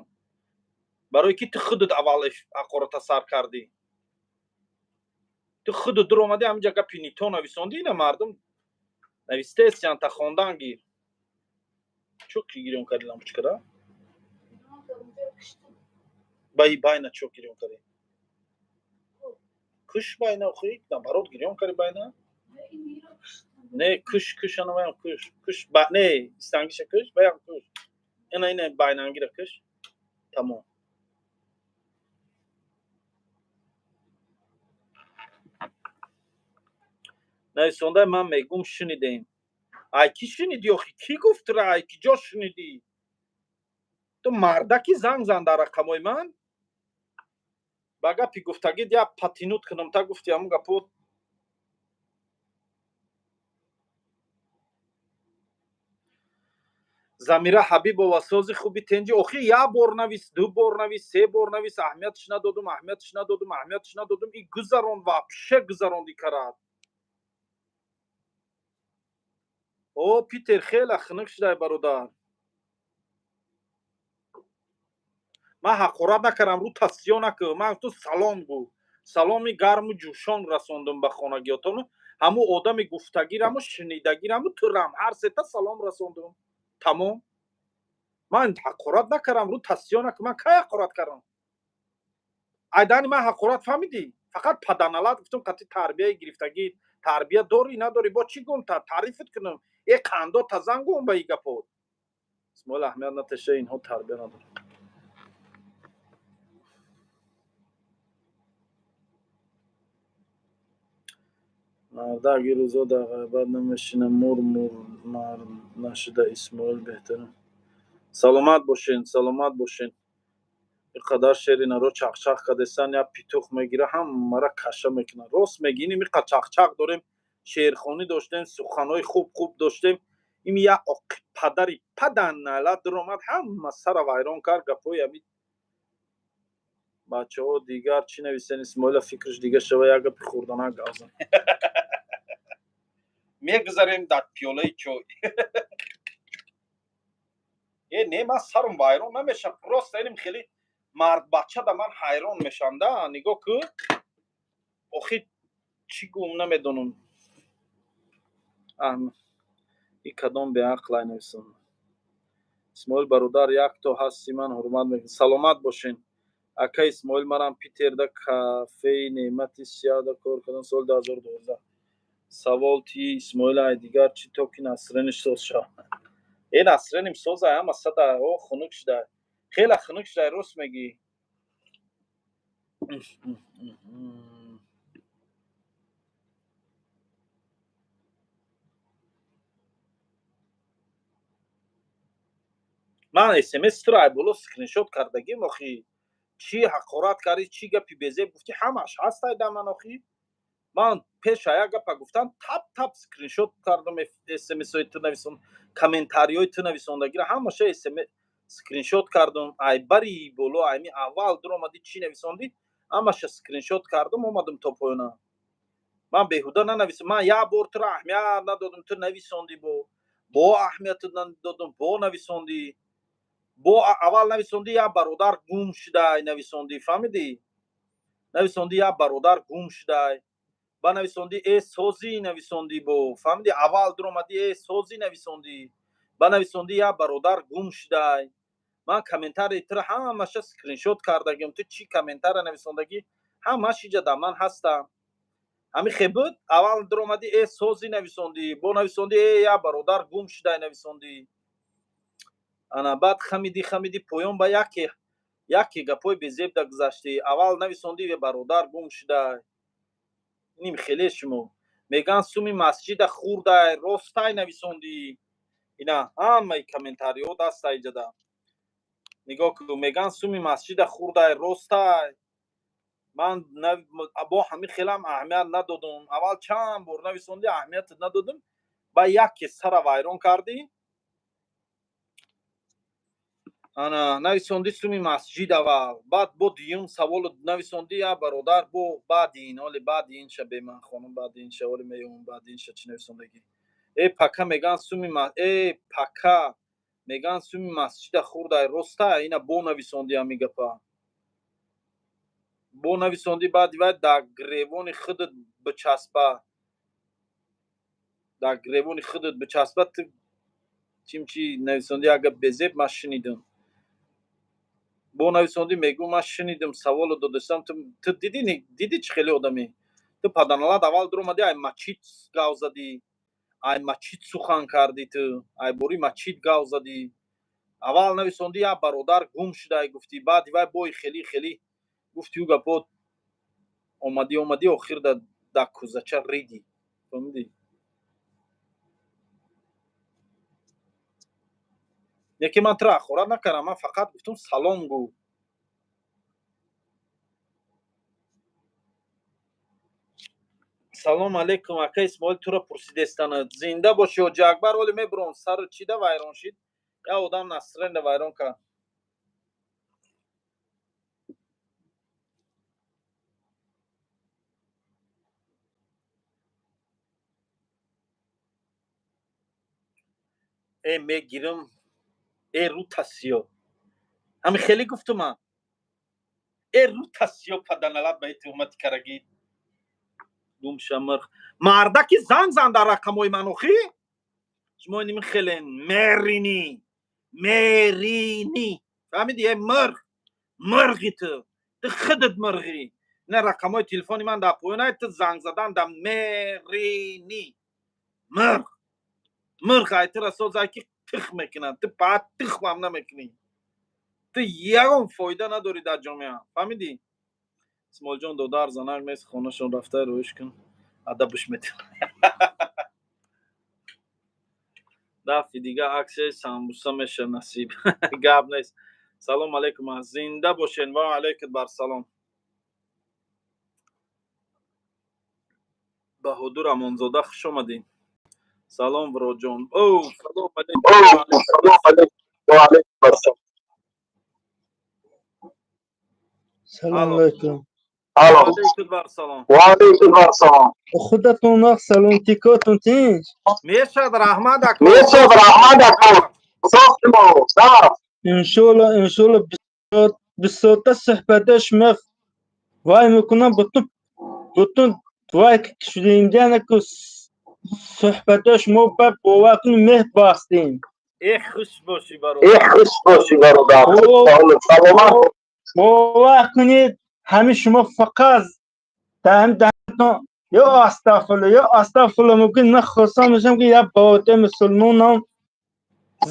Барое ки ту худат аввал ҳақората сар кардӣ, ту худат дуромадӣ, ҳаминҷа гапи нито нависондӣ. Ина мардум навистесиянта, хондан гир. Чо ки гирён карди лампочкара? Бай, байна чо гирён карди? Куш байна, охи, наоборот гирён карди байна. Не, куш, куш, ана баям куш, куш, ба, не, истангиша куш, баям куш. Ина, ина байнангира куш. Тамом. Нависонда, ман мегум, шунидем. Ай ки шунидӣ, охи? Кӣ гуфт тура? Ай ки ҷо шунидӣ? Ту мардаки, занг зан дар рақамҳои ман. Ба гапи гуфтагид як патинут кунам, та гуфти ҳамун гапо. Замира Ҳабибова, сози хуби, тенҷи. Охи, як бор навис, ду бор навис, се бор навис, аҳамиятш надодум, аҳамиятш надодум, аҳамиятш надодум. И гузарон, вообще гузаронди карад. О, Питер хеле хунук шудай, бародар. Ман ҳақорат накардам, рӯ тасиё накун. Ман ту салом гӯ, саломи гарму ҷӯшон расондум ба хонагиётону ҳамун одами гуфтагираму шунидагираму турам, ҳар сета салом расондум, тамом. Ман ҳақорат накардам, рӯ тасиё накун. Ман кай ҳақорат кардам? Айдани ман ҳақорат фаҳмидӣ? Фақат паданалат гуфтам, қати тарбияи гирифтагӣ, тарбия дорӣ надорӣ, бо чӣ гум таърифат кунам? Э, қандо тазан гум ба и гапот. Исмоил, аҳамият наташа, инҳо тарбия надоранд. Мардак ин рӯзо дар ғайбат намешинам, мур мур мард нашуда. Исмоил беҳтарин. Саломат бошен, саломат бошен. Ин қадар шери наро чақчақ кардесан, як петух мегира, ҳамара каша мекунад. Рост мегӣ, иним иқа чақчақ дорем, шеърхонӣ доштем, суханҳои хуб хуб доштем, ин як оқи падари паданалат дуромад, ҳама сара вайрон кард. Гапҳои ҳами бачаҳо дигар чӣ нависен? Исмоила фикраш дига шава, як гапи хурданак гап зан. Мегузарем дар пиёлаи чой. Э, не, ман сарум вайрон намеша, просто иним хеле мардбача да ман ҳайрон мешам да. Нигоҳ ку, охи чӣ гум, намедонам. И кадом беақлай нависам? Исмоил бародар, якто ҳасти, ман ҳурмат мекунам. Саломат бошен, ака Исмоил. Манам Питерда кафеи Неъмати Сияда кор кардам соли 2012. Савол ти Исмоил, ай дигар чӣ, то ки насрениш соз шавад? Э, насреним созай, ҳама сада о хунук шудай, хеле хунук шудай, рост мегӣ. Ман смс туро ай боло скриншот кардагим. Охи, чӣ ҳақорат кардӣ, чӣ гапи безеб гуфтӣ, ҳамаш ҳастай да ман. Охи, ман пеша як гапа гуфтам, тап тап скриншот кардам. Смсҳои ту нависон, комментариҳои ту нависондагиро ҳамаша скриншот кардам. Ай бари боло, айми аввал дуромадӣ, чӣ нависондӣ, ҳамаша скриншот кардам, омадам то поёна. Ман беҳуда нанависам. Ман як бор туро аҳамият надодам, ту нависондӣ, бо аҳамият додам, бо нависондӣ, бо аввал нависондӣ, як бародар гум шудай нависондӣ, фаҳмидӣ? Нависондӣ, як бародар гум шудай. Ба нависондӣ, э, созӣ нависондӣ, бо фаҳмидӣ? Аввал дуромадӣ, э, созӣ нависондӣ, ба нависондӣ, як бародар гум шудай. Ман комментарии туро ҳамаша скриншот кардагим. Ту чӣ комментария нависондагӣ, ҳамаш иҷа дар ман ҳастам. Ҳами хе буд. Аввал дуромадӣ, э, созӣ нависондӣ, бо нависондӣ, э, як бародар гум шудай нависондӣ. Ана баъд хамидӣ, хамидӣ, поён ба яке яке гапҳои безебда гузаштӣ. Аввал нависондӣ, бародар гум шудай. Ним хеле шумо меган, суми масҷида хурдай, ростай нависондӣ. Ина ҳамаи комментариҳо дастай иҷада, нигоҳ ку. Меган, суми масҷида хурдай, ростай. Ман бо ҳамин хелам аҳамият надодум. Аввал чанд бор нависондӣ, аҳамиятат надодум, ба яке сара вайрон кардӣ. Ана нависондӣ, суми масҷид аввал, баъд бо дуюм саволу нависондӣ, я бародар, бо баъди ин, оли баъди ин ша беман хонум, баъди ин ша оли меём, баъди ин ша чӣ нависондагӣ? Э, пака, меган, суми, э, пака, меган, суми масҷида хурдай, роста? Ина бо нависондӣ, ҳами гапа бо нависондӣ. Баъди вай дар гревони худат бичаспа, дар гревони худат бичаспа. Ту чим чи нависондӣ, як гап безеб, ман шунидам. Бо нависондӣ, мегӯ, ман шунидам, саволу додастам. Ту дидӣ, дидӣ, чӣ хеле одамӣ ту, паданалат. Аввал дуромадӣ, ай мачид гав задӣ, ай мачид сухан кардӣ, ту ай бори мачид гав задӣ. Аввал нависондӣ, як бародар гум шудай гуфтӣ, баъди вай бои хеле хеле гуфти, ӯ гапо омадӣ, омадӣ, охир да кӯзача ридӣ, фаҳмидӣ? Яке ман туро ҳақорат накардам, ман фақат гуфтам, салом гӯ. Салом алейкум, ака Исмоил, туро пурсидестанад. Зинда бошӣ, ҳоҷи Акбар. Оли мебуром, сару чида вайрон шид, як одам насренда вайрон кард. Э, мегирам, э, рӯ тасиё, ҳами хеле гуфтум ман. Э, рӯ тасиё, паданалат, ба туҳмати карагӣ гумша мирх. Мардаки занг зан дар рақамҳои ман. Охи, шумо иними хеле меринӣ, меринӣ, фаҳмиди? Э, мирх, мирғи, ту худат мирғӣ. Ина рақамҳои телефони ман дар поён, ту занг задан да мерини. Мирғ мирғ айтира созай ки тих мекунад, ту баъд тихмам намекунӣ. Ту ягон фоида надорӣ дар ҷомеа, фаҳмидӣ? Исмоилҷон, додар занак нест, хонашон рафта рӯиш кун, адабш метавон. Дафъи дига аксияи самбуса меша насиб. Гап нест. Салом алейкум, зинда бошен. Ва алейкум барсалом. Баҳодур Амонзода, хуш омадед. Салом, вроҷон. О, салом алейкум. Салом алейкум. Алейкум барсалом. Худатон нақ, саломтикотон тинч. Мешад, раҳмат ако. Мешад, раҳмат ако. Иншоалло, иншоалло, бисёрта суҳбата шумо вай мекунам, бутун бутун вай шудинганаку суҳбата шумо ба бовар кунед, меҳр бастем. Э, хуш бошӣ, бародар. Э, хуш бошӣ, бародар. Саломат. Бовар кунед, ҳамин шумо фақат даҳан ё астағфирулло, ё астағфирулло. Мумкин ман хурсанд мешавам, ки як бародари мусулмонам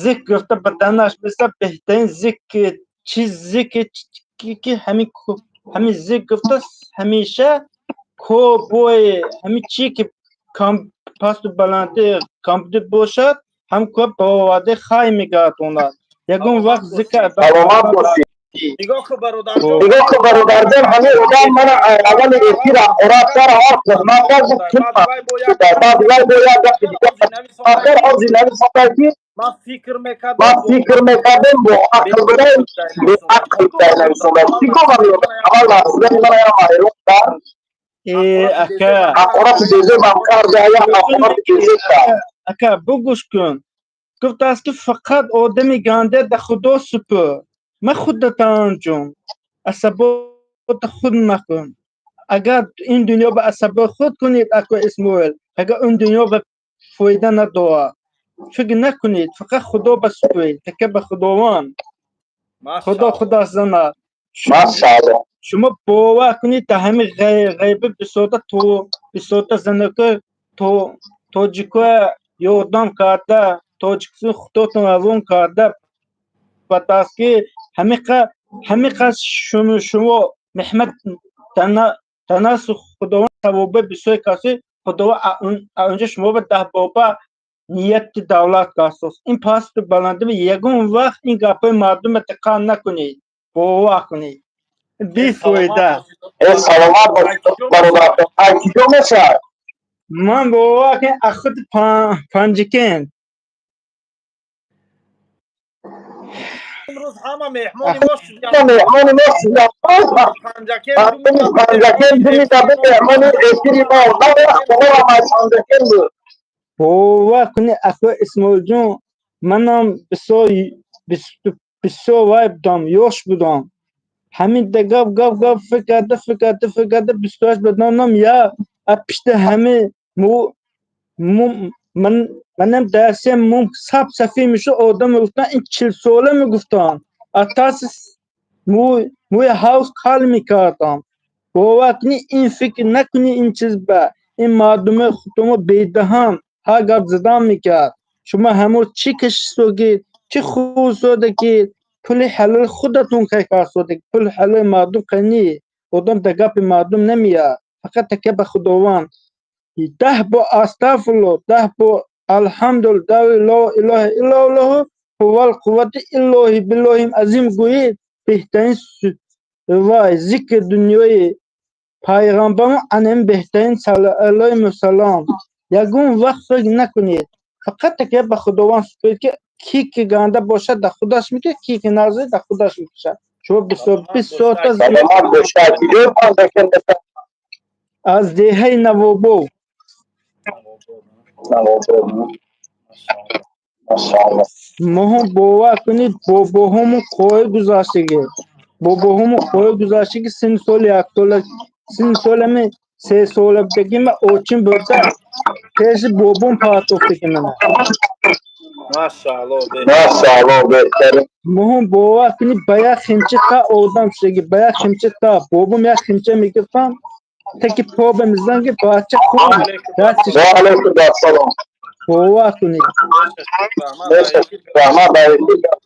зикр гуфта ба данаш беса, беҳтарин зикр, чи зикр ки ҳамин зикр гуфта ҳамеша кобои ҳамин чи ки пасту баланди компютер бошад, ҳам кӯб бароварда хай мегардонад. Ягон вақт зикр. Саломат бошӣ. Нигоҳ кун, бародарҷон. Нигоҳ кун, бародарҷон, ҳамин одам мана аввали эфир ҳақорат кард, ҳар туҳмат кард, гуфт баъд вай бо як гапи дигар ахир ҳозир нависонда, ки ман фикр мекардам, ман фикр мекардем, бо ақл будаем, беақл будай нависонда. Чӣ гуфт ҳамин одам? Аввал лаҳзаи мана ям ҳайрон кард. Э, ака, ҳақорати безебам кард, як ҳақорати безеб кард. Ака, бугӯш кун. Гуфтааст, ки фақат одами ганда да худо супур. Ма худатан ҷон, асабота худ макун. Агар ин дунё ба асабои худ кунед, ако Исмоил, агар он дунё ба фоида надорад, фикр накунед, фақат худо ба супуред, такя ба Худованд. Худо худаш занад. Машаалло. Шумо бовар кунед, дар ҳамин ғайби бисёрта то бисёрта занако то тоҷикоя ёрдам карда, тоҷикистон худотон равон карда ба дастгири ҳамиқа шумо меҳнат данасу Худованд савоби бисёре каси, Худованд онҷо шумо ба 10 боба нияти давлат касос. Ин пасту баланди ягон вақт ин гапҳои мардума диққат накунед, бовар кунед, бефоида. Э, саломат бошӣ, бародар. Аз киҷо мешавад? Ман бовар кунед, аз худи Панҷикент. Имрӯз ҳама меҳмони мо шуданд. Меҳмони мо шуданд. Панҷакент. Панҷакент думита меҳмони эфири мо. Худорам аз Панҷакент буд. Бовар кунед, ако Исмоилҷон, манам бисёр бисёр вай будам, ёш будам. Ҳамин да гап гап гап фикр карда, фикр карда, фикр карда, 28 будам, я аз пишти ҳамин ман манам дарсиям мум саб сафед мешуд, одам мегуфтанд, ин 40 сола мегуфтанд. Аз тарси мӯи ҳавз қал мекардам. Бовар кунед, ин фикр накунед, ин чиз ба ин мардуми худомо бедаҳан ҳар гап задан мекард. Шумо ҳамон чӣ кашисогед, чӣ хӯрсодагед, пули ҳалоли худатон кай карсодагед, пули ҳалоли мардум қани. Одам дар гапи мардум намеяд, фақат такя ба Худованд. 10 бор астағфирулло, 10 бор алҳамдулилла, ло илоҳа иллаллоҳу ҳувал қуввати иллоҳи биллоҳи азим гӯед, беҳтарин вай зикри дунёи пайғамбарон анам беҳтарин алайҳи салом. Ягон вақт фикр накунед, фақат такя ба Худованд супуред, ки ки ки ганда бошад, дар худаш мекушад, ки ки назир, дар худаш мекушад. Шумо бисёр бисёрта Саломат бошӣ. Аз киҷои Панҷакент мешавад? Аз деҳаи Навобов. Навобод. Машаалло. Моҳо, бовар кунед, бобоҳомон қои гузаштагӣ, бобоҳомон қои гузаштагӣ, синни соли яксола, синни солами 3 сола будагӣ, ма очин бурда пеши бобом партофтагӣ мана. Машаалло. Машаалло, беҳтарин. Муҳим бовар кунӣ, ба як химча та одам шудаги, ба як химча та бобом як химча мегирифтам, таки по ба миздан ки бача кун дастиш. Ва алайкум ассалом. Бовар кунӣ. Раҳмат, ба эфир гап.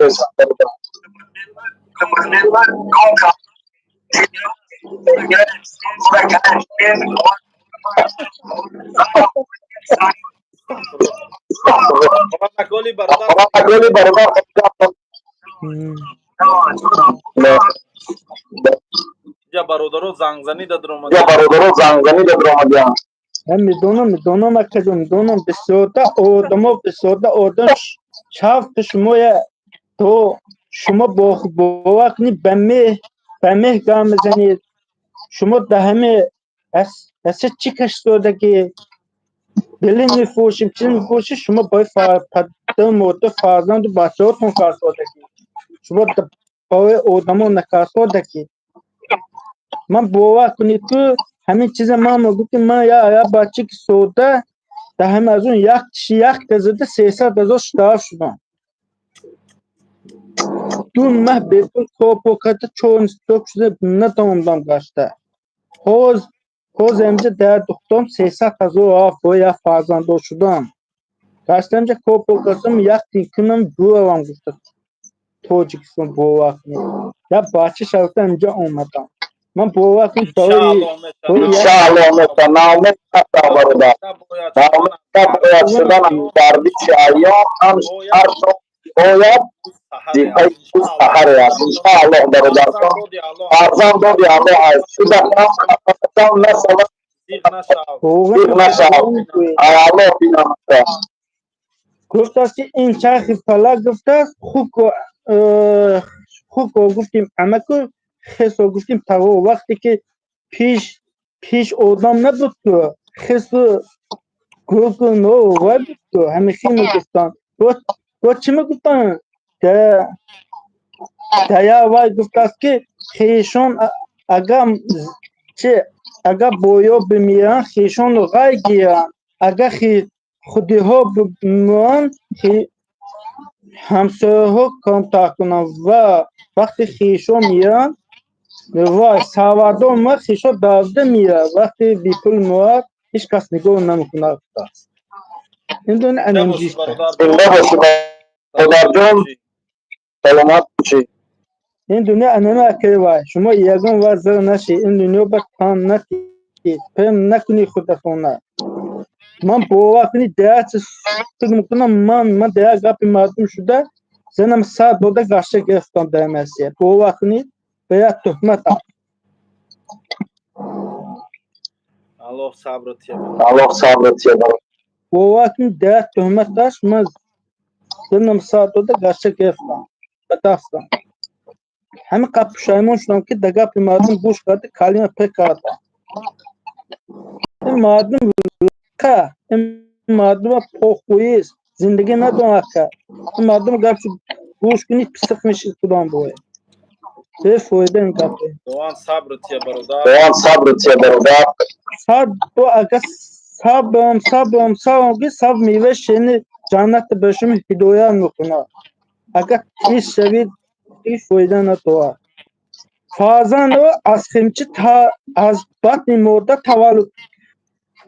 Голи бародар. Я бародаро зангзанӣ дадромад. Я бародаро зангзанӣ дадромадиям. Ман медонам, медонам, акаҷон, медонам, бисёрта одамо, бисёрта одам шавқи шумоя, то шумо бовар кунӣ, ба меҳ, ба меҳ гам мезанед. Шумо да ҳаме аса чӣ кашистода ки дили мефурӯшем, чиз мефурӯшед, шумо бои падару модар, фарзанду бачаҳотон карсода ки шумо бои одамо накарсода ки ман бовар кунед ку ҳамин чиза ман мегӯ ки ман я бача ки сода да ҳама аз он як тиши як тазада 300 000 штраф шудам. 2 маҳ бепул кор карда, чор сток шуда натавондам гашта. Ҳоз амҷа дар духтарам 300 000 рафт, бо як фарзанддор шудам. Гашта амҷа кор кардам, як кунам буравам гуфта Тоҷикистон, бовар кунед. Як бача шавта амҷа омадам. Ман бовар кунед барои Иншааллоҳ мешавад. Наумед нашав, бародар. Наумед бояд шудан аз гардиши айём, ҳам ҳар шом бояд зипаи саҳаре аст. Иншааллоҳ, бародарҷон, фарзанд доди Аллоҳ аст. Шудакам хафатам нашавад, зиқ нашав. Ай Аллоҳ бинамояд. Гуфтааст ки ин чархи фалак, гуфтааст, хуб гуфтим амаку хесо гуфтим таво вақте ки пеш одам набуд ку хесу гургу но вай буд ку ҳамихи мегуфтанд. Бо чӣ мегуфтанд? Дая вай гуфтааст ки хешон агар чи агар боё бимиранд, хешонро ғай гиранд, агар худиҳо бимиранд, ҳамсояҳо камтар кунанд ва вақте хешон миранд, вай сарвардор меояд, хешо давда меояд, вақте бепул меояд, ҳеҷ кас нигоҳ намекунад, гуфтааст. Ин дона анамҷист. Зинда бошӣ, бародарҷон, саломат бошӣ. Ин дунё анама акаи вай, шумо ягон вақт зир нашед, ин дунё ба тан натиҳед, прем накунед худатона. Ман бовар кунед, деҳати фикр мекунам, ман дар як гапи мардум шуда, занам сар дода гашта гирифтам дар Россия. Бовар кунед, ба як туҳмат. Аллоҳ сабр тия. Аллоҳ сабр тия. Бовар кунед, дар як туҳмат аст, ман занам сар дода гашта гирифтам ба дастам. Ҳамин қадр пушаймон шудам ки дар гапи мардум гӯш карда калима пир кардам. Ин мардум ка, ин мардума похӯист, зиндагӣ надонад ка. Ин мардум гапшо гӯш кунӣ, писиқ мешид худам бое. Бефоида ин гапе. Дован сабр тия, бародар. Дован сабр тия, бародар. Сабр агар сабрам, сабрам, сабрам ки сабр меваи ширини ҷаннат ба шумо ҳидоят мекунад. Агар тез шавед, ҳеҷ фоида надорад. Фарзандро аз химчи аз батни модар таваллуд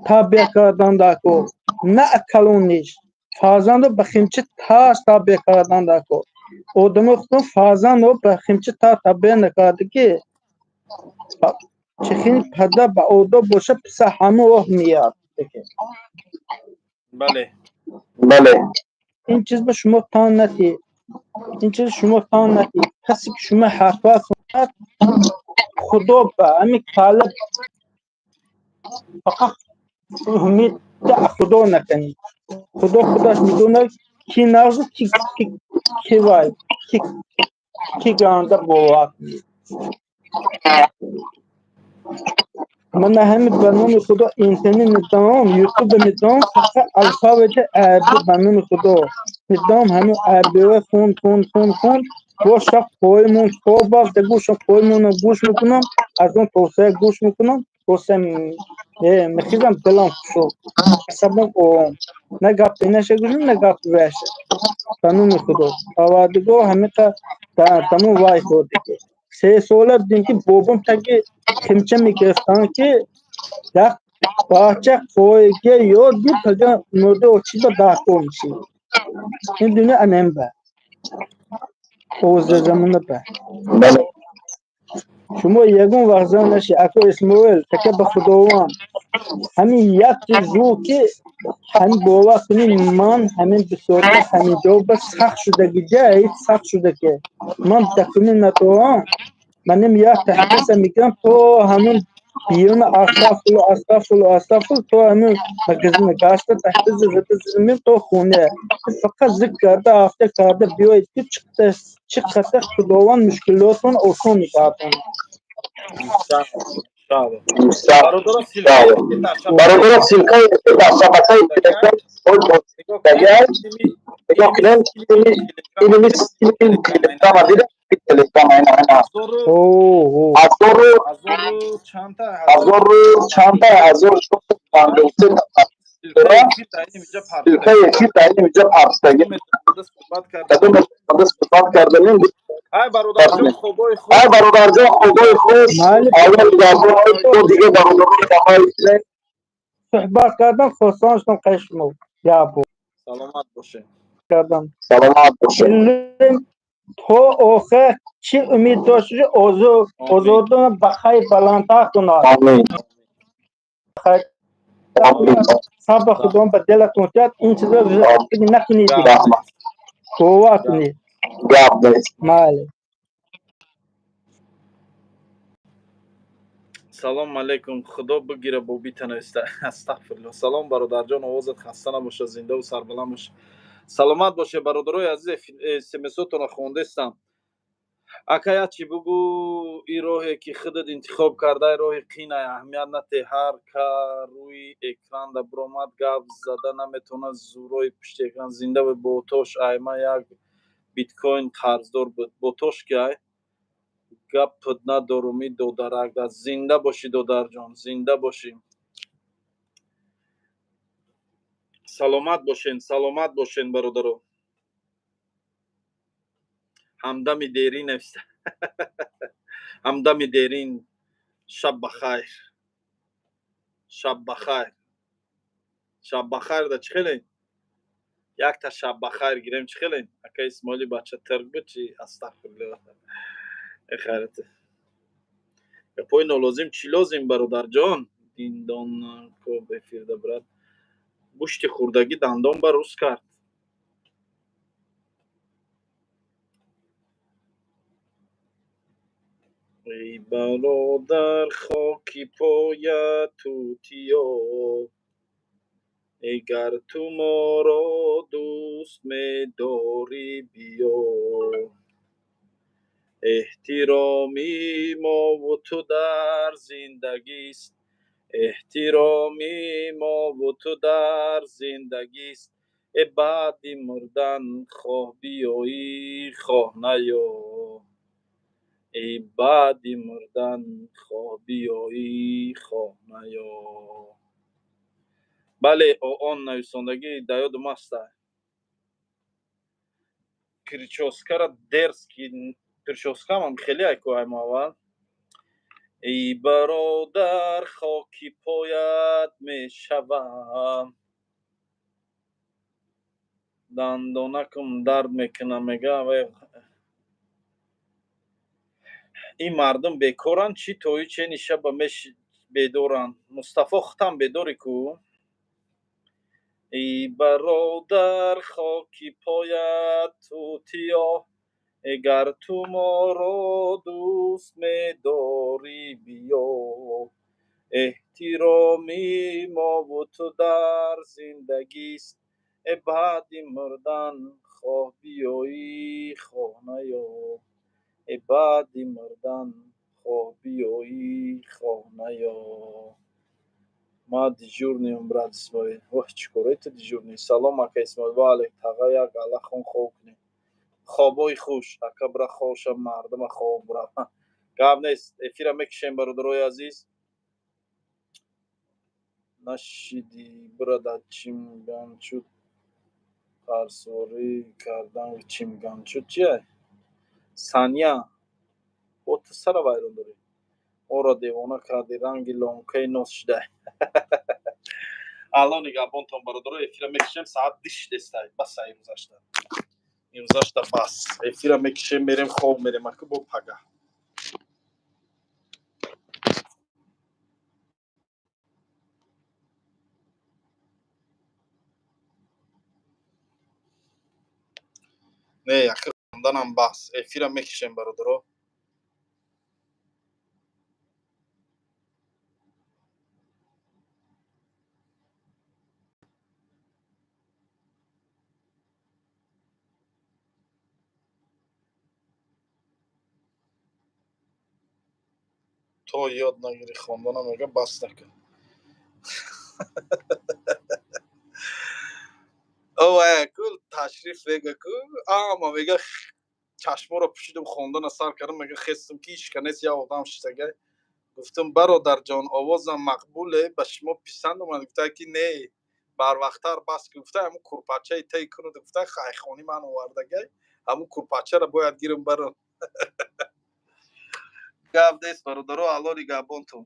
тарбия кардан дар кор, на калониш. Фарзандро ба химчи тарс тарбия кардан дар кор. Одамои худон фарзандро ба химчи тар тарбия накарда ки чӣ хел падар ба одоб бошад, писар ҳамон роҳ меяд. Бале. Бале. Ин чиз ба шумо тан натиҳед. Ин чиз шумо тан натиҳед. Касе ки шумо ҳарфа кунад, Худо ба ҳамин калла фақат умед Худо накунед. Худо худаш медонад ки нағзу ки вай ки ганда, бовар кунед. Ман ҳамин ба номи Худо интернет медонам, ютуб медонам, фақат алфавити арабӣ ба номи Худо медонам, ҳамин арабиро хун хун хун хун бо шаб поимон хоб рафта гӯшам поимонро гӯш мекунам, аз он тавсия гӯш мекунам, боса мехезам, дилам хушук, асабам ором, на гапи наша гӯш, на гапи ваша. Ба номи Худо Парвардигор ҳамиқа. Тамом вай хӯрдагӣ. 3 сола будем, ки бобом таги химча мегирифтанд, ки як бача қоига ёд буд, таҷа мурда очиба даркор мешид. Ин дунё анем ба. Ҳозир замона ба. Шумо ягон вақт зан наши, ако Исмоил, така ба Худованд. Ҳамин як чизу ки ҳамин бовар кунӣ, ман ҳамин бисёрта ҳамин ҷо ба сахт шудагиҷа, ҳеҷ сахт шуда ки ман документ надорам, манем як таҳқиса мекунам то ҳамин биёна, астағфирулло, астағфирулло, астағфирулло, то ҳамин магазин гашта таҳқиса зада зимин то хона. Фақат зикр карда, ҳафта карда биёед, ки чӣ қадар Худованд мушкилотон осон мегардонад. Бародаро, ссылкаи дар шабакаи Телеграм нигоҳ кунем, иними Телеграма дида, Телеграма ина ҳазору чанда, 1653 ссылкаи эфир дар инҷа партагӣ суҳбат карданем. Ай бародарҷон, хобои хуш. Ай бародарҷон, хобои хуш. Аллоҳ нигаҳбон, дига бародарони давай. Суҳбат кардам, хурсанд шудам қай шумо. Я бо. Саломат бошед. Кардам. Саломат бошед. То охир чӣ умед доштӣ, озодона ба хайр баландтар кунад. Амин. Сабр Худо ба дилатон тиҳад, ин чизро накунед, бовар кунед. Гап нест. Майли. Салом алейкум, Худо бигира, бобита нависта. Астағфирулло. Салом, бародарҷон, овозат хаста набошад, зиндаву сарбаланд боша, саломат боше. Бародарои азиз, смсотонро хондестам. Ака, як чӣ бугӯ: ин роҳе ки худат интихоб кардай, роҳи қинай, аҳамият нате. Ҳар ка рӯи экранда биромад, гап зада наметавонад, зурои пушти экран. Зинда ботош, айма як биткоин қарздор буд. Ботош ки ай гапат надорум, и додарак. Зинда бошӣ, додарҷон, зинда бошӣ, саломат бошен, саломат бошен, бародаро. Ҳамдами дерин нависта. Ҳамдами дерин, шаб бахайр, шаб бахайр, шаб бахайр. Да чӣ хеле якта шаб бахайр гирем, чӣ хеле? Ака Исмоили, бача тирк буд чи? Астағфирулло, хайрат. Гапҳои нолозим чӣ лозим, бародарҷон? Диндон коб эфирда, брат. Гӯшти хӯрдагӣ дандон ба рӯз кард. Эй бародар, хоки поя тутиё, эгар ту моро дӯст медорӣ, биё. Эҳтироми мову ту дар зиндагист, эҳтироми мову ту дар зиндагист. Э баъди мурдан хоҳ биёӣ, хоҳ наё, эй баъди мурдан хоҳ биёӣ, хоҳ наё. Бале, он нависондагӣ дар ёдум аста. Причёскара дерзкий причёскамам хеле айку айму аввал. Эй бародар, хоки поят мешавам, дандонакам дард мекунам, мега. Ин мардум бекоранд чӣ, тои чени шаба меш бедоранд. Мустафо, хутам бедорӣ ку? Эй бародар, хоки поят тутиё, эгар ту моро дӯст медорӣ, биё. Эҳтироми мову ту дар зиндагист, э баъди мурдан хоҳ биёӣ, хоҳ наё, э баъди мурдан хоҳ биёӣ, хоҳ наё. Ма дежурныйм, брат Исмоил. Воҳ, чӣ кораи ту дежурный? Салом, ака Исмоил. Ва алейк. Таға, як ала хон, хоб кунем. Хобои хуш, ака, бира хобша, мардума хоб бира. Гап нест, эфира мекушем, бародарои азиз. Нашиди, бира дар Чимганчуд қарсворӣ кардан. Чимганчуд чия? Сания, бо ту сара вайрон дорӣ, моро девона карди, ранги лонкаи нос шуда. Алло нигаҳбонтон, бародаро. Эфира мекишем, саат 2 шидестай. Баса, имрӯзашта, имрӯзашта бас. Эфира мекишем, мерем хоб, мерем аку бо пага. Не, яхи хонданам бас. Эфира мекишем, бародаро. То ёд нагирӣ хонданам, мега, бас накун. Ку ташриф мега, ку ама мега, чашморо пӯшидум, хондана сар кардам, мега, хестум ки ҳичка нест, як одам шиштага. Гуфтум: «Бародарҷон, овозам мақбуле, ба шумо писанд омад?» Гуфта ки не, барвақттар бас. Гуфта, ҳамун курпачаи тай кунуд. Гуфта, хайхони ман овардагай, ҳамун курпачаро бояд гирам барон. Гап нест, бародаро, алло нигаҳбонтон.